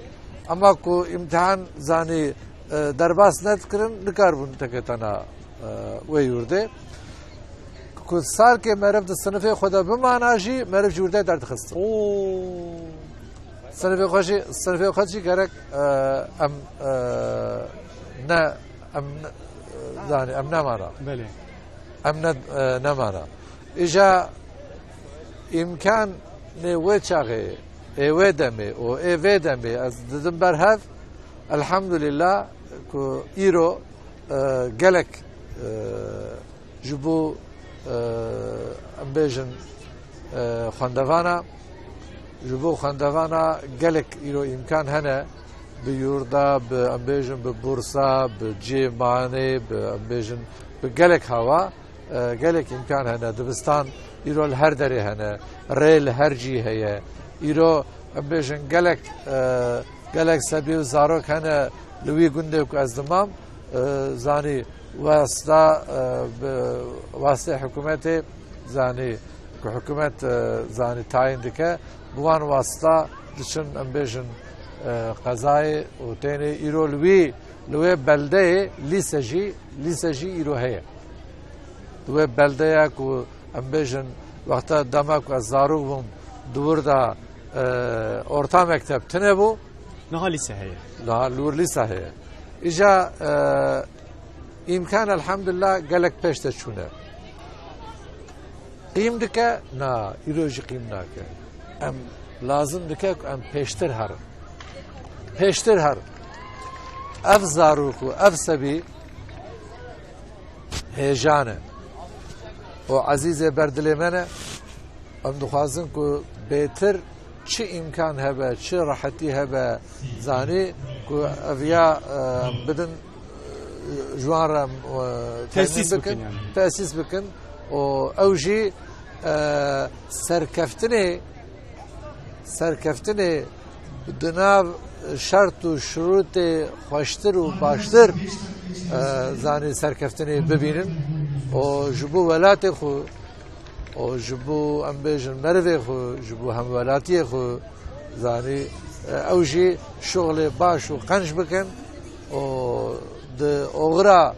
ema ku îmtihan, zanî, e, derbas nedikirin, nikaribûn diketana, e, wê yurdê. Ku salkê meriv di sinifê xwe de bimana jî, meriv ji wurdê derdixistin. Oo. Sinifê xwe jî, sinifê xwe jî gerek, e, em, e, ne, em ne, zanî, em nemana. Belê. Em ne, e, nemana. Îja îmkanê wê çaxê, ê wê demê û ê vê demê ez didim ber hev, elhamdulillah ku îro, e, gelek, e, ji bo, e, em bêjin, e, xwendevana, ji bo xwendevana gelek îro îmkan hene, bi yurda, bi, em bêjin, bi bursa, bi cihê manê, bi, em bêjin, bi gelek hawa, e, gelek îmkan hene. Dibistan îro li her derê hene, rê li her cî heye. Îro, em bêjin, gelek, e, gelek sebî û zarok hene li wî gundê ku ez dimam, e, zanî, wasta, e, bi wastê hikûmetê, zanî, Ku hikûmet, e, zanî tayîn dike, bi wan wasita diçin, em bêjin, e, qezayê û tênê îro li wî, li wê beldeyê lîse jî, lîse jî îro heye. Di wê beldeya ku em bêjin, wexta dema ku ez zarok bûm, di wir de, e, orta mekteb tune bû. Niha lîse heye. Niha li wir lîse heye. Îja, e, îmkan elhamdulillah gelek pêş de çûne. Qîm dike? Na, îro jî qîm nake. Em lazim dike ku em pêştir herin. Pêştir herin. Ev zarok û ev sebî hêja ne. O ezîzê ber dilê me ne. Em dixwazin ku bêtir çi îmkan hebe, çi rehetî hebe, zanî ku ev ya, e, bidin, e, ji wan re, e, Tesîs temîn bikin, bikin yani. Tesîs bikin û ew jî, e, serkeftinê, serkeftinê di nav şert û şurûtê xweştir û baştir, e, zanî serkeftinê bibînin û ji bo welatê xwe û ji bo, em bêjin, merivê xwe, ji bo hemwelatiyê xwe, zanî, e, ew jî şuxlê baş û qenc bikin û di oxira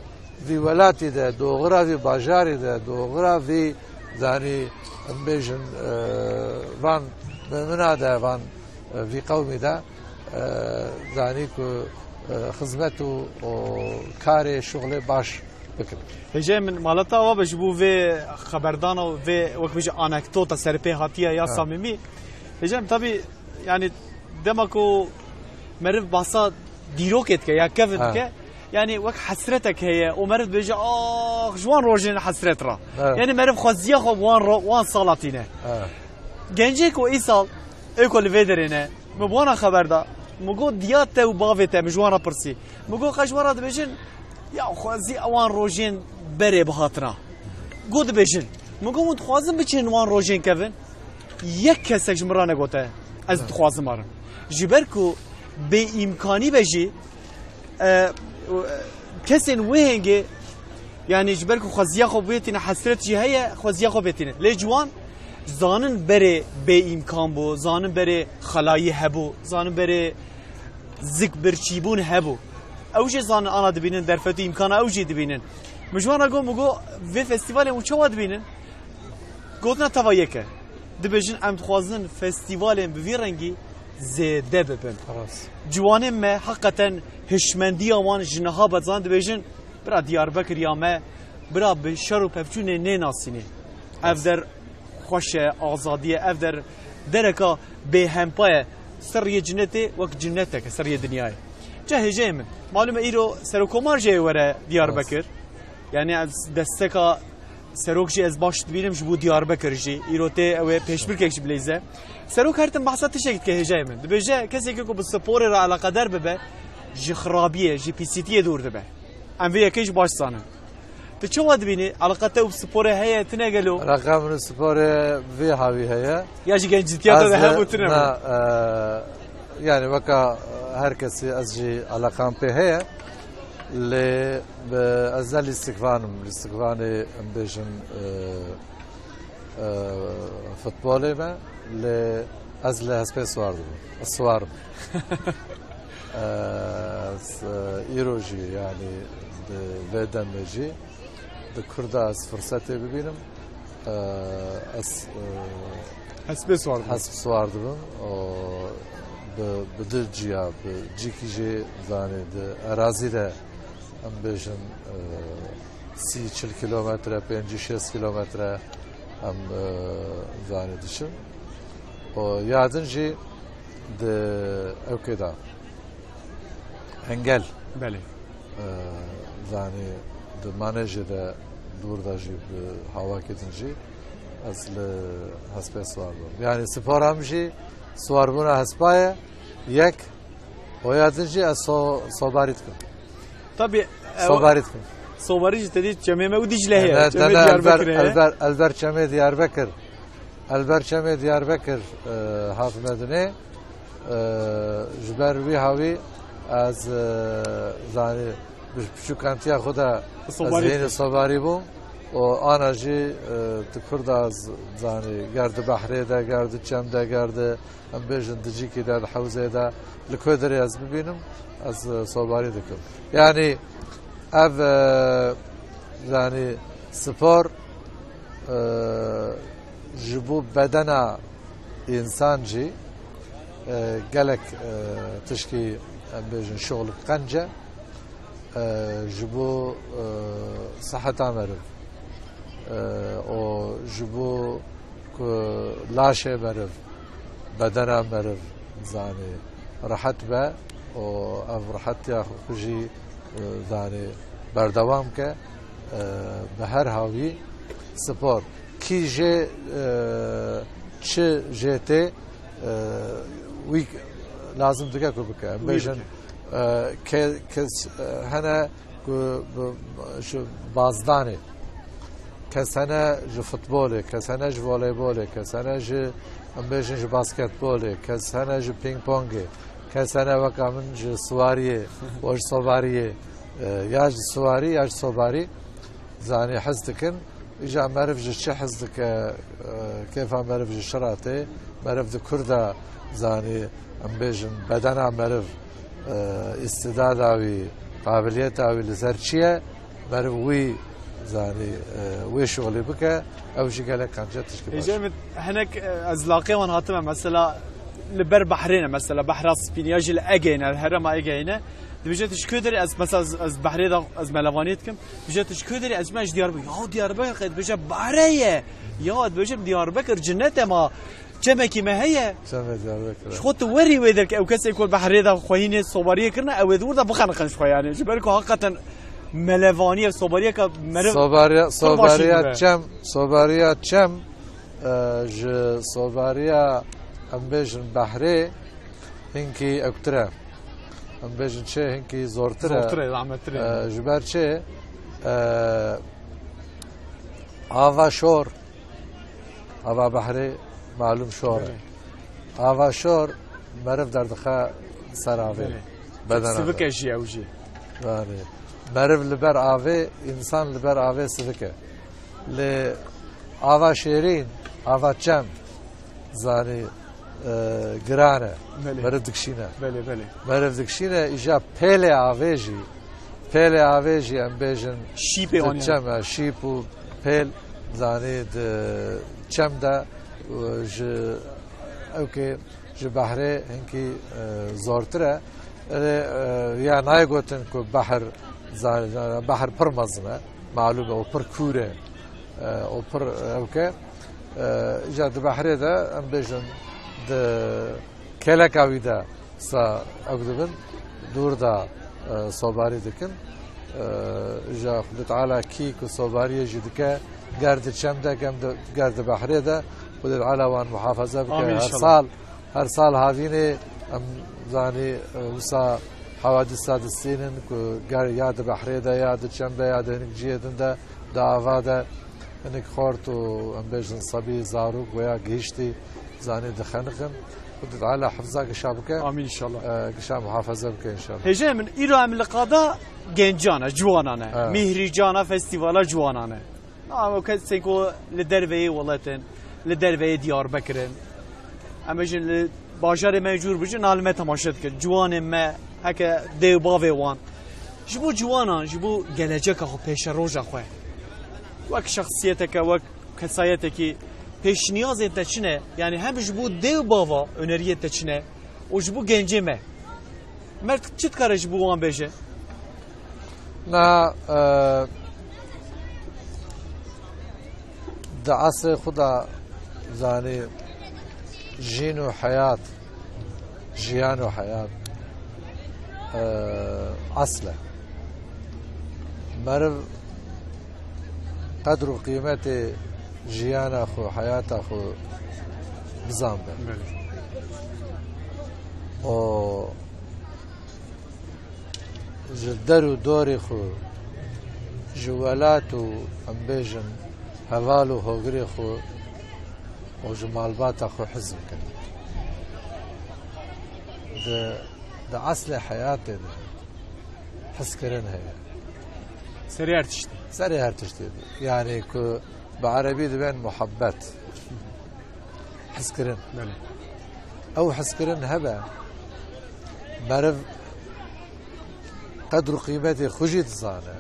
vî welatî de, di oxira vî bajarî de, di oxira vî, zanî, em bêjin, e, van mimina de, van, e, vî qewmî de, e, zanî ku, e, xizmet û, û karê şuxlê baş bikin. Hêjayê min, maleta awa be ji bo vê xeberdana û vê, wek bêje, anekdota serpêhatiya ya Ha. samîmî. Hêjayê min, tabî, yani, dema ku meriv bahsa dîrokê dike ya kevin Ha. dike, yani, wek hesretek heye û meriv dibêje, "Ax, ji wan rojên hesret re." Ha. Yani, meriv xweziya xwe bi wan ro-, wan sala tîne. Ha. Gencê ku îsal, ê ku li vê derê ne, min bi wan re xeber da. Min got, "Diya te û bavê te", min ji wan re pirsî. Min got, "Qe ji wan re dibêjin, ya xwezî ewan rojên berê bihatina." Got, "Dibêjin." Min got, "Hûn dixwazin biçin wan rojên kevin?" Yek kesek ji min re negote, "Ez dixwazim arim." Ji ber ku bêîmkanî be jî, e, kesên wê hêngê, yani ji ber ku xweziya xwe bêtîne, hesret jî heye, xweziya xwe bêtîne. Lê ji wan zanin berê bêîmkan bû, zanin berê xelayî hebû, zanin berê zik birçîbûn hebû. Ew jî zanin ana dibînin, derfet û îmkana ew jî dibînin. Min ji wan re got, min got, "Vê festîvalê hûn çawa dibînin?" Gotina teva yek e. Dibêjin, "Em dixwazin festîvalên bi vî rengî zêde bibin." Rast. Ciwanên me heqeten hişmendiya wan ji niha be, zanin dibêjin, "Bira Diyarbekir ya me, bira bi şer û pevçûnê nênasînê. Ev Rast. der xweş e, azadî ye, ev der dereka bêhempa ye. Ser riyê cinetê wek cinetek e, ser riyê dinyayê." Ca hêjeyê min. Malum e îro serokomar jê were Diyarbekir. Yani ez desteka serok jî ez baş dibînim ji bo Diyarbekir jî. Îro tê ew ê pêşbirkek jî bileyze. Serok her tim behsa tiştek dike hêjayê min. Dibêje, "Kesekî ku bi sporê re eleqedar bibe, ji xirabiyê, ji pîsîtiyê dûr dibe." Em vê yekê jî baş zanin. Tu çawa dibînî? Eleqa te û bi sporê heye, tune gelo? Eleqa min û sporê vê hawî heye. Ya ji gencîtiya te Ez de de, hebû tune bû? na, e, yani weka her kesî ez jî eleqam pê heye. Lê bi, ez ne lîstikvan im. Lîstikvanê em bêjin, e, e, futbolê me, lê ez li hespê siwar dibim. Siwar im. E, ez, e, îro jî, yani di vê demê jî di kur de ez firsetê bibînim, e, ez, e, Hespê siwar dibim. hesp siwar dibim. O, bi, bi du ciya, bi cîkî jî, zanî, di erazî de em bêjin, e, sî çil kîlometre, pêncî şêst kîlometre em, e, zanî diçin. O ya din jî di ewkê de Hengel. Belê. E, zanî di manejê de dûr de jî bi hawakê din jî ez li hespê siwar bûm. Yani spora min jî siwarbûna hespa ye. Yek, oya din jî ez so-, sobarî dikim. Tabî, e, Sobarî dikim. Sobarî jî te dî çemê me û Dîcle heye. Ne, Çemê te ne, Diyarbekir Elber, heye. Elber, Elber Çemê Diyarbekir. Elber Çemê Diyarbekir, e, hat me dinê. E, ji ber wî hawî ez, e, zanî, bi piçûkantiya xwe de ez Sobarî hênî dikim. sobarî bûm. û ana jî, e, di Kurda z-, zanî, ger di behrê de, ger di çem de, ger di, em bêjin, di cîkî de, di hewzê de, li ku derê ez bibînim, ez, e, sobarî dikim. Yanî ev, e, zanî, spor, e, ji bo bedena însan jî, e, gelek, e, tişkî, em bêjin, şixulek qenc e. E, ji bo, e, siheta meriv, e, û ji bo ku laşê meriv, bedena meriv, zanî, rehet be û ev rehetiya xwe jî, e, zanî, berdewam ke, e, bi her hawî spor. Kî jê, e, çi jê tê, e, wî lazim dike ku bike. Em Wî bêjin, bike. e, ke-, kes, e, hene ku bi, ji bazdanê, kes hene ji futbolê, kes hene ji voleybolê, kes hene ji, em bêjin, ji basketbolê, kes hene ji pîngpongê, kes hene weka min ji siwariyê, û ji sobariyê, e, ya ji siwarî ya ji sobarî, zanî, hez dikin. Îja meriv ji çi hez dike, e, kêfa meriv ji çi re tê? Meriv di kur de, zanî, em bêjin, bedena meriv, e, îstidada wî, qabiliyeta wî li ser çi ye? Meriv wî, zanî, e, wê şixulê bike, ew jî gelek qenc e, tişkî baş. Hêjê min, hinek, e, ez laqê wan hatime, mesela, li ber behrê ne, mesela, Behra Spîn, ya jî li Egeyê ne, li herêma Egeyê ne. Dibêje, tu ji ku derê? Ez, mesela, ez, ez behrê de, ez melevaniyê dikim. Dibêje, tu ji ku derê? Ez, ez ji Diyarbekir. Ya Diyarbekir, dibêje, behrê ye. Ya, dibêjim, Diyarbekir cinnet e ma. Çemekî me heye. Çemê Diyarbekir. Ji xwe tu werî wê derkê, ew kesê ku behrê de xwehînê sobariyê kirine, ew ê di wir de bixeniqin ji xwe, yanî. Ji ber ku hakikaten melevaniyê, sobariyeke meriv Sobariya, pir baş e sobariya dibe. Çem, sobariya çem, e, ji sobariya, em bêjin, behrê hinkî ewktir e. Em bêjin çi, hinkî zortir e. Zortir e, zehmettir e. E, ji ber çi? E, ava şor, ava behrê malûm şor e. Belê. Ava şor meriv derdixe ser avê. Belê. Bedena Sivik e jî ew jî. Belê. Meriv li ber avê, însan li ber avê sivik e. Lê ava şêrîn, ava çem, zanî, e, giran e. Belê. Meriv dikişîne. Belê, belê. Meriv dikişîne, îja pêlê avê jî, pêlê avê jî, em bêjin, Şîpê di wan e. Çem e, şîp û pêl, zanî, di çem de, e, ji ewkê, ji behrê hinkî, e, zortir e. Lê, e, ya nayê gotin ku behr, zanî, behr pir mezin e, malûm e, û pir kûr e, e, û pir ewk e. E, îja di behrê de, em bêjin, di kêleka wî de sa ew dibin, dûr de, e, sobarî dikin. E, îja Xwedê Teala kî ku sobariyê jî dike, ger di çem de, gem di, ger di behrê de, Xwedê Teala wan muhafaza bike. Amîn, inşallah. Her sal, her sal havînê, em zanî, e, wisa hewadîsa distînin ku ger ya di behrê de, ya di çem de, ya di hinek cihê din de, di ava de hinek xort û, em bêjin, sebî, zarok, weya gihîştî, zanî, dixeniqin. Xwedê Teala hifza gişa bike. Amîn inşallah. E, gişa muhafaza bike inşallah. Hêjê min, îro em li qada gencan e, ciwanan e. Evet. Mîhrîcana festîvala ciwanan e. Na, ew kesên ku li derveyê welat in, li derveyê Diyarbekir in. Em bêjin li bajarê me cûr bijin, na li me temaşe dikin. Ciwanên me, heke dê û bavê wan. Ji bo ciwanan, ji bo geleceka xwe, pêşeroja xwe. Wek şexsiyeteke, wek kesayetekî pêşniyazên te çi ne? Yanî hem ji bo dê û bava, oneriyê te çi ne? Û ji bo gencê me. Merd çi dikare ji bo wan bêje? Na, e, di esrê xwe de, zanî, jîn û heyat, jiyan û heyat, e, esl e. Meriv qedr û qîmetê jiyana xwe, heyata xwe bizanbe. Belê. Û ji der û dorê xwe, ji welat û, em bêjin, heval û hogirê xwe û ji malbata xwe hez bikin. Di, di eslê heyatê de hezkirin heye. Serê her tiştî. Serê her tiştî. Yani ku bi erebî dibên muhabbet. Hizkirin. Belê. Ew hizkirin hebe, meriv qedr û qîmetê xwe jî dizane.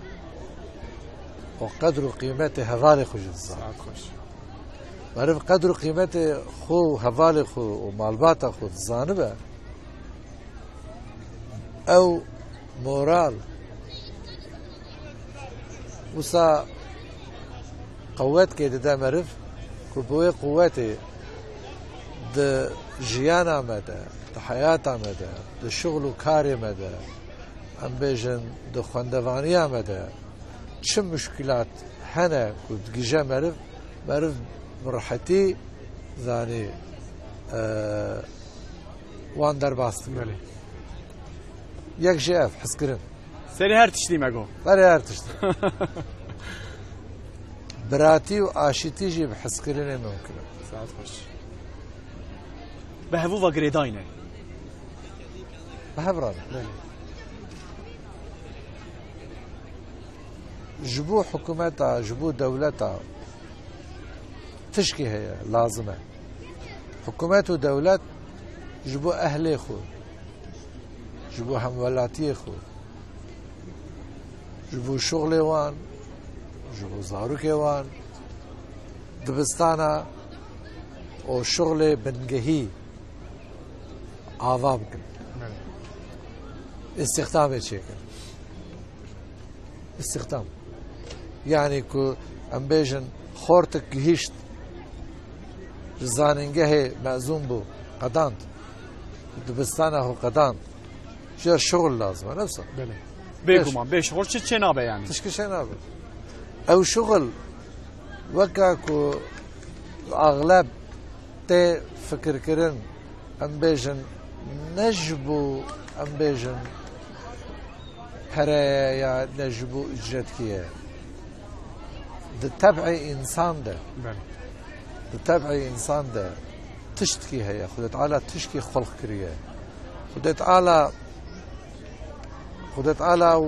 Û qedr û qîmetê hevalê xwe jî dizane. Saet xweş. Meriv qedr û qîmetê xwe û hevalê xwe û malbata xwe dizanibe, ew moral wisa qewetke dide meriv, ku bi wê qewetê di jiyana me de, di heyata me de, di şixul û karê me de, em bêjin di xwendevaniya me de çi muşkilat hene ku digije meriv, meriv bi rehetî zanî, e, wan derbas dikin. Belê. Yek ji ev, hizkirin. Serê her tiştî me got. Serê her tiştî. Biratî û aşîtî jî bi hizkirinê mumkin e. Saet xweş. Bi hevû ve girêdayî ne. Bi hev re ne. Belê. Ji bo hikûmeta, ji bo dewleta tişkî heye, lazim e. Hikûmet û dewlet ji bo ehlê xwe, ji bo hemwelatiyê xwe, ji bo şixulê wan, ji bo zarokê wan, dibistana û şixulê bingehî ava bikin. Belê. Îstîxdamê çêkin. Îstîxdam. Yanî ku em bêjin xortik gihîşt, ji zanîngehê mezûn bû, qedand. Dibistana xwe qedand. Ji şixul lazim e, ne wisa? Belê. Bêguman, bê şixul çi çê nabe yanî? Tişkî çê nabe. Ew şixul weka ku axleb tê fikirkirin, em bêjin, ne ji bo, em bêjin, pereye ya ne ji bo ücretkî ye. Di teb'ê însan de, Belê. Di teb'ê însan de tiştkî heye. Xwedê Teala tiştkî xulq kiriye. Xwedê Teala, Xwedê Teala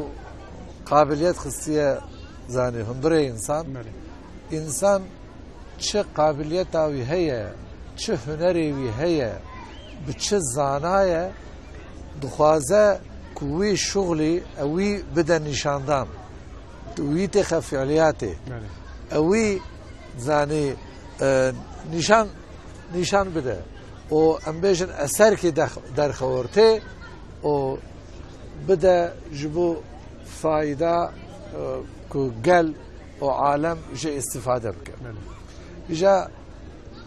qabiliyet xistiye zanî hundirê însan. Belê. Însan çi qabiliyeta wî heye, çi hunerê wî heye, bi çi zanaye, dixwaze ku wî şixulî ew wî bide nîşandan. Wî têxe fiiliyatê. Belê. Ew wî zanî, e, nîşan, nîşan bide. Û em bêjin eserkî dex-, derxewertê û bide ji bo fayda, e, ku gel û alem jê îstîfade bike. Belê. Îja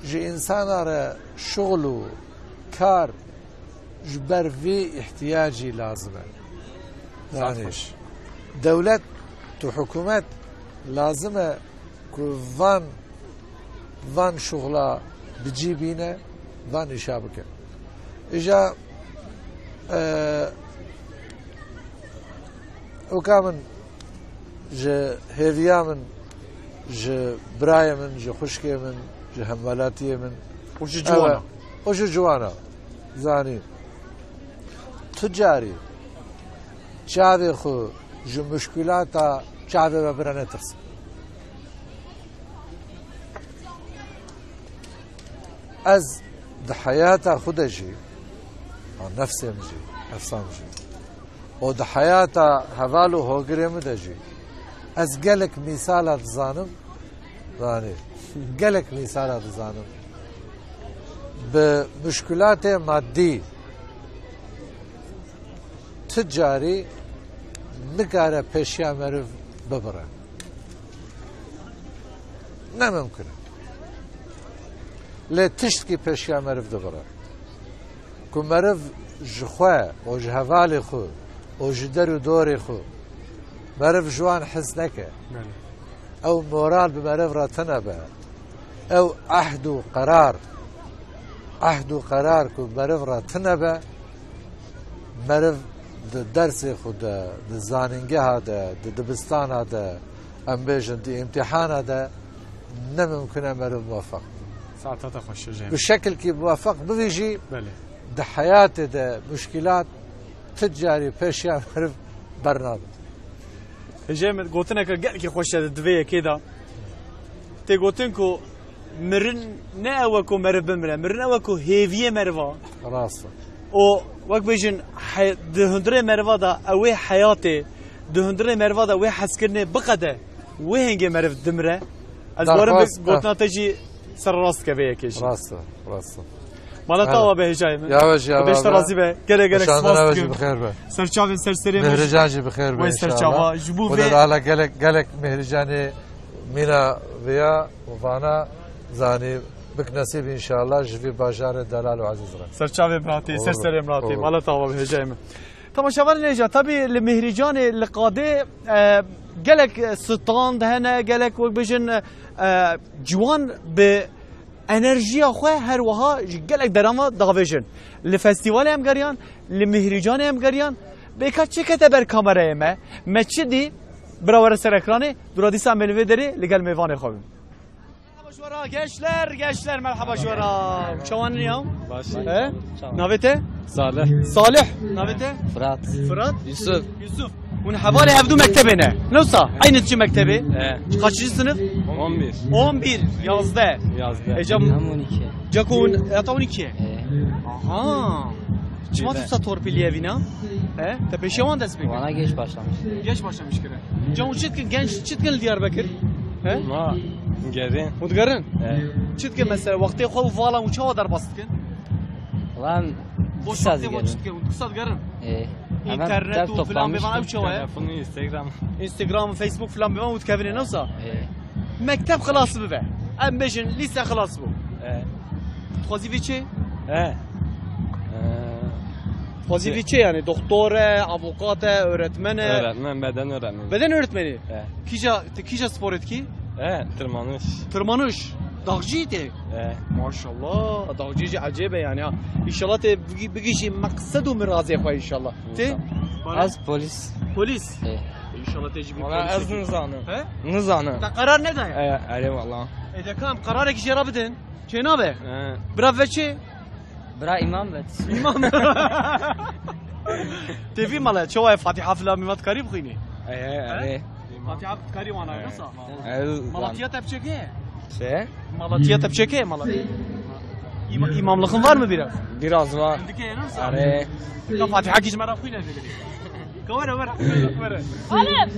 ji însana re şixul û kar ji ber vî îhtiyacî lazim e. Saet Yanî xweş. Dewlet û hikûmet lazim e ku van, van şixula bi cî bîne, van îşa bike. Îja, e, weka min, ji hêviya min, ji birayê min, ji xwişkê min, ji hemwelatiyê min. Û ji ciwana. Ew e, û ji ciwana. Zanî. Tu carî çavê xwe ji muşkilata çavê we bire netirsin. Ez di heyata xwe de jî, a nefsê min jî, nefsa min jî, û di heyata heval û hogirê min de jî, ez gelek mîsala dizanim, zanî, gelek mîsala dizanim. Bi muşkilatê maddî ti carî nikare pêşiya meriv bibire. Ne mimkun e. Lê tiştkî pêşiya meriv dibire. Ku meriv ji xwe û ji hevalê xwe û ji der û dorê xwe, meriv ji wan hez neke. Belê. Ew moral bi meriv re tune be. Ew ehd û qerar, ehd û qerar ku meriv re tune be, meriv di dersê xwe de, di zanîngeha de, di dibistana de, em bêjin di îmtîhana de, ne mimkun e meriv muwefeq be. Saeta te xweş, Hüseyin. Bi şekilkî muwefeq bivî jî, Belê. Di heyatê de muşkîlat ti carî pêşiya meriv bernadin. Hêjayê min gotineke gelekî xweş e di vê yekê de. Tê gotin ku mirin ne ew e ku meriv bimire, mirin ew e ku hêviyê meriva. Rast e. Û wek bêjin he-, di hundirê meriva de ew ê heyatê, di hundirê meriva de wê hezkirinê biqede, wê hingê meriv dimire. Ez barim bi Daxwaz, gotina te jî serrast dike vê yekê jî. Rast e, rast e. Mala te awa be hêjayê min. Ya we jî awa be. Beşte razî be. Gelek gelek spas dikim. Şandina we jî bi xêr be. Serçavên ser serê min. Mihrican jî bi xêr be inşallah. Wey serçava. Ji bo vê. Û de hala gelek, gelek Mihricanê mîna viya û vana zanî bik nesîb inşallah ji vî bajarê delal û ezîz re. Serçavê miratê, ser serê miratê. Mala te awa be hêjayê min. Temaşevanên hêja, tabî li Mihricanê, li Qadê, e, gelek stand hene, gelek wek bêjin, e, ciwan bi enerjiya xwe her wiha ji gelek deran ve davêjin. Li festîvalê em geriyan, li Mihricanê em geriyan. Bêka çi kete ber kamerayê me? Me çi dî? Bira were ser ekranê, dûra dîsa em ê li vê derê li gel mêvanê xwe bin. Merhaba ji we re gençler, gençler, merhaba ji we re. Çawan ya? Baş. He? Çawan. Navê te? Salih. Salih. Navê te? Fırat. Fırat. Yusuf. Yusuf. Hûn hevalê hevdu mektebê ne? Ne wisa? Eynî diçin mektebê? He. Kaçıncı sınıf? On bir. On bir, yazdeh. Yazdeh. Ecem. Hem on iki. Ceko hûn heta on iki. He. Aha. Çima tu sa torpilî evîna? He? Te pêşiya wan dest pê kir? Vana geç başlamış. Geç başlamış kire. Can û çi dikin genç, çi dikin li Diyarbekir? He? Ma gerin. Hûn digerin? He. Çi dikin mesela? Wextê xwe û vala û çawa derbas dikin? Lan boş wextê xwe çi dikin? Hûn kisa digerin? He. Hemen internet û filan bêvan ew çawa ye? Telefonu, Instagram. Instagram, Facebook filan bêvan û dikevine ne wisa? He. Mekteb xilas bibe. Em bêjin lîse xilas bû. He. Dixwazî vî çi? He. Ee, Dixwazî vî çi yani? Doktor e, avukat e, öğretmen e? Öğretmen, beden öğretmeni. Beden öğretmeni? He. Kîja, tu kîja sporê dikî? He, tırmanış. Tırmanış. Dağcı te? He. Maşallah, dağcı jî ecêb e yani ha. İnşallah te bigi-, bigişî meqsed û mirazê xwe inşallah. Te? Az polis. Polis? He. İnşallah te jî bir polis. Valla ez nizanim. He? Nizanim. Te karar ne daye? He, erê valla. E de kam kararek jê re bidin. Çê nabe? He. Bira ve çi? Bira îmam be. Îmam. Tê vî mala çawa ye, Fatiha filan mîvat karî bixwînî? He, he, erê. Fatiha karî wana nasıl? He. Malatiya te biçek e? Şey? Malatiya te biçek e, mala. İma-, imamlığın var mı biraz? Biraz var. Dike nasıl? Erê. Ka Fatiha kî ji me re xwîne. Ka were, were, were. Alif.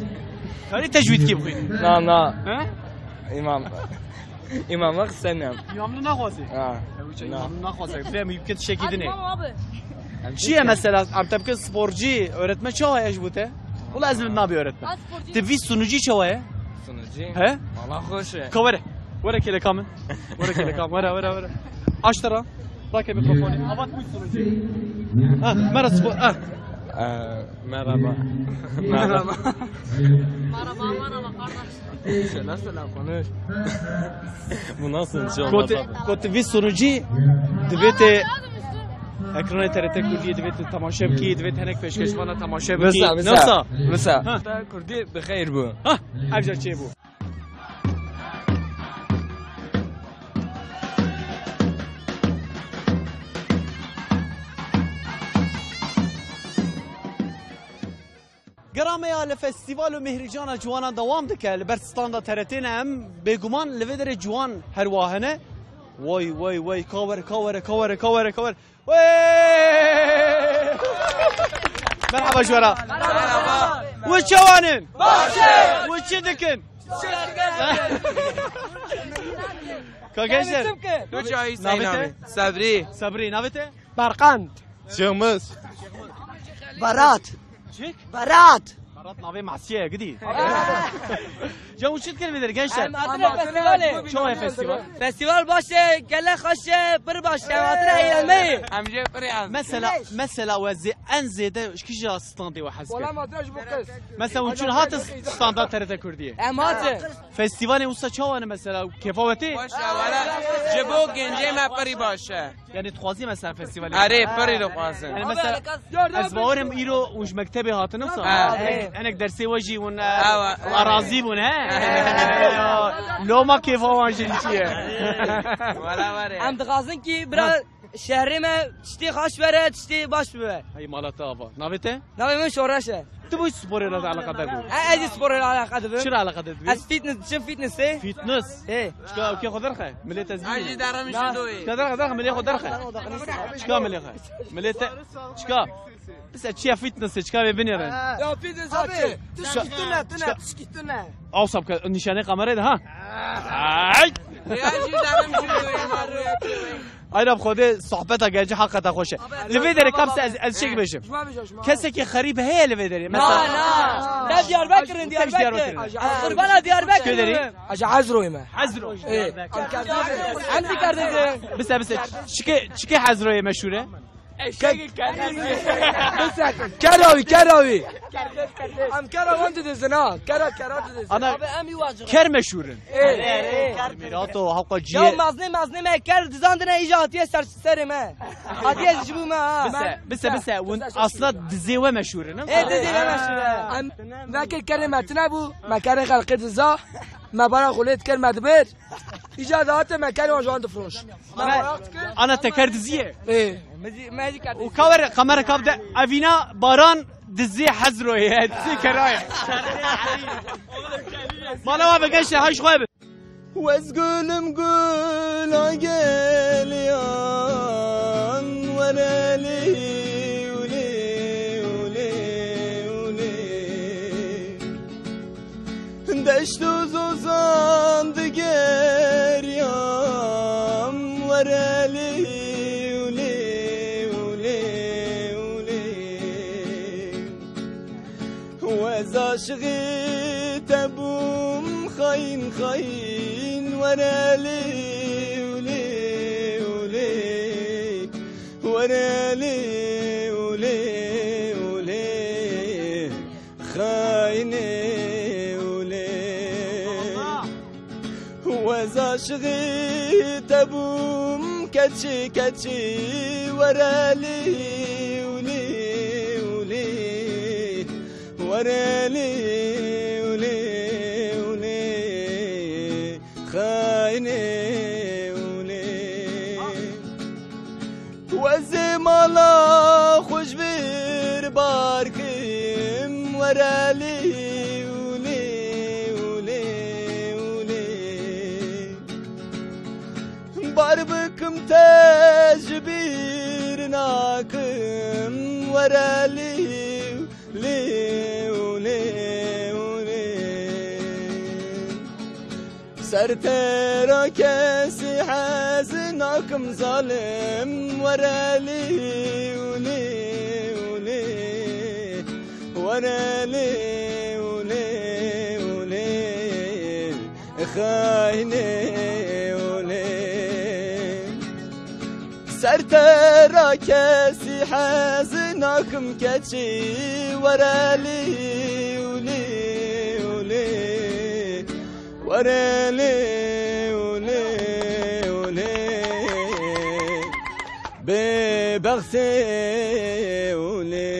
Karî tecwîd kî bixwînî? Na, na. He? İmam. İmamlık istemiyorum. İmamlık naxwaze? Ha. Ew çi na. İmamlık naxwaze? Fehmî bikin tişekî dinê. Tamam abi. Çi ye mesela? Em te bikin sporcî, öğretmen çawa ye ji bo te? Wala ez nabî öğretmen. Ti vî sunucî çawa ye? Sunucî? He? Valla xweş e. Ka were. Were kêleka min. Were kêleka min. Were, were, were. Aç tera. Rake mikrofonê. Avat bû sunucî. Ha, merhaba. Ha. Ee, merhaba. Merhaba. Merhaba, merhaba kardeş. Selam, selam, konuş. Bu nasıl bir şey olmaz abi? Kot, kot vî sunucî divê te ekranê T R T Kurdiyê divê te temaşe bikî, divê te hinek pêşkêşvana temaşe bikî. Wisa, wisa. Nasıl? Wisa. Ha. Kurdî bi xeyr bû. Ha, ev jî çêbû. Gera me ya li festîval û mîhrîcana ciwanan dewam dike. Li ber standa T R T ne em bêguman li vê derê ciwan her wa hene. Way, way, way, ka were, ka were, ka were, ka were, ka were. Wey! Merhaba ji we re. Merhaba. Wê çawan in? Baş e. Wê çi dikin? Ka gençler. Tu çayî. Navê te? Sebrî. Sebrî. Navê te? Berqand. Şêxmiz. Berat. Çi? Berat. Berat navê masiye gidî. Can û çi dikin vê derê gençler? Em hatire festîvalê. Çawa ye festîval? Festîval baş e, gelek xweş e, pir baş e, em hatire eğlenmeyê. Em jê pir em. Mesela, mesela we zê-, en zêde ji kîja standê we hez kir? Wala em hatire ji bo qis. Mesela hûn çûn hatin standa T R T Kurdiyê? Em hatin. Festîvalê wisa çawa ne mesela? Kêfa we tê? Baş e, wala ji bo gencê me pirî baş e. Yani dixwazî mesela festîvalê? Erê, pirî dixwazin. Yani mesela ez bawerim îro hûn ji mektebê hatin wisa? Ha. Hinek, hinek dersê we jî hûn, e, arazî bûn, he? Loma kêfa wan jî çi ye? Wala were. Em dixwazin ki bira Şehrê me tiştê xaş bere, tiştê baş bibe. Hey mala te ava. Navê te? Navê min Şoreş e. Tu bu sporê re eleqedar bû? E, ez jî sporê re eleqedar bim. Çi re eleqedar dibî? Ez fitness, diçim fitnessê. Fitness? Ê. Çika, kê xwe derxe? Milê te zî. Ay, jî derim Na. Çika derxe, derxe, milê xwe derxe. Çika milê xwe? Milê te, çika? Bise çiya fitnessê, çika vê binêrin. Ya fitness Abi, abi. Tişkî tune, tune, Çika- tişkî tune. Awsa bike, nîşanê kamerayê de ha. Ay! Ya jî derim jî doyê ma. Ayra bi Xwedê sohbeta gerçî heqeta xweş e. Li vê derê kapse ez, ez çêk bêjim. Kesekî xerîb heye li vê derê? Na, Mesela na. Te Diyarbakir in, Te Diyarbakir. Diyarbakir. Qurbana Diyarbakir. Kê derê? Aja Ezroyê me. Ezro. Ê. Em dikardin de. Bise, bise. Çike, çike Ezroyê meşhur e? Eşek kendisi. Bise, kerawî, kerawî. Em kera wan didizin ha. Kera, kera didizin. Ana, Abi em yu acı. Ker meşhur in. Ê. Mîrato, hewqa Ya ciyê. Maznê, maznê me ker dizandine, îja hatiye ser, serê me. Hatiye ji bo me ha. Bise, bise, bise. Hûn asla dizê we meşhur in, ha? Ê, dizê me meşhur e. Em, veke kerê me tune bû, me kerê xelqê diza, me bara xulê diker me dibir. Îca dihate me kerê wan ji wan difiroş. Me, ana te ker diziyê. Ê. Me zî, me zî ker Û diziyê. Ka were kamera ka bide, evîna Baran dizê Hezroyê, dizê keraye. Mala wa be gençler, hay ji xwe be. Wez gulüm gula geliyan, were lê, lê, lê, lê. Deşt û zozan digeriyam, were lê, lê, lê, lê. Wez aşiqî te bûm, xayîn, xayîn, were lê, lê, lê, were lê, lê, lê, xayînê, lê. Wez aşiqî te bûm, keçî, keçî, were lê, lê, lê, were lê, lê, lê, xayînê, lê. Wezê mala xwe ji vir bar kim, were lê, lê, lê, lê. Bar bikim te ji bîr nakim, were lê, lê, lê, lê. Ser te ra kesî hez nakim zalim, were lê, lê, lê, were lê, lê, lê. Xayînê olê. Ser te ra kesî hez nakim keçî, were lê olê, olê. Were lê olê, olê. Bê bextê olê.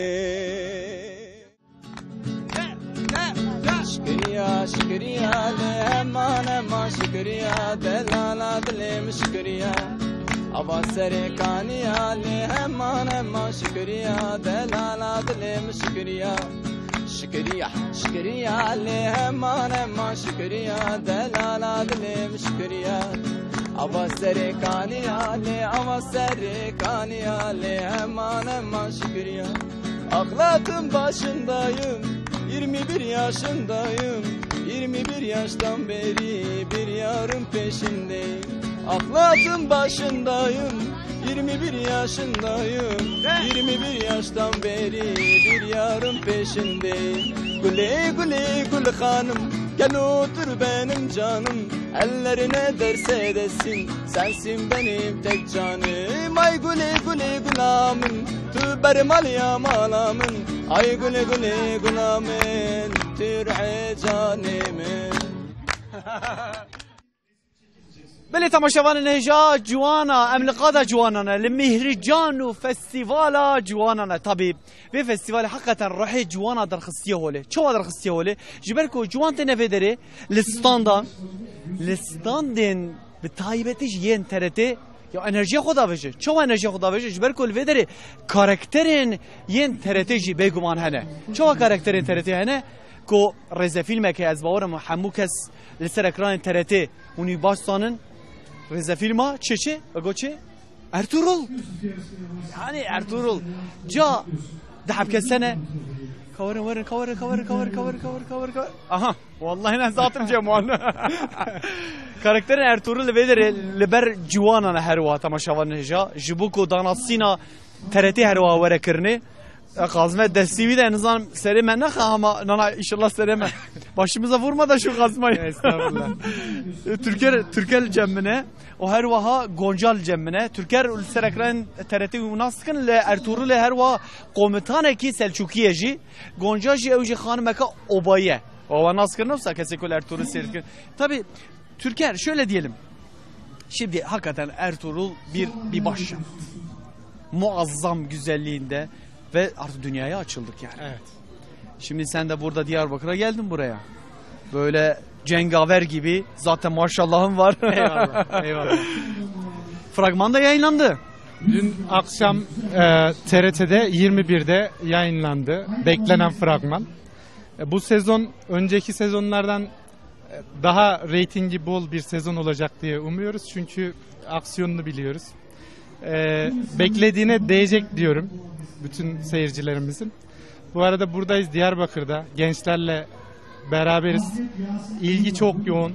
Şikiriya, şikiriya, lê heman, heman şikiriya, delala dilê min şikiriya. Ava serê kaniya, lê heman, heman şikiriya, delala dilê min şikiriya. Şikiriya, şikiriya, lê heman, heman şikiriya, delala dilê min şikiriya. Ava serê kaniya, lê ava serê kaniya, lê heman, heman şikiriya. Aklım başındayım, yirmi bir yaşındayım. Yirmi bir yaştan beri bir yarın peşindeyim. Aklım başındayım, yirmi bir yaşındayım. Yirmi bir yaştan beri bir yarın peşindeyim. Güley güley gül hanım, gel otur benim canım. Ellerine derse desin, sensin benim tek canım. Ay güley güley gül amin, tu bermal ya malamin. Ay güley güley gül amin, tu ruhê canê min. Belê temaşevanên hêja, ciwana, em li qada ciwanan e, li Mîhrîcan û festîvala ciwanan e. Tabî vê festîvalê heqeten ruhê ciwana derxistiye holê. Çawa derxistiye holê? Ji ber ku ciwan têne vê derê, li standan, li standên bi taybetî jî yên T R T Ya enerjiya xwe davêje. Çawa enerjiya xwe davêje? Ji ber ku li vê derê karakterên yên T R T jî bêguman hene. Çawa karakterên T R T hene? Ku rêzefîlmeke ez bawerim hemû kes li ser ekranên T R T hûn wî baş zanin. Rêzefîlma çi çi? Ego çi? Ertuğrul. Yani Ertuğrul. Ca dehebke sene. Kawerin werin, kawerin, kawerin, kawerin, kawerin, kawerin, kawerin, kawerin. Aha. Wallahî ne zatim Cemal. Karakterên Ertuğrul li vê derê li ber ciwanan e her wiha temaşevanên hêja. Ji bo ku danasîna T R T her wiha were kirinê. E, Kazime destî wî de nizam serê me nexe ama nana inşallah serê me. Başımıza vurma da şu kazmayı. Estağfurullah. E, Türker, Türker li cem min e. O her wiha Gonca li cem min e. Türker li ser ekran T R T wî nas dikin li Ertuğrulê her wiha komutanekî Selçukiye jî. Gonca jî ew jî xanimeke obayî ye. Ava nas kirine wisa kesê ku li Ertuğrul seyr dikin. Tabii Türker şöyle diyelim. Şimdi hakikaten Ertuğrul bir bir başyapıt. Muazzam güzelliğinde ve artık dünyaya açıldık yani. Evet. Şimdi sen de burada Diyarbakır'a geldin buraya. Böyle cengaver gibi zaten maşallahın var. Eyvallah, eyvallah. Fragman da yayınlandı. Dün akşam e, T R T'de yirmi birde yayınlandı beklenen fragman. E, bu sezon önceki sezonlardan e, daha reytingi bol bir sezon olacak diye umuyoruz. Çünkü aksiyonunu biliyoruz. E, beklediğine değecek diyorum bütün seyircilerimizin. Bu arada buradayız Diyarbakır'da. Gençlerle beraberiz. İlgi çok yoğun.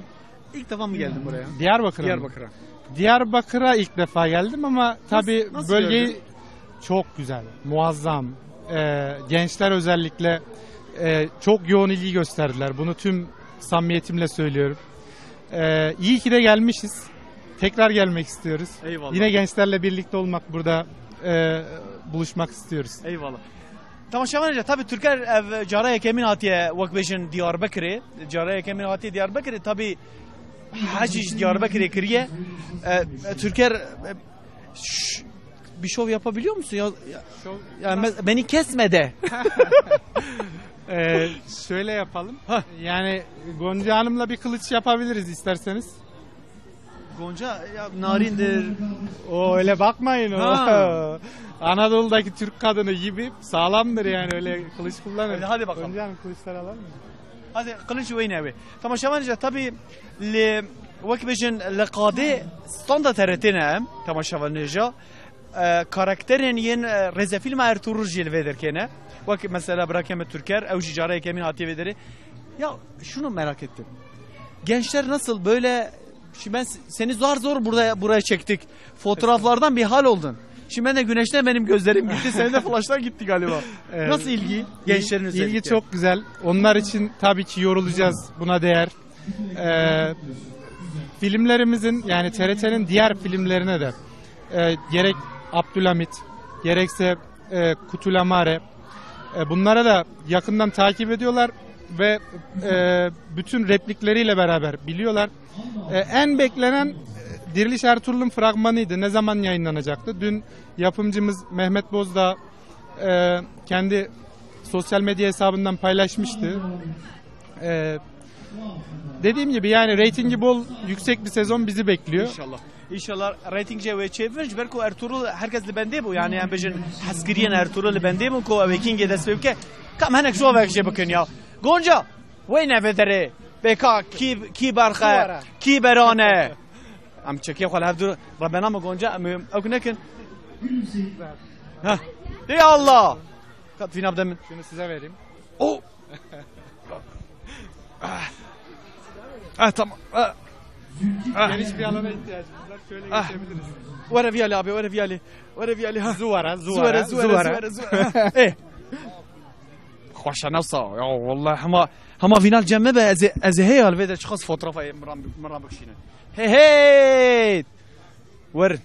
İlk defa mı geldin buraya? Diyarbakır'a mı? Diyarbakır'a. Diyarbakır'a ilk defa geldim ama tabii nasıl bölgeyi gördün? Çok güzel, muazzam. Ee, gençler özellikle e, çok yoğun ilgi gösterdiler. Bunu tüm samimiyetimle söylüyorum. Ee, iyi ki de gelmişiz. Tekrar gelmek istiyoruz. Eyvallah. Yine gençlerle birlikte olmak burada e, buluşmak istiyoruz. Eyvallah. Temaşevanê, tabi Türker ev cara yekemîn hatiye wek bêjin Diyarbekirê. Cara yekemîn hatiye Diyarbekirê. Tabi hecî ji Diyarbekirê kiriye. E, e, Türker e, ş- bir şov yapabiliyor musun? Ya, ya, Şov- ya me- beni kesme de. Ee, şöyle yapalım. Ha. Yani Gonca Hanım'la bir kılıç yapabiliriz isterseniz. Gonca ya narindir. O öyle bakmayın o. Ha. Anadolu'daki Türk kadını gibi sağlamdır yani öyle kılıç kullanır. Hadi, hadi bakalım. Gonca Hanım kılıçlar alalım mı? Hadi kılıç oynayalım. Temaşevanê, tabi li wek bêjin li qadê standa T R T ne em temaşevanê. E, karakterên yên e, rêzefîlma Ertuğrul jî li vê derkê ne. Wek mesela brakê me Türker, ew jî cara yekemîn hatiye vê derê. Ya şunu merak ettim. Gençler nasıl böyle, şimdi ben seni zar zor burada buraya çektik. Fotoğraflardan bir hal oldun. Şimdi ben de güneşten benim gözlerim gitti, senin de flaşlar gitti galiba. Evet. Nasıl ilgi? Gençlerin özellikle. İlgi çok güzel. Onlar için tabii ki yorulacağız. Buna değer. Ee, filmlerimizin yani T R T'nin diğer filmlerine de e, gerek Abdülhamit gerekse e, Kutulamare e, bunlara da yakından takip ediyorlar ve e, bütün replikleriyle beraber biliyorlar. E, en beklenen e, Diriliş Ertuğrul'un fragmanıydı. Ne zaman yayınlanacaktı? Dün yapımcımız Mehmet Bozdağ e, kendi sosyal medya hesabından paylaşmıştı. E, dediğim gibi yani reytingi bol yüksek bir sezon bizi bekliyor. İnşallah. İnşallah reyting jê wê çêbibin, ji ber ku Ertuğrul herkes li bendê bû, yani em bêjin hezkiriyên Ertuğrul li bendê bûn ku ew ê kîngê dest pê bike. Kam hinek şovek jê bikin ya. Gonca, weyne vê derê. Bêka kî, kî berxe, kî berane. Em çekê xwe li hev dûr. Rebena me Gonca, em ê ew nekin. Ha. Ey Allah. Kat vîna bide min. Şunu size vereyim. O. Ah. Ah, tamam. Ah. Ah. Geniş bir alana ihtiyacımız var. Şöyle Ah. geçebiliriz. Were viyalê abi, were viyalê. Were viyalê, ha. Zuwara, zuwara, Zuwere, zuwere, zuwara. Zuwere, zuwere. Eh. Xweşe nefsa. Ya, wallahi hema, hema vînal cem me be, ez ê, ez ê heyal vê de çiqas fotoğrafa min re, min re bikişîne. Hey, hey! Wer.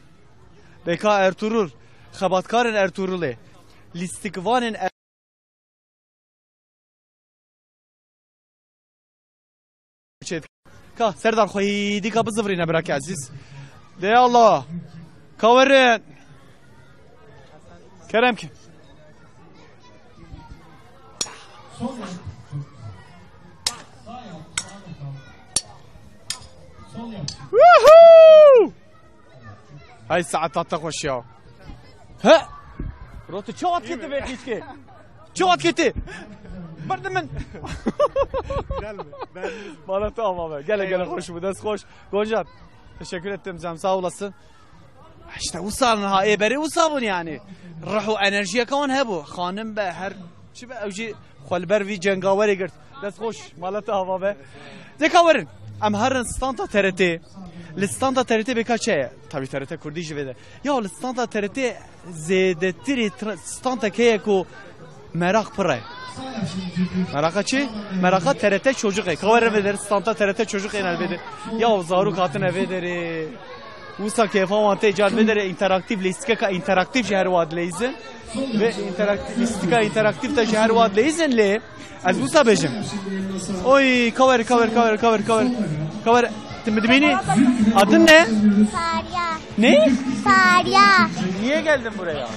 Bêka Ertuğrul, xebatkarên Ertuğrulê. Lîstikvanên Çêt. Ka, Serdar xweyî dîka bizivirîne, birake ezîz. De Allah. Ka werin. Kerem ki. Woohoo! Hey saeta te xweş ya. He? Roti çawa kete vê tîşkê? Çawa kete? Berdi min. Bana tamam abi. Gele gele hoş bu. Dest hoş. Gonca. Teşekkür ettim canım. Sağ olasın. İşte usa ha, ê berê usa bûn yani. Ruh û enerjiyeke wan hebû. Xanim be, her çi be, ew jî xwe li ber vî cengawerê girt. Dest xweş, mala te ava be. Deka werin, em herin standa T R T. Li standa T R T bêka çi ye? Tabî T R T Kurdî jî vê de. Ya li standa T R T zêdetirî tra-, standek heye ku meraq pir e. Meraqa çi? Meraqa T R T Çocuk e. Ka werin vê der, standa T R T Çocuk ên el vê der. Ya o zarok hatine vê derê. Wisa kêfa wan tê, car vê derê interaktif, lîstikeka interaktif jî her wa dileyzin. Ve interaktif, lîstika interaktif de jî her wa dileyzin lê ez wisa bêjim. Oy, kawer, kawer, kawer, kawer, kawer. Kawer, tu mi dibînî? Adın ne? Farya. Ne? Farya. Niye geldin buraya?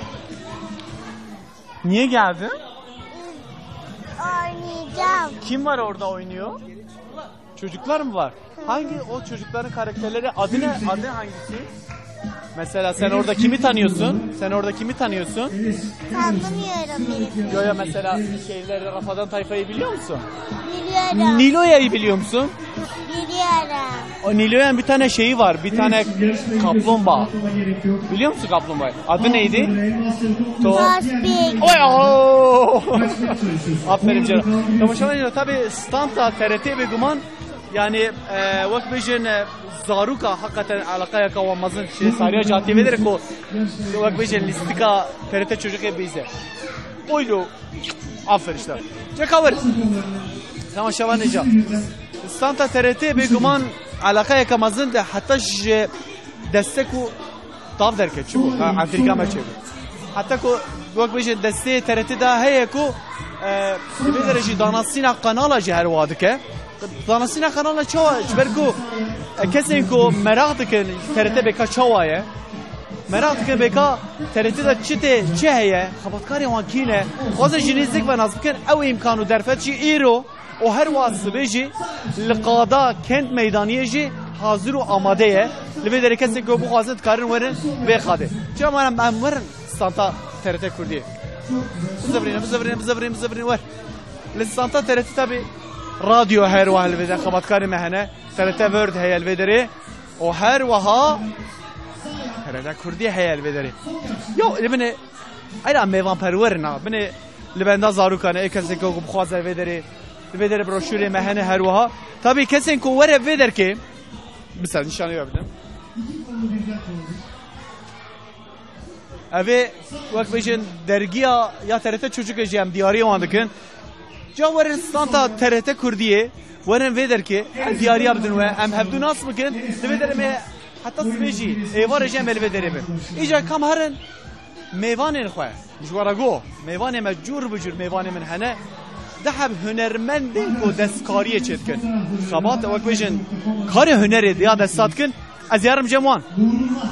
Niye geldin? Oynayacağım. Kim var orada oynuyor? Çocuklar mı var? Hangi o çocukların karakterleri, adı ne? Adı hangisi? Mesela sen orada kimi tanıyorsun? Sen orada kimi tanıyorsun? Tanımıyorum birisini. Yo, yo, mesela şeyleri, Rafadan Tayfa'yı biliyor musun? Biliyorum. Niloya'yı biliyor musun? Biliyorum. O Niloya'nın bir tane şeyi var. Bir tane kaplumbağa. Biliyor musun kaplumbağayı? Adı neydi? To- Tospik. Oy, oo! Aferin canım. Temaşevanê, tabi standa T R T bêguman, yani, e, wek bêjin, e, zaroka hakikaten alaqayeka wan mezin şêsariya jî hatî vê derê ku wek bêjin lîstika T R T Çocukê bîze. Oylo. Aferin işte. Ceka wer. Temaşevanê ca. Standa T R T bêguman alaqayeke mezin de heta ji destek û tav derket, çi bû? Ha, Afrîka me çêbû. Heta ku wek bêjin destê T R T de heye ku, e, li vê derê jî danasîna kanala jî her wiha dike. Danasîna kanala çawa? Ji ber ku, e, kesên ku meraq dikin T R T bêka çawa ye? Meraq dikin bêka T R T de çi tê, çi heye? Xebatkarê wan kî ne? Xwazin ji nêzîk ve nas bikin. Ew îmkan û derfet jî îro û her wiha sibê jî li qada Kent Meydaniyê jî hazir û amade ye. Li vê derê kesên ku bixwazin dikarin werin vê qadê. Çima em, em werin standa T R T Kurdiyê. Bizivirîne, bizivirîne, bizivirîne, bizivirîne wer. Li standa T R T tabi radyo her wiha li vê derê, xebatkarê me hene. T R T World heye li vê derê. O her wiha T R T Kurdî heye li vê derê. Yo, li binê, eyra mêvanperwer in ha. Binê li benda zarokan e, kesên ku bixwaze vê derê, li vê derê broşûrê me hene her wiha. Tabi kesên ku were vê derkê, bi ser nîşanê we bidin. Ev ê wek bêjin dergiya ya T R T Çocukê jî em diyariyê wan dikin. Ca werin standa T R T Kurdiyê, werin vê derkê, em diyariya bidin we, em hevdû nas bikin, di vê derê me heta sibê jî, êvarê jî em ê li vê derê bin. Îca kam herin mêvanên xwe, ji we re got, mêvanê me cûr bi cûr mêvanê min hene, di heb hunermendên ku destkariyê çêdikin. Xebat, wek bêjin, karê hunerê diya desta dikin, ez yarim cem wan.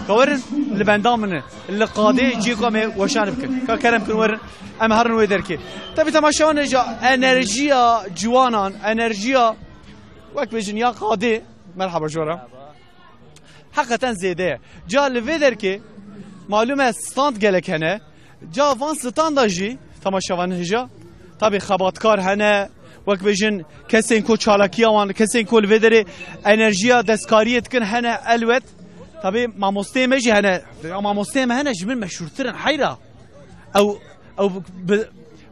Ka werin li benda min e. Li qadê ciyê ku em ê weşan bikin. Ka kerem kin werin, em herin wê derkê. Tabi temaşevanê ja enerjiya ciwanan, enerjiya wek bêjin ya qadê. Merhaba jora. Heqeten zêde ye. Ca li vê derkê malûm e stand gelek hene. Ca van standa jî temaşevan hêja. Tabi xebatkar hene, wek bêjin kesên ku çalakiya wan, kesên ku li vê derê enerjiya destkariyê dikin hene elwet. Tabi mamosteyê me jî hene. Ya mamosteyê me hene ji min meşhûrtir in heyra. Ew, ew bi,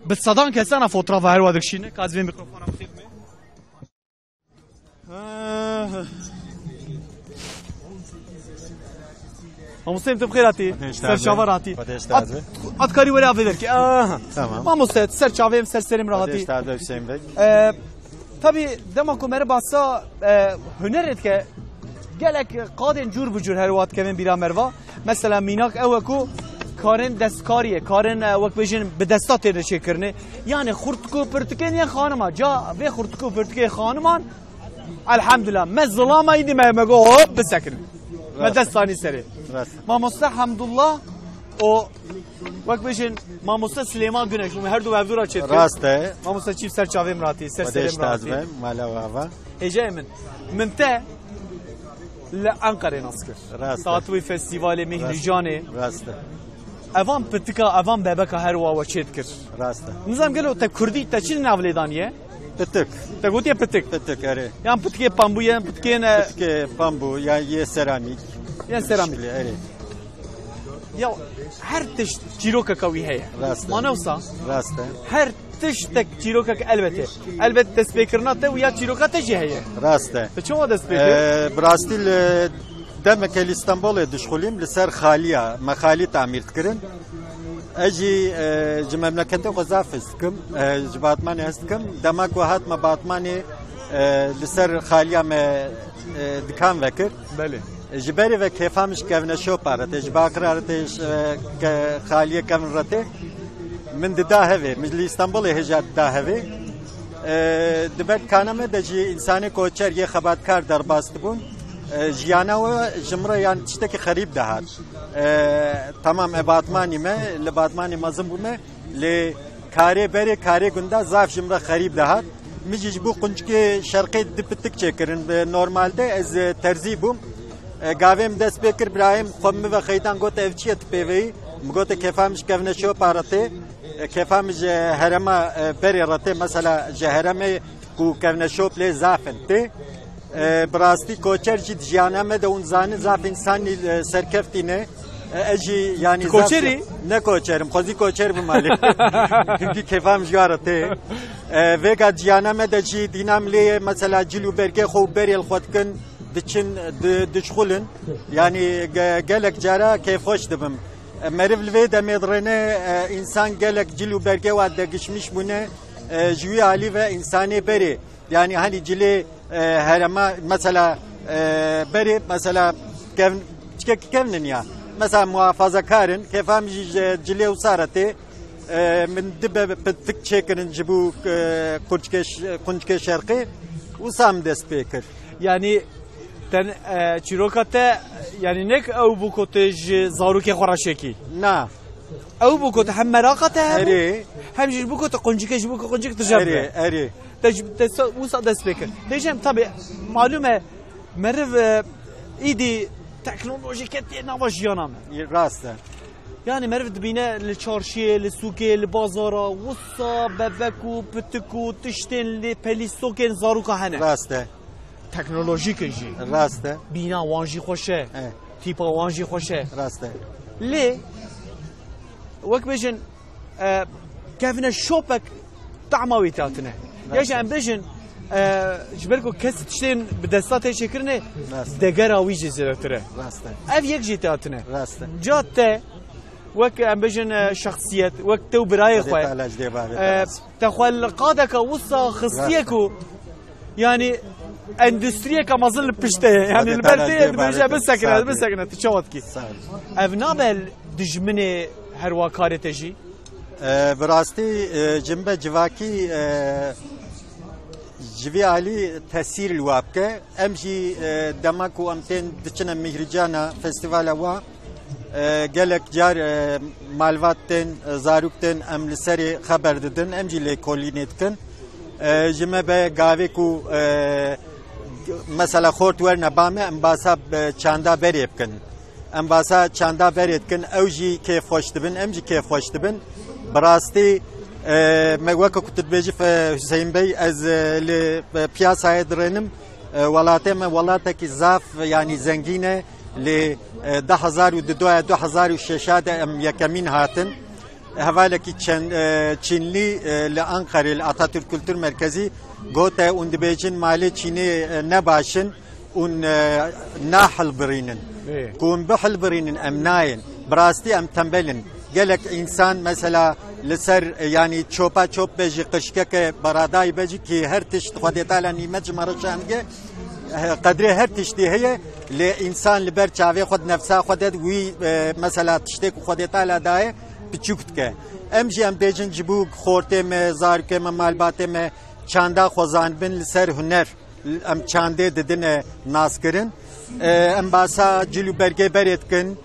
bi sedan kesana fotoğrafa her wa dikişîne. Ka ez vê mikrofona bixînim. Mamoste, tu bi xêr hatî. Serçava hatî. At, at karî were avê derkê. Aha. Tamam. Mamoste, ser çavêm, ser serêm re hatî. Hüseyin Bey. Ee, tabi dema ku mere basa, e, hunerê dike, gelek qadên cûr bi cûr her wiha dikevin bîra merva. Mesela mînak ew e ku karên destkariyê, karên, e, wek bêjin bi desta têne çêkirinê. Yani xurtik û pirtikên yên xanima. Ca vê xurtik û pirtikê xaniman, elhamdulillah. Me zilama îdî me, me got hop bisekirin. Me dest anî serê. Rast. Mamoste Hamdullah û wek bêjin Mamoste Silêman Güneş. Hûn her du hevdû re çêdikin. Rast e. Mamoste çîf ser çavêm re hatî, ser serêm re hatî. Mala we ava. Hêjayê min. Min te Li Enqerê nas kir. Rast e. Tatwî festîvalê Mîhnîjanê. Rast e. Evan pitika, evan bebeka her wa we çê dikir. Rast e. Nizam gelo te kurdî, te çi nav lê daniye? Pitik. Te gotiye pitik? Pitik, erê. Yan pitikê pambû, yan pitikê ne? Pitikê pambû, yan yê seramîk. Yan seramîk. Erê. Ya her tişt çîrokeka wî heye. Rast e. Mane wisa? Rast e. Her tiştek çîrokek elbet e. Elbet destpêkirina te û ya çîroka te jî heye. Rast e. Te çawa dest pê kir? Ee, bi rastî li demeke li Stenbolê dişxulîm, li ser xaliya, me xalî tamîr dikirin. Ez jî, e, ji memleketê xwe zaf hez dikim, e, ji Batmanê hez dikim. Dema ku hatime Batmanê, e, li ser xaliya me, e, dikan vekir. Belê. Ji berê ve kêfa min ji kevneşopa re tê, ji Baqira re tê, ji, e, ke-, xaliyê kevn re tê. Min dida hevê, min li Stenbolê hêja dida hevê. E, di ber dikana me de jî însanê koçer yê xebatkar derbas dibûn. E, jiyana we ji min re yan tiştekî xerîb dihat. E, temam, e Batmanî me, li Batmanê mezin bûme. Lê karê berê, karê gunda zaf ji min re xerîb dihat. Min jî ji bo quncikê şerqê di pitik çêkirin. Bi normalde ez, e, terzî bûm. E, gavê min dest pê kir, birayê min xwe min ve xeydan got, "Ev çi ye tu pê veyî?" Min got, "Kêfa min ji kevneşopa re tê. E, kêfa min ji herêma, e, berê re tê. Mesela ji herêmê ku kevneşop lê zaf in tê." E, bi rastî koçer jî di jiyana me de hûn zanin zaf însanî, e, serkeftî ne. E, ez jî yanî Tu zaf koçerî? Ne koçerim, xwezî koçer bim alî. Çünkü kêfa min ji wa re tê. E, vêga jiyana me de jî dîna min lê ye, mesela cil û bergê xwe û berê li xwe dikin, diçin, di-, dişxulin. Yanî ge-, gelek cara kêfxweş dibim. E, meriv li vê demê dirêne, e, însan gelek cil û bergê wa degişmiş bûne, e, ji wî alî ve însanê berê. Yanî hanî cilê, e, herema, mesela, e, berê, mesela, kevn-, çikek kevnin ya. Mesela muhafazakar in, kêfa min jî ji cilê wisa re tê. E, min dibe pitik çêkirin ji bo, e, quncikê ş-, quncikê şerqê. Wisa min dest pê kir. Yanî ten, e, çîroka te, yanî nek ew bû ku tu ji zarokê xwe re çêkî? Na. Ew bû ku tu hem meraqa te hebû, Erê. Hem jî bû ku tu quncikê, ji bû ku quncik tu jev Erê, be. Erê. Te ji, te sa-, wisa dest pê kir. Hêjem, tabi, malum e, meriv, e, îdî teknolojî ketiye nava jiyana me. Rast e. Yani meriv dibîne li çarşiyê, li sûkê, li bazara, wisa bebek û pitik û tiştên li pelîstokên zaroka hene. Rast e. Teknolojîk in jî. Rast e. Bîna wan jî xweş e. E. Tîpa wan jî xweş e. Rast e. Lê wek bêjin, e, kevne şopek tahma wî te hatine. Ya jî em bêjin, e, ji ber ku kes tiştên bi desta tê çêkirine, Rast. Degera wî jî zêdetir e. Rast e. Ev yek jî te hatine. Rast e. Ca te wek em bêjin, e, şexsiyet, wek te û birayê Xwedê xwe. Teala ji dê bavê E, te razî. Te xwe li qadeke wisa xistiye Rast e. Ku, yani, endustriyeke mezin li pişt te ye. Yani Xwedê li ber Teala te ye, dê dibêje bavê te bisekine, razî. Bisekine, tu çawa dikî? Sağ ol. Ev nabe dijminê her wa karê te jî? E, bi rastî, e, cimbe civakî, e, ji vî alî tesîr li wa bike. Em jî, e, dema ku em tên diçine Mîhricana festîvala wa, e, gelek car, e, malbat tên, e, zarok tên, em li serê xeber didin, em jî lêkolînê dikin. E, ji me be gavê ku, e, mesela xort werne ba me, em basa, e, çanda berê bikin. Em basa çanda berê dikin, ew jî kêfxweş dibin, em jî kêfxweş dibin. Bi rastî, e, me weke ku tu dibêjî, fe-, Hüseyin Bey, ez, e, li, e, piyasayê dirênim. E, welatê me welatekî zaf, yanî zengîn e. Lê, e, du hezar û du ya du hezar û şeş de em yekemîn hatin. Hevalekî çen-, e, Çînlî, e, li Ankarê, li Atatürk Kültür Merkezi gote, hûn dibêjin malê Çînê, e, ne baş in. Hûn, e, nahilbirînin. Ê. Ku hûn bihilbirînin, em nayên. Bi rastî em tembel in. Gelek însan mesela li ser, e, yanî çopa çop be jî, qirşikeke baradayî be jî, kî her tişt Xwedê Teala nîmet ji me re şandiye. E, qedrê her tiştî heye, lê însan li ber çavê xwe di nefsa xwe de wî, e, mesela tiştê ku Xwedê Teala daye, piçûk dike. Em jî em bêjin ji bo xortê me, zarokê me, malbatê me çanda xwezanibin li ser huner. Em çandê didine naskirin. E, em basa cil û bergê berê dikin.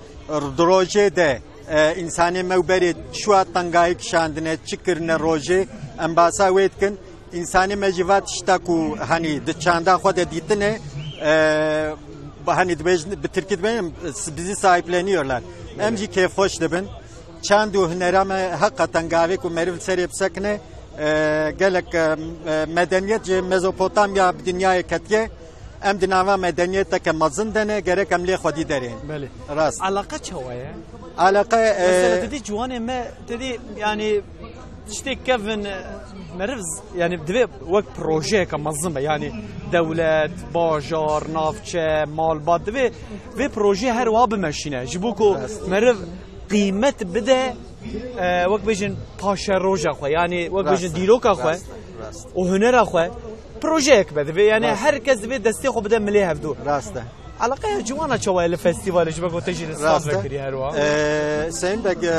Di rojê de, e, însanê me û berê çiwa tengayî kişandine, çi kirine rojê, em basa wê dikin. Însanê me jî va tişta ku, hanî, di çanda xwe de dîtine, e, Hani dibêjin, bi tirkî dibêjin, bizi sahipleniyorlar. Em jî kêfxweş dibin. Çand û hunera me heqeten gavê ku meriv li serê bisekine, e, gelek, e, e, medeniyet ji Mezopotamya bi dinyayê ketiye. Em di nava medeniyeteke mezin de ne, gerek em lê xwedî derên. Belê. Rast. Alaqa çawa ye? Alaqa, e, Mesela, te dî ciwanê me, te dî, yani, tiştê kevin, e, meriv z-, yani, divê wek projeyeke mezin be. Yani, dewlet, bajar, navçe, malbat, divê vê projeyê her wiha bimeşîne. Ji bo ku Rast. meriv qîmet bide, e, wek bêjin paşeroja xwe, yani, wek Rast. bêjin dîroka xwe Rast. Rast. û hunera xwe projeyek be. Divê, yani, Rast. her kes divê destê xwe bide milê hevdû. Rast e. Eleqeya ciwana çawa ye li festîvalê, ji ber ku te jî li stad Rast e. vekirî her wiha? Ee, Seyîn Beg, e,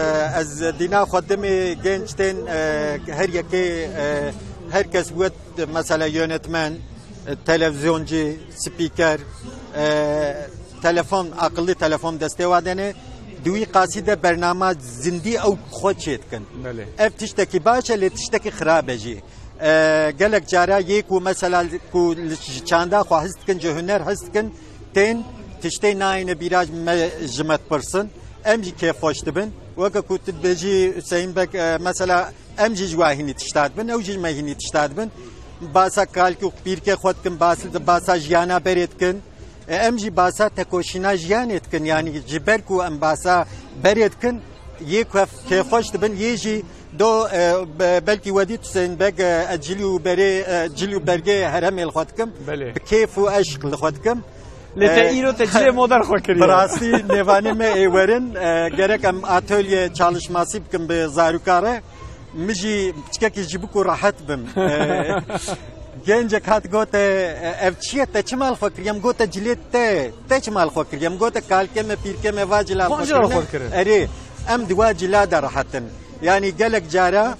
ez dîna xwe dimê genç tên, e, her yekê, e, her kes wet, mesela yönetmen, e, televizyoncî, spîker, e, telefon, akıllı telefon destê wa dene. Di wî qasî de bernama zindî ew xwe çê dikin. Belê. Ev tiştekî baş e, lê tiştekî xirab e jî. E, gelek cara yê ku mesela ku li, ji çanda xwe his dikin, ji huner his dikin, tên tiştê nayêne bîra me, ji me dipirsin. Em jî kêfxweş dibin. Weke ku tu dibêjî Hüseyin Beg, e, mesela em jî ji we hînî tişta dibin, ew jî ji me hînî tişta dibin. Basa kalkî û pîrkê xwe dikin, bas-, basa jiyana berê dikin. E, em jî basa tekoşîna jiyanê dikin, yanî ji ber ku em basa berê dikin, yê kef-, kêfxweş dibin, yê jî do, e, be-, belkî wedî Hüseyin Beg, e, ez cilî û berê, e, cilî û bergê heremê li xwe dikim. Belê. Bi kêf û eşq li xwe dikim. Lê te E, îro te cilê modern xwe kiriye. Bi rastî nêvanê me ê werin, e, gerek em atölye çalışması bikin bi zarûka re. Min jî piçkekî ji bo ku rehet bim. E, gencek hat gote, e, ev çi ye, te çima li xwe kiriye? Em gote cilê te, te çima li xwe kiriye? Em gote kalkê me, pîrkê me va cila Van xwe cila kirine. xwe kirin. Erê, em di wa cila de rehet in. Yanî gelek cara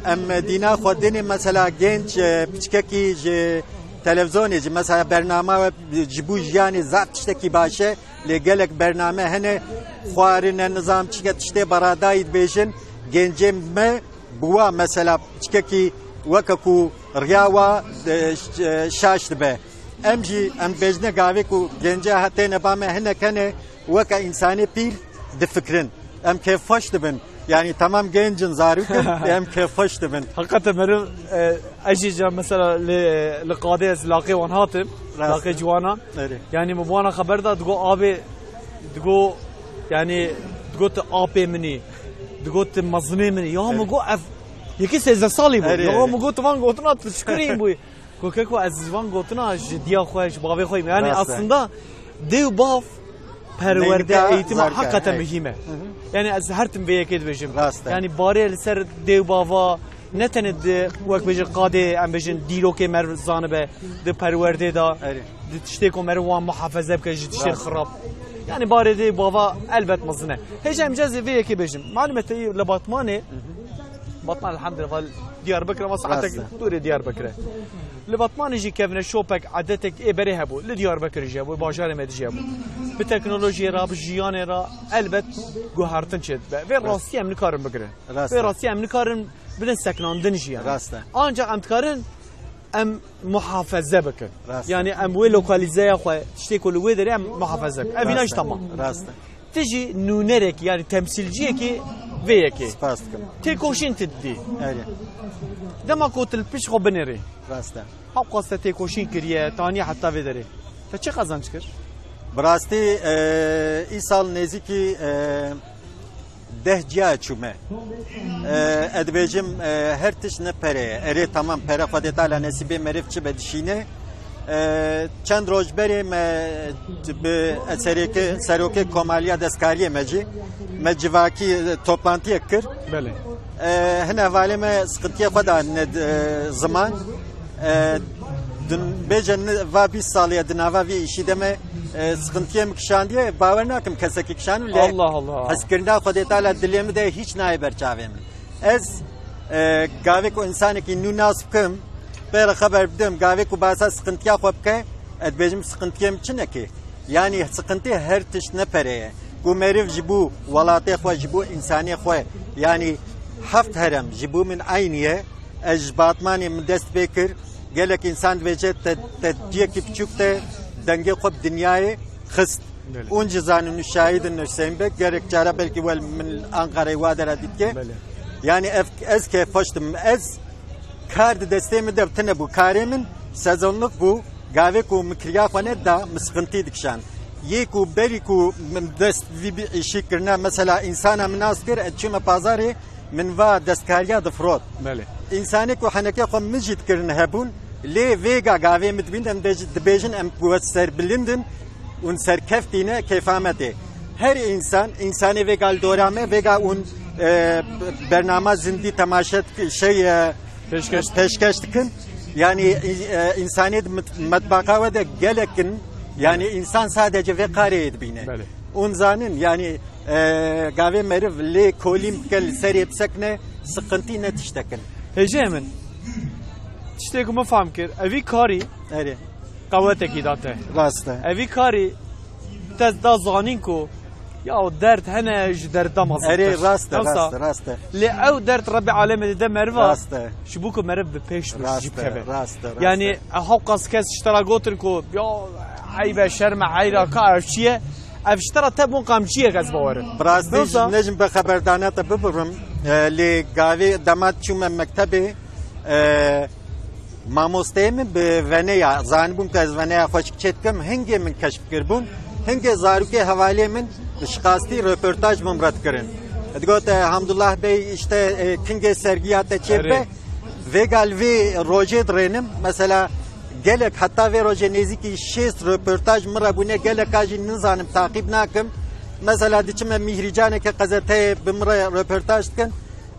em dîna xwe dinê mesela genç, e, piçkekî ji televizonê, ji mesela bernama we ji bo jiyanê zaf tiştekî baş e. Lê gelek bername hene, xwarine, nizam çike tiştê beradayî dibêjin, gencê me bi wa mesela çikekî weke ku riya wa, e, ş-, e, şaş dibe. Em jî em dibêjine gavê ku gencê he-, têne ba me hinek hene weke însanê pîr difikirin. Em kêfxweş dibin. Yanî temam genc in, zarok in, em kêfxweş dibin. Heqete meriv, e, ez jî ca mesela li, li qadê ez laqê wan hatim, Rast laqê e. ciwana. Erê. Yanî min bi wana xeber da, digo abê, digo, yanî digo tu apê min î, digo tu mezinê min î. Ya Erê. min got ev yekî sêzdeh salî bû. Erê, Ya erê. min got tu van gotina tu şikurî bûyî. Ku keko ez ji van gotina ji diya xwe, ji bavê xwe, yanî Rast e. aslında dê û bav perwerde, Neynika eğitima zarka, heqeten hey. muhîm e. Hı hı. Yanî ez her tim vê yekê dibêjim. Rast e. Yanî barê li ser dê û bava ne tenê di wek bêjin qadê em bêjin dîrokê meriv zanibe di perwerdê de, Erê. di tiştê ku meriv wan muhafeze bike ji tiştê Rast. xirab. Yanî barê dê û bava elbet mezin e. Hêja em cezê vê yekê bêjim. Malum e te yî li Batmanê, Hı hı. Batman elhamdülillah, Diyarbekir ama saetek Rast e. dûrê Diyarbekir e. Li Batmanê jî kevneşopek, edetek ê berê hebû. Li Diyarbekirê jî hebû, bajarê me de jî hebû. Bi teknolojiyê re, bi jiyanê re elbet guhertin çêdibe. Vê Rast. rastî em nikarin bigirin. Rast Vê e. rastî em nikarin bidin seknandin jiyan. Rast e. Ancak em dikarin em muhafeze bikin. Rast e. Yani em wê lokalizeya xwe, tiştê ku li wê derê em muhafeze bikin. Ev Rast îna e. jî tamam. Rast e. Ti jî nûnerekî, yani temsîlciyekî vê yekê. Spas dikim. Têkoşîn tu didî. Erê. Dema ku tu li pişt xwe binêrî. Rast e. Hewqas te têkoşîn kiriye, taniye heta vê derê. Te çi qazanç kir? Bi rastî, e, îsal nêzîkî, e, deh ciya çûme. E, ez dibêjim, e, her tişt ne pere ye. Erê, tamam, pere Xwedê Teala nesîbê meriv çi be dişîne. E, çend roj berê me bi serokê, serokê Komaliya Destkariyê me jî, me civakî, e, toplantiyek kir. Belê. E, hin hevalê me sıkıntıya xwe da ne, e, ziman. E, dun, bêje ne, va bîst salê di nava vî îşî de me, e, sıkıntıya min kişandiye. Bawer nakim kesekî kişandiye. Allah Allah. Hezkirina Xwedê Teala dilê min de hiç nayê ber çavê min. Ez, e, gavê ku însanekî nû nas bikim, pê re xeber bidim, gavê ku basa sıkıntıya xwe bike, ez dibêjim sıkıntıya min çi neke. Yanî sıkıntı her tişt ne pere ye. Ku meriv ji bo welatê xwe, ji bo însanê xwe, yanî heft herem ji bo min eynî ye. Ez ji Batmanê min dest pê kir. Gelek însan dibêje te, te ciyekî biçûk te dengê xwe bi dinyayê. xist. Belê. Hûn jî zanin û şahid in Hüseyin Bey, gelek cara belkî wel min Ankarayê wa dera dîtke. Belê. Yani ev, ez kêfxweş dim. Ez kar di destê min de tune bû. Karê min sezonluk bû. Gavê ku min kiriya xwe neda, min sıkıntı dikişan. Yê ku berî ku min dest vî bi îşî kirine, mesela însana min nas kir, ez çûme pazarê, min va destkariya difrot. Belê. Însanê ku henekê xwe min jî dikirin hebûn, lê vêga gavê min dibîn, em dibêj-, dibêjin em ku serbilind in û serkeftî ne, kêfa me tê. Her însan, însanê vêga li dora me, vêga ûn, e, bernama zindî temaşe dik-, şey, e, Pêşkeş. pêşkeş dikin. Yani, e, însanê di mit-, metbaqa we de gelek in, yani însan sadece vê karê dibîne. Belê. Ûn zanin, yani, e, gavê meriv lê kolîn bike li serê bisekine, sıkıntı ne tiştekin. Hêjê min, tiştê ku min fam kir, evî karî Erê. qewetekî da te. Rast e. Evî karî te da zanîn ku ya o derd hene, ji derda mezin Erê, rast e, Yoksa rast e, rast e. Lê ew derd Rebê Alemê dide meriva Rast e. ji bo ku meriv bi pêş Rast e, rast e, rast Yani, e. Hewqas kes ji te re gotin ku ya eyb e, şerm e, heyra ka ev çi ye? Ev ji te re te bûn qamçiyek ez bawerim. Bi rastî Yoksa ji, ne jin be xeberdana te bibirim. E, lê gavê dema çûme mektebê, e, mamosteyê min bi veneya, zanibûm ku ez veneya xweşik çêdikim, hingê min keşf kiribûn. Hingê zarokê hevalê min bi şixastî röportaj min re dikirin. Digot, e, Hamdullah Bey, işte, e, kingê sergiya te çêbibe. Erê. Vêga li vê rojê dirênim. Mesela gelek heta vê rojê nêzîkî şêst röportaj min re bûne, geleka jî nizanim, taqîb nakim. Mesela diçime Mîhrîcaneke qezeteyê bi min re röportaj dikin.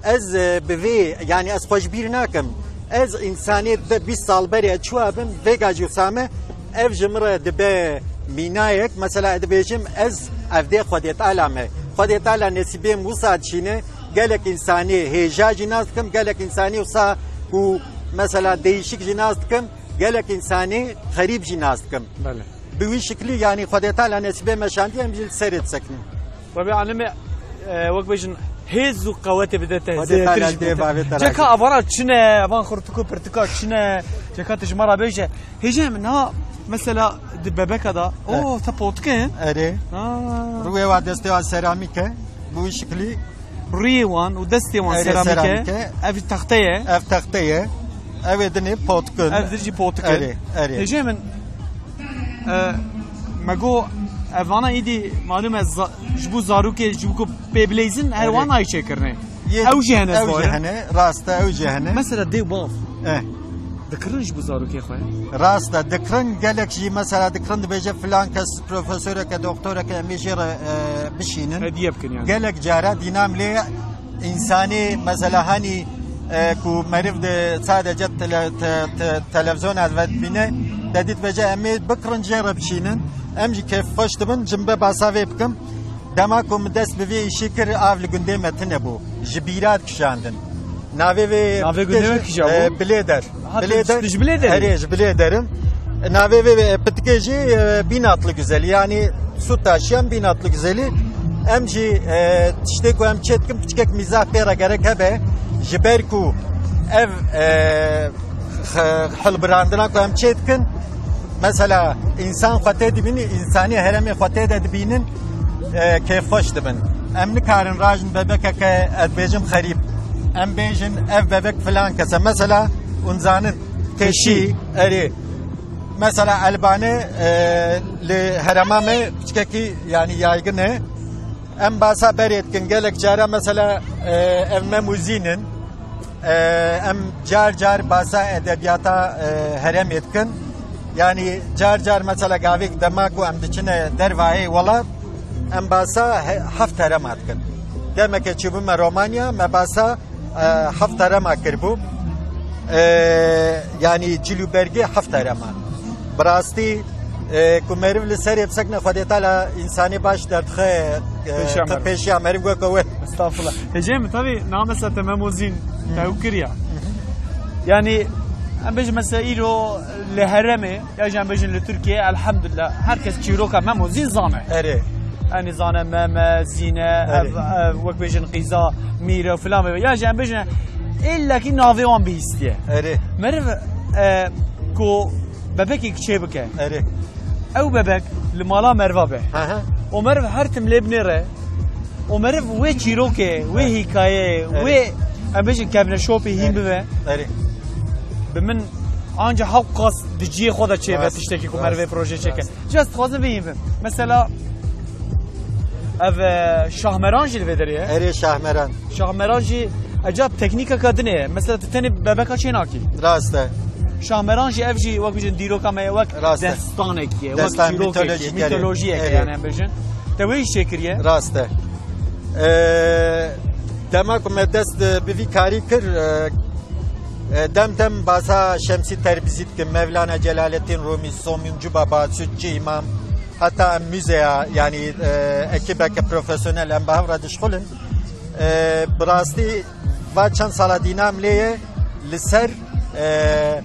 Ez, e, bi vê, yani ez xwe ji bîr nakim. Ez însanê de bîst sal berê ez çûya bim, vêga jî wisa me, ev ji min re dibe mînayek. Mesela ez dibêjim, ez evdê Xwedê Teala me. Xwedê Teala nesîbê min wisa dişîne, gelek însanê hêja jî nas dikim, gelek însanê wisa ku mesela değişik jî nas dikim, gelek însanê xerîb jî nas dikim. Belê. Bi wî şiklî, yani Xwedê Teala nesîbê me şandiye, em jî li serê disekinin. Rebê Alemê, e, wek bêjin, hêz û qewetê bide te Xwedê zêdetir Teala ji dê bavê te razî. Ceka avara çi ne, evan xurtuk û pirtika çi ne, ceka tu ji me re bêje. Hêjê min, ha, mesela di bebeka da, o, te potike? Erê. Ha. Rûyê wa destê wa seramîk e, bi wî şiklî. Rûyê wan û destê wan Erê, seramîk e. seramîk e. Ev texte ye. Ev texte ye. Ev ê dinê potikin. Ev dir jî potik e. Erê, erê. Hêjê min, e, me got, evana îdî malûm e za-, ji bo zarokê, ji bo ku pê bileyzin, her Erê. wan nayê çêkirinê. Yê, Ew jî hene ew jî zor e. hene, rast e, ew jî hene. Mesela dê û bav. Eh. Dikirin ji bo zarokê xwe? Rast e, dikirin, gelek jî mesela dikirin dibêje filan kes profesoreke, doktoreke em ê jê re, e, bişînin. Hediye bikin yani. Gelek cara dînam lê însanê mesela hanî, e, ku meriv di sadece tele-, te-, te-, televizyona ve dibîne, te dît bêje em ê bikirin jê re bişînin. Em jî kêfxweş dibin, ji min be basa vê bikim. Dema ku min dest bi vê îşî kir, av li gundê me tune bû. Ji bîra dikişandin. Navê vê Navê pitikê gundê jî, we kîja bû? e, Bilêder. Ha, tu Bilêder. ji Bilêderê? Erê, ji Bilêder im. Navê vê, vê pitikê jî, e, Bînatlı Güzeli. Yani Süt taşıyan Bînatlı Güzeli. Em jî, e, tiştê ku em çê dikin, piçkek mîzah pê re gerek hebe. Ji ber ku ev, e, Xe-, hilbirandina ku em çê dikin, mesela însan xwe tê dibînin, însanî herêmê xwe tê de dibînin, e, kêfxweş dibin. Em nikarin rajin bebekeke, ez dibêjim xerîb. Em bêjin ev bebek filan kes e. Mesela, hûn zanin, Keşî. Keşî, erê. Mesela Elbane, e, li herêma me piçkekî, yani yaygın e. Em basa berê dikin. Gelek cara mesela, e, ev Mem û Zîn in. E, em car car basa edebiyata, e, herêmê dikin. Yani car car mesela gavêk dema ku em diçine dervayê welat, em basa he-, heft herêma dikin. Demeke çûbûme Romanya, me basa, e, heft herêma kiribû. E, yani cil û bergê heft herêma. Bi rastî, e, ku meriv li serê bisekine, Xwedê Teala însanê baş derdixe, e, Pêşiya meriv. pêşiya meriv weke we. Estağfurullah. Hêjê min, tabii, na mesela te Mem û Zîn, te ew kiriya. Yani, em bêjin mesela îro li herêmê, ya jî em bêjin li Tirkiyeyê, elhamdülillah, herkes çîroka Mem û Zîn zane. Erê. Yani zane Meme, Zîne, Erê. ev, ev, wek bêjin Qîza, Mîre filan bêbe. Ya jî em bêjin, illa ki navê wan bihîstiye. Erê. Meriv, e, ku bebekek çê bike. Erê. Ew bebek li mala meriva be. Hı hı. O meriv her tim lê binêre. O meriv wê çîrokê, wê hîkayeyê, Evet. wê, em bêjin, kevneşopê hîn Evet. bibe. Erê. Bi min anca hewqas di cihê xwe de çêbe Rast, tiştekî ku rast, merivê proje çêke. rast. Just dixwazim vê hîn bim. Mesela, ev, e, Şahmeran jî li vê derê ye. Erê Şahmeran. Şahmeran jî ecab teknîkeka din e. Mesela tu tenê bebeka çê nakî. Rast e. Şahmeran jî ev jî wek bijin dîroka me ye, wek Rast e. destanekî ye, wek Destan, çîrokekî ye, mitolojik e. Mitolojiyek e Erê. yani em bijin. Te wê jî çêkiriye. Rast e. E, dema ku me dest, e, bi vî karî kir, e, e, dem dem basa Şemsî Terbizî dikim, Mevlana Celaleddin Rûmî, Somyûn Cuba, Basûtçî Îmam, heta em muzeya, yanî, e, ekîbeke profesyonel em bi hev re dişxulin. E, bi rastî va çend sala dîna em lê ye li ser, e,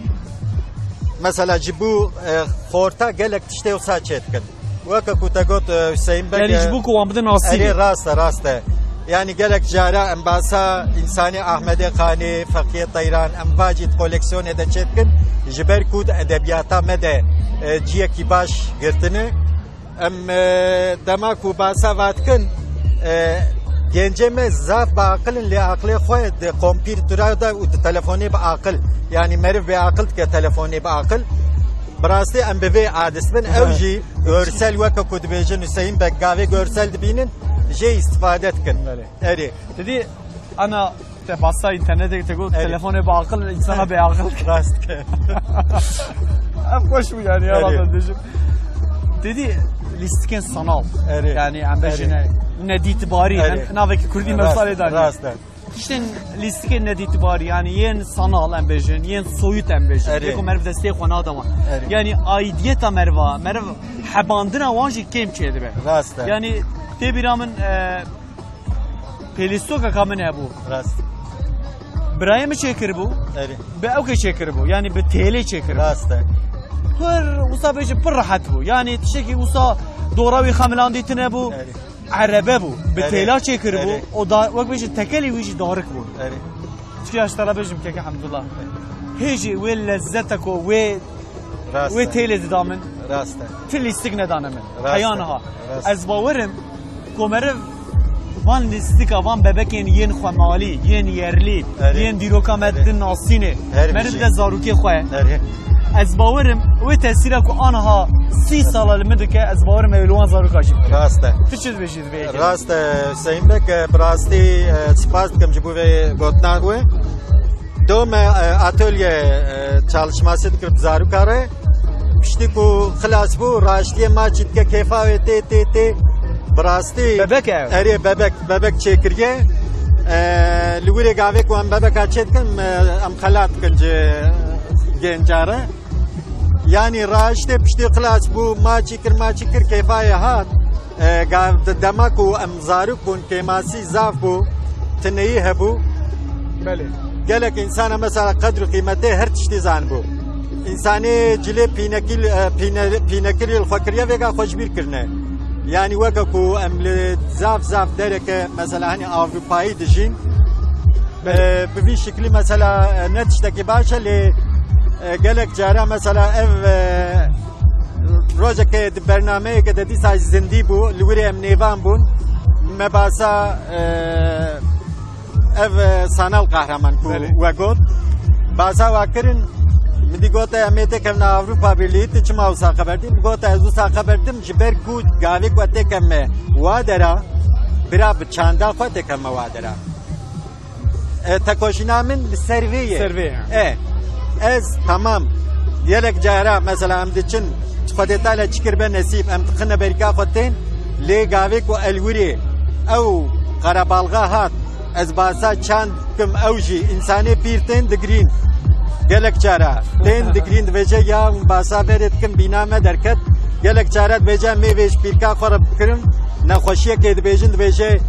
mesela ji bo, e, xorta gelek tiştê wisa çêdikin. Weke ku te got, e, Hüseyin Beg, Yanî ji e, bo ku wan bidin nasînê. Erê rast e, rast e. Yanî gelek cara em basa însanê Ahmedê Xanê, Feqiyê Teyran, em va jî di koleksiyonê de çêdikin, ji ber ku di edebiyata me de, e, ciyekî baş girtine. Em, e, dema ku basa va dikin, e, gencê me zaf bi aqil in, lê aqilê xwe di kompîtera de û di telefonê bi aqil. Yanî meriv bê aqil dike telefonê bi aqil. Bi rastî em bi vê adis bin. Ew jî görsel, weke ku dibêjin Hüseyin Beg, gavê görsel dibînin, jê îstifade dikin. Belê. Erê. Didî, ana te basa internetê te got, Erê. telefonê bi aqil, insana bê aqil. Rast. Ev xweş bû yani, ya Erê. Rabbi, dibêjim. Didî, lîstikên sanal. Erê. Yani, em bêjin, Erê. nedîtibarî, Erê. em navekî kurdî Rast, me salê danî. rast e. Tiştên lîstikên nedîtibarî, yani yên sanal em bêjin, yên soyut em bêjin. Erê. Yê ku meriv destê xwe nade wan. Erê. Yani aidiyeta meriva, meriv hebandina wan jî kêm çêdibe. Rast e. Yani tê bîra min, e, pêlîstokeka min hebû. Rast. Birayê min çêkiribû. Erê. Bi ew kê çêkiribû. Yani bi têlê çêkiribû. Rast e. Pir, wisa bêjin, pir rehet bû. Yani tiştekî wisa dora wî xemilandî tune bû. Erê. Erebe bû. Bi Erê. têla çêkiribû. Erê. O da, wek bêjin, tekelê wî jî darik bû. Erê. Çi ya ji te re bêjim, keke Hemdullah. Hê jî wê lezzete ku wê, Rast wê e. têlê dida min. Rast e. Ti lîstik nedane min. Rast e. Heya niha. Rast e. Ez bawerim ku meriv van lîstika, van bebekên yên xwemalî, yên yerlî, Erê. yên dîroka me Erê. din nasînê. Her Meriv bijî. de zarokê xwe. Erê. Ez bawerim wê tesîra ku aniha sî sala li min dike, ez bawerim ew li wan zaroka jî bike. Rast e. Tu çi dibêjî? Rast e, Hüseyin Beg, e, bi rastî, e, spas dikim ji bo vê gotina we. Do me, e, atölye, e, çalışması dikir bi zaroka re. Piştî ku xilas bû, raştiyê ma çî dike kêfa wê tê, tê, tê. Bi rastî Bebek e? Erê, bebek, bebek çêkiriye. E, li wirê gavê ku em bebeka çêdikin, e, em xelat dikin ji genca re. Yanî raştê piştî xilas bû, maçî kir, maçî kir, kêfa ye hat. E, ga-, de-, dema ku em zarok bûn, kêmasî zaf bû, tineyî hebû. Belê. Gelek însana mesela qedr û qîmetê her tiştî zanibû. Însanê cilê pînekî, e, pîne-, pînekirî li xwe kiriye, vêga xwe ji bîr kirine. Yanî weke ku em li zaf zaf dereke mesela hani Ewropayî dijîn, Belê. E, bi vî şiklî mesela, e, ne tiştekî baş e, lê, e, gelek cara mesela ev, e, rojeke di bernameyeke de dîsa zindî bû, li wirê em nêvan bûn, me basa, e, ev, e, Sanal Kahraman ku Belê. we got. Basa wa kirin, min dî gote em ê têkevna Avrupa Birliği, tu çima wisa xeber dî? Min gote ez wisa xeber dim, ji ber ku gavê ku têkevme wa dera, bira bi çanda xwe têkevme wa dera. E, tekoşîna min li ser vê ye. Ser vê ye. E, ez, tamam. Gelek cara, mesela, em diçin, Xwedê Teala çi kiribe nesîb, em dixine berîka xwe tên, lê gavê ku elwirê ew qerebalxa hat, ez basa çand dikim, ew jî însanê pîr tên digirîn. Gelek cara tên digirîn, dibêje ya hûn basa berê dikin, bîna me derket. Gelek cara dibêje em ê vê ji pîrka xwe re bikirin, nexweşiyekê dibêjin, dibêje,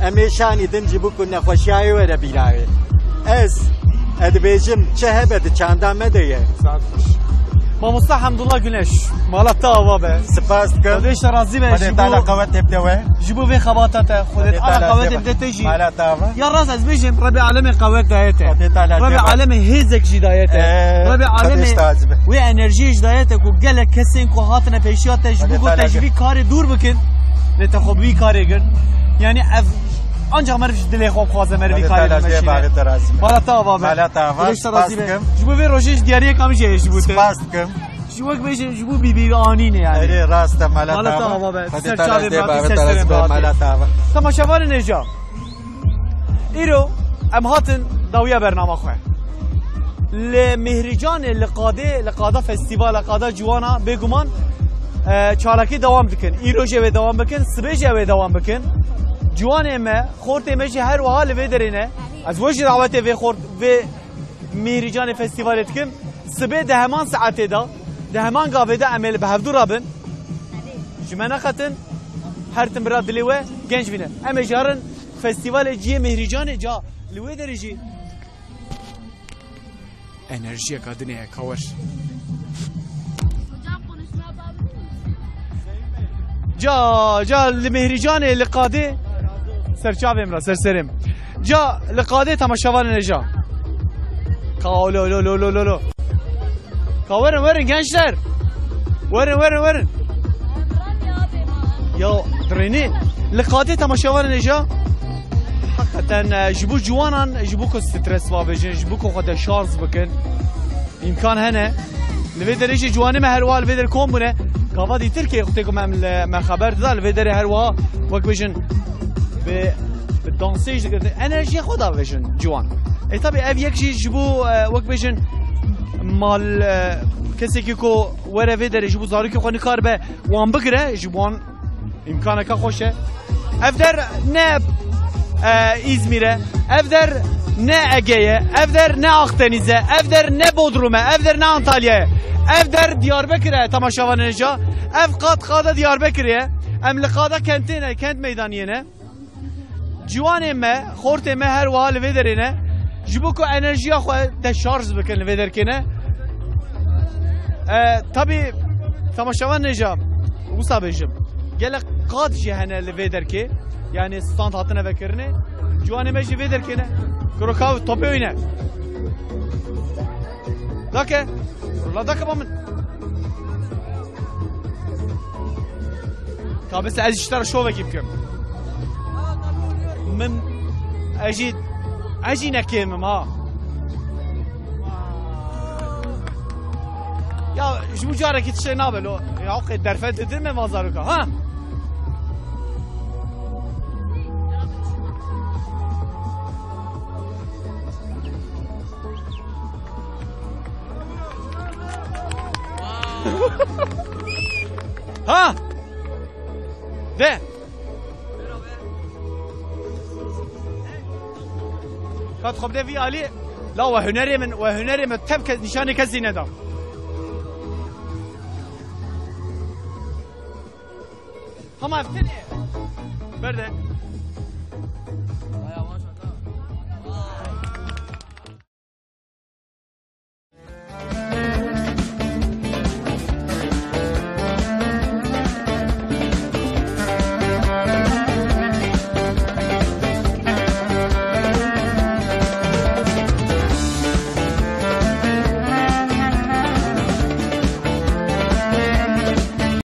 Em ê şanî din ji bo ku nexweşiya wê were bîra wê. Ez, e, dibêjim, çi hebe di çanda me de ye. Saet xweş. Mamosta Hemdullah Güneş, mala te ava be. Spas dikim. Xwedê ji te razî be. Xwedê ji bo, Teala qewet hep de we. Ji bo vê xebata te. Xwedê Teala qewet hep de te jî. Mala te ava. Ya rast ez bêjim, Rebê Alemê qewet daye te. Xwedê Teala Rebê Alemê hêzek jî daye te. Ee, Rebê Alemê wê enerjiyê jî daye te ku gelek kesên ku hatine pêşiya te ji bo ku te ji vî karê dûr bikin. Lê te xwe bi vî karê girt. Yani ev ancak meriv ji dilê xwe bixwaze meriv vî karê bimeşîne. Mala te ava be. Mala te ava. Xwedê ji te razî be. Spas dikim. Ji bo vê rojê ji diyariyeka min jî heye ji bo te. Spas dikim. Ji wek bêjin, ji bo bîbî anîne yani. Erê, rast e, mala te ava. Mala te ava be. Ser çavê be, ser serê be. Mala te ava. Temaşevanên hêja. Îro em hatin dawiya bernama xwe. Li Mihricanê, li qadê, li qada festîvala, qada ciwana, bêguman, e, çalakî dewam dikin. Îro jê wê dewam bikin, sibê jê wê dewam bikin. Ciwanê me, xortê me jî her wiha li vê derê ne. Ez we jî dawetê vê xort, vê Mihricanê festîvalê dikim. Sibê di heman saetê de, di heman gavê de em ê li bi hevdû re bin. Ji me neqetin, her tim bira dilê we genc bîne. Em ê jî herin festîvalê cihê Mihricanê ca li wê derê jî enerjiyeka din heye ka wer. Ca, ca li Mihricanê, li qadê. Ser çavêm re, ser serêm. Ca li qadê temaşevanên hêja. Ka lo, lo, lo. Ka werin, werin gençler. Werin, werin, werin. Ya dirênî. Li qadê temaşevanên hêja. Hakikaten, e, ji bo ciwanan, ji bo ku stres bavêjin, ji bo ku xwe deşarj bikin. Îmkan hene. Li vê derê jî ciwanê me her wiha li vê derê kom bûne. Gava dîtir kê wextê ku me, em li, me xeber dida, li vê derê her wiha wek bêjin bi, bi dansê jî digirin. Enerjiya xwe davêjin ciwan. E, tabi ev yek jî ji bo, e, wek bêjin mal, e, kesekî ku were vê derê ji bo zarokê xwe nikaribe wan bigire, ji bo wan îmkaneke xweş e. Ev der ne, e, Îzmîr e, ev der ne Ege ye, ev der ne Akdeniz e, ev der ne Bodrum e, ev der ne Antalya ye. Ev der Diyarbekir e, temaşevanên hêja. Ev qad qada Diyarbekirê ye. Em li qada kentê ne, kent meydaniyê ne. Ciwanê me, xortê me her wiha li vê derê ne. Ji bo ku enerjiya xwe deşarj bikin li vê derkê ne. E, tabi temaşevanên hêja, wisa bêjim. Gelek qad jî hene li vê derkê. Yani stand hatine vekirinê. Ciwanê me jî vê derkê ne. Kuro kav topê wî ne. Dake. La dake ba min. Ka bes ez ji te re şovekî bikim. Min, ez jî, ez jî nekêm im ha. Ya ji bo carekî tiştê nabe lo. Ya oqê derfet didin me vazaroka ha. Ha! De! Kat xwe bide vî alî. La we hunerê min, we hunerê min tev kes nîşanê kesî neda. Hema ev tenê. Berde.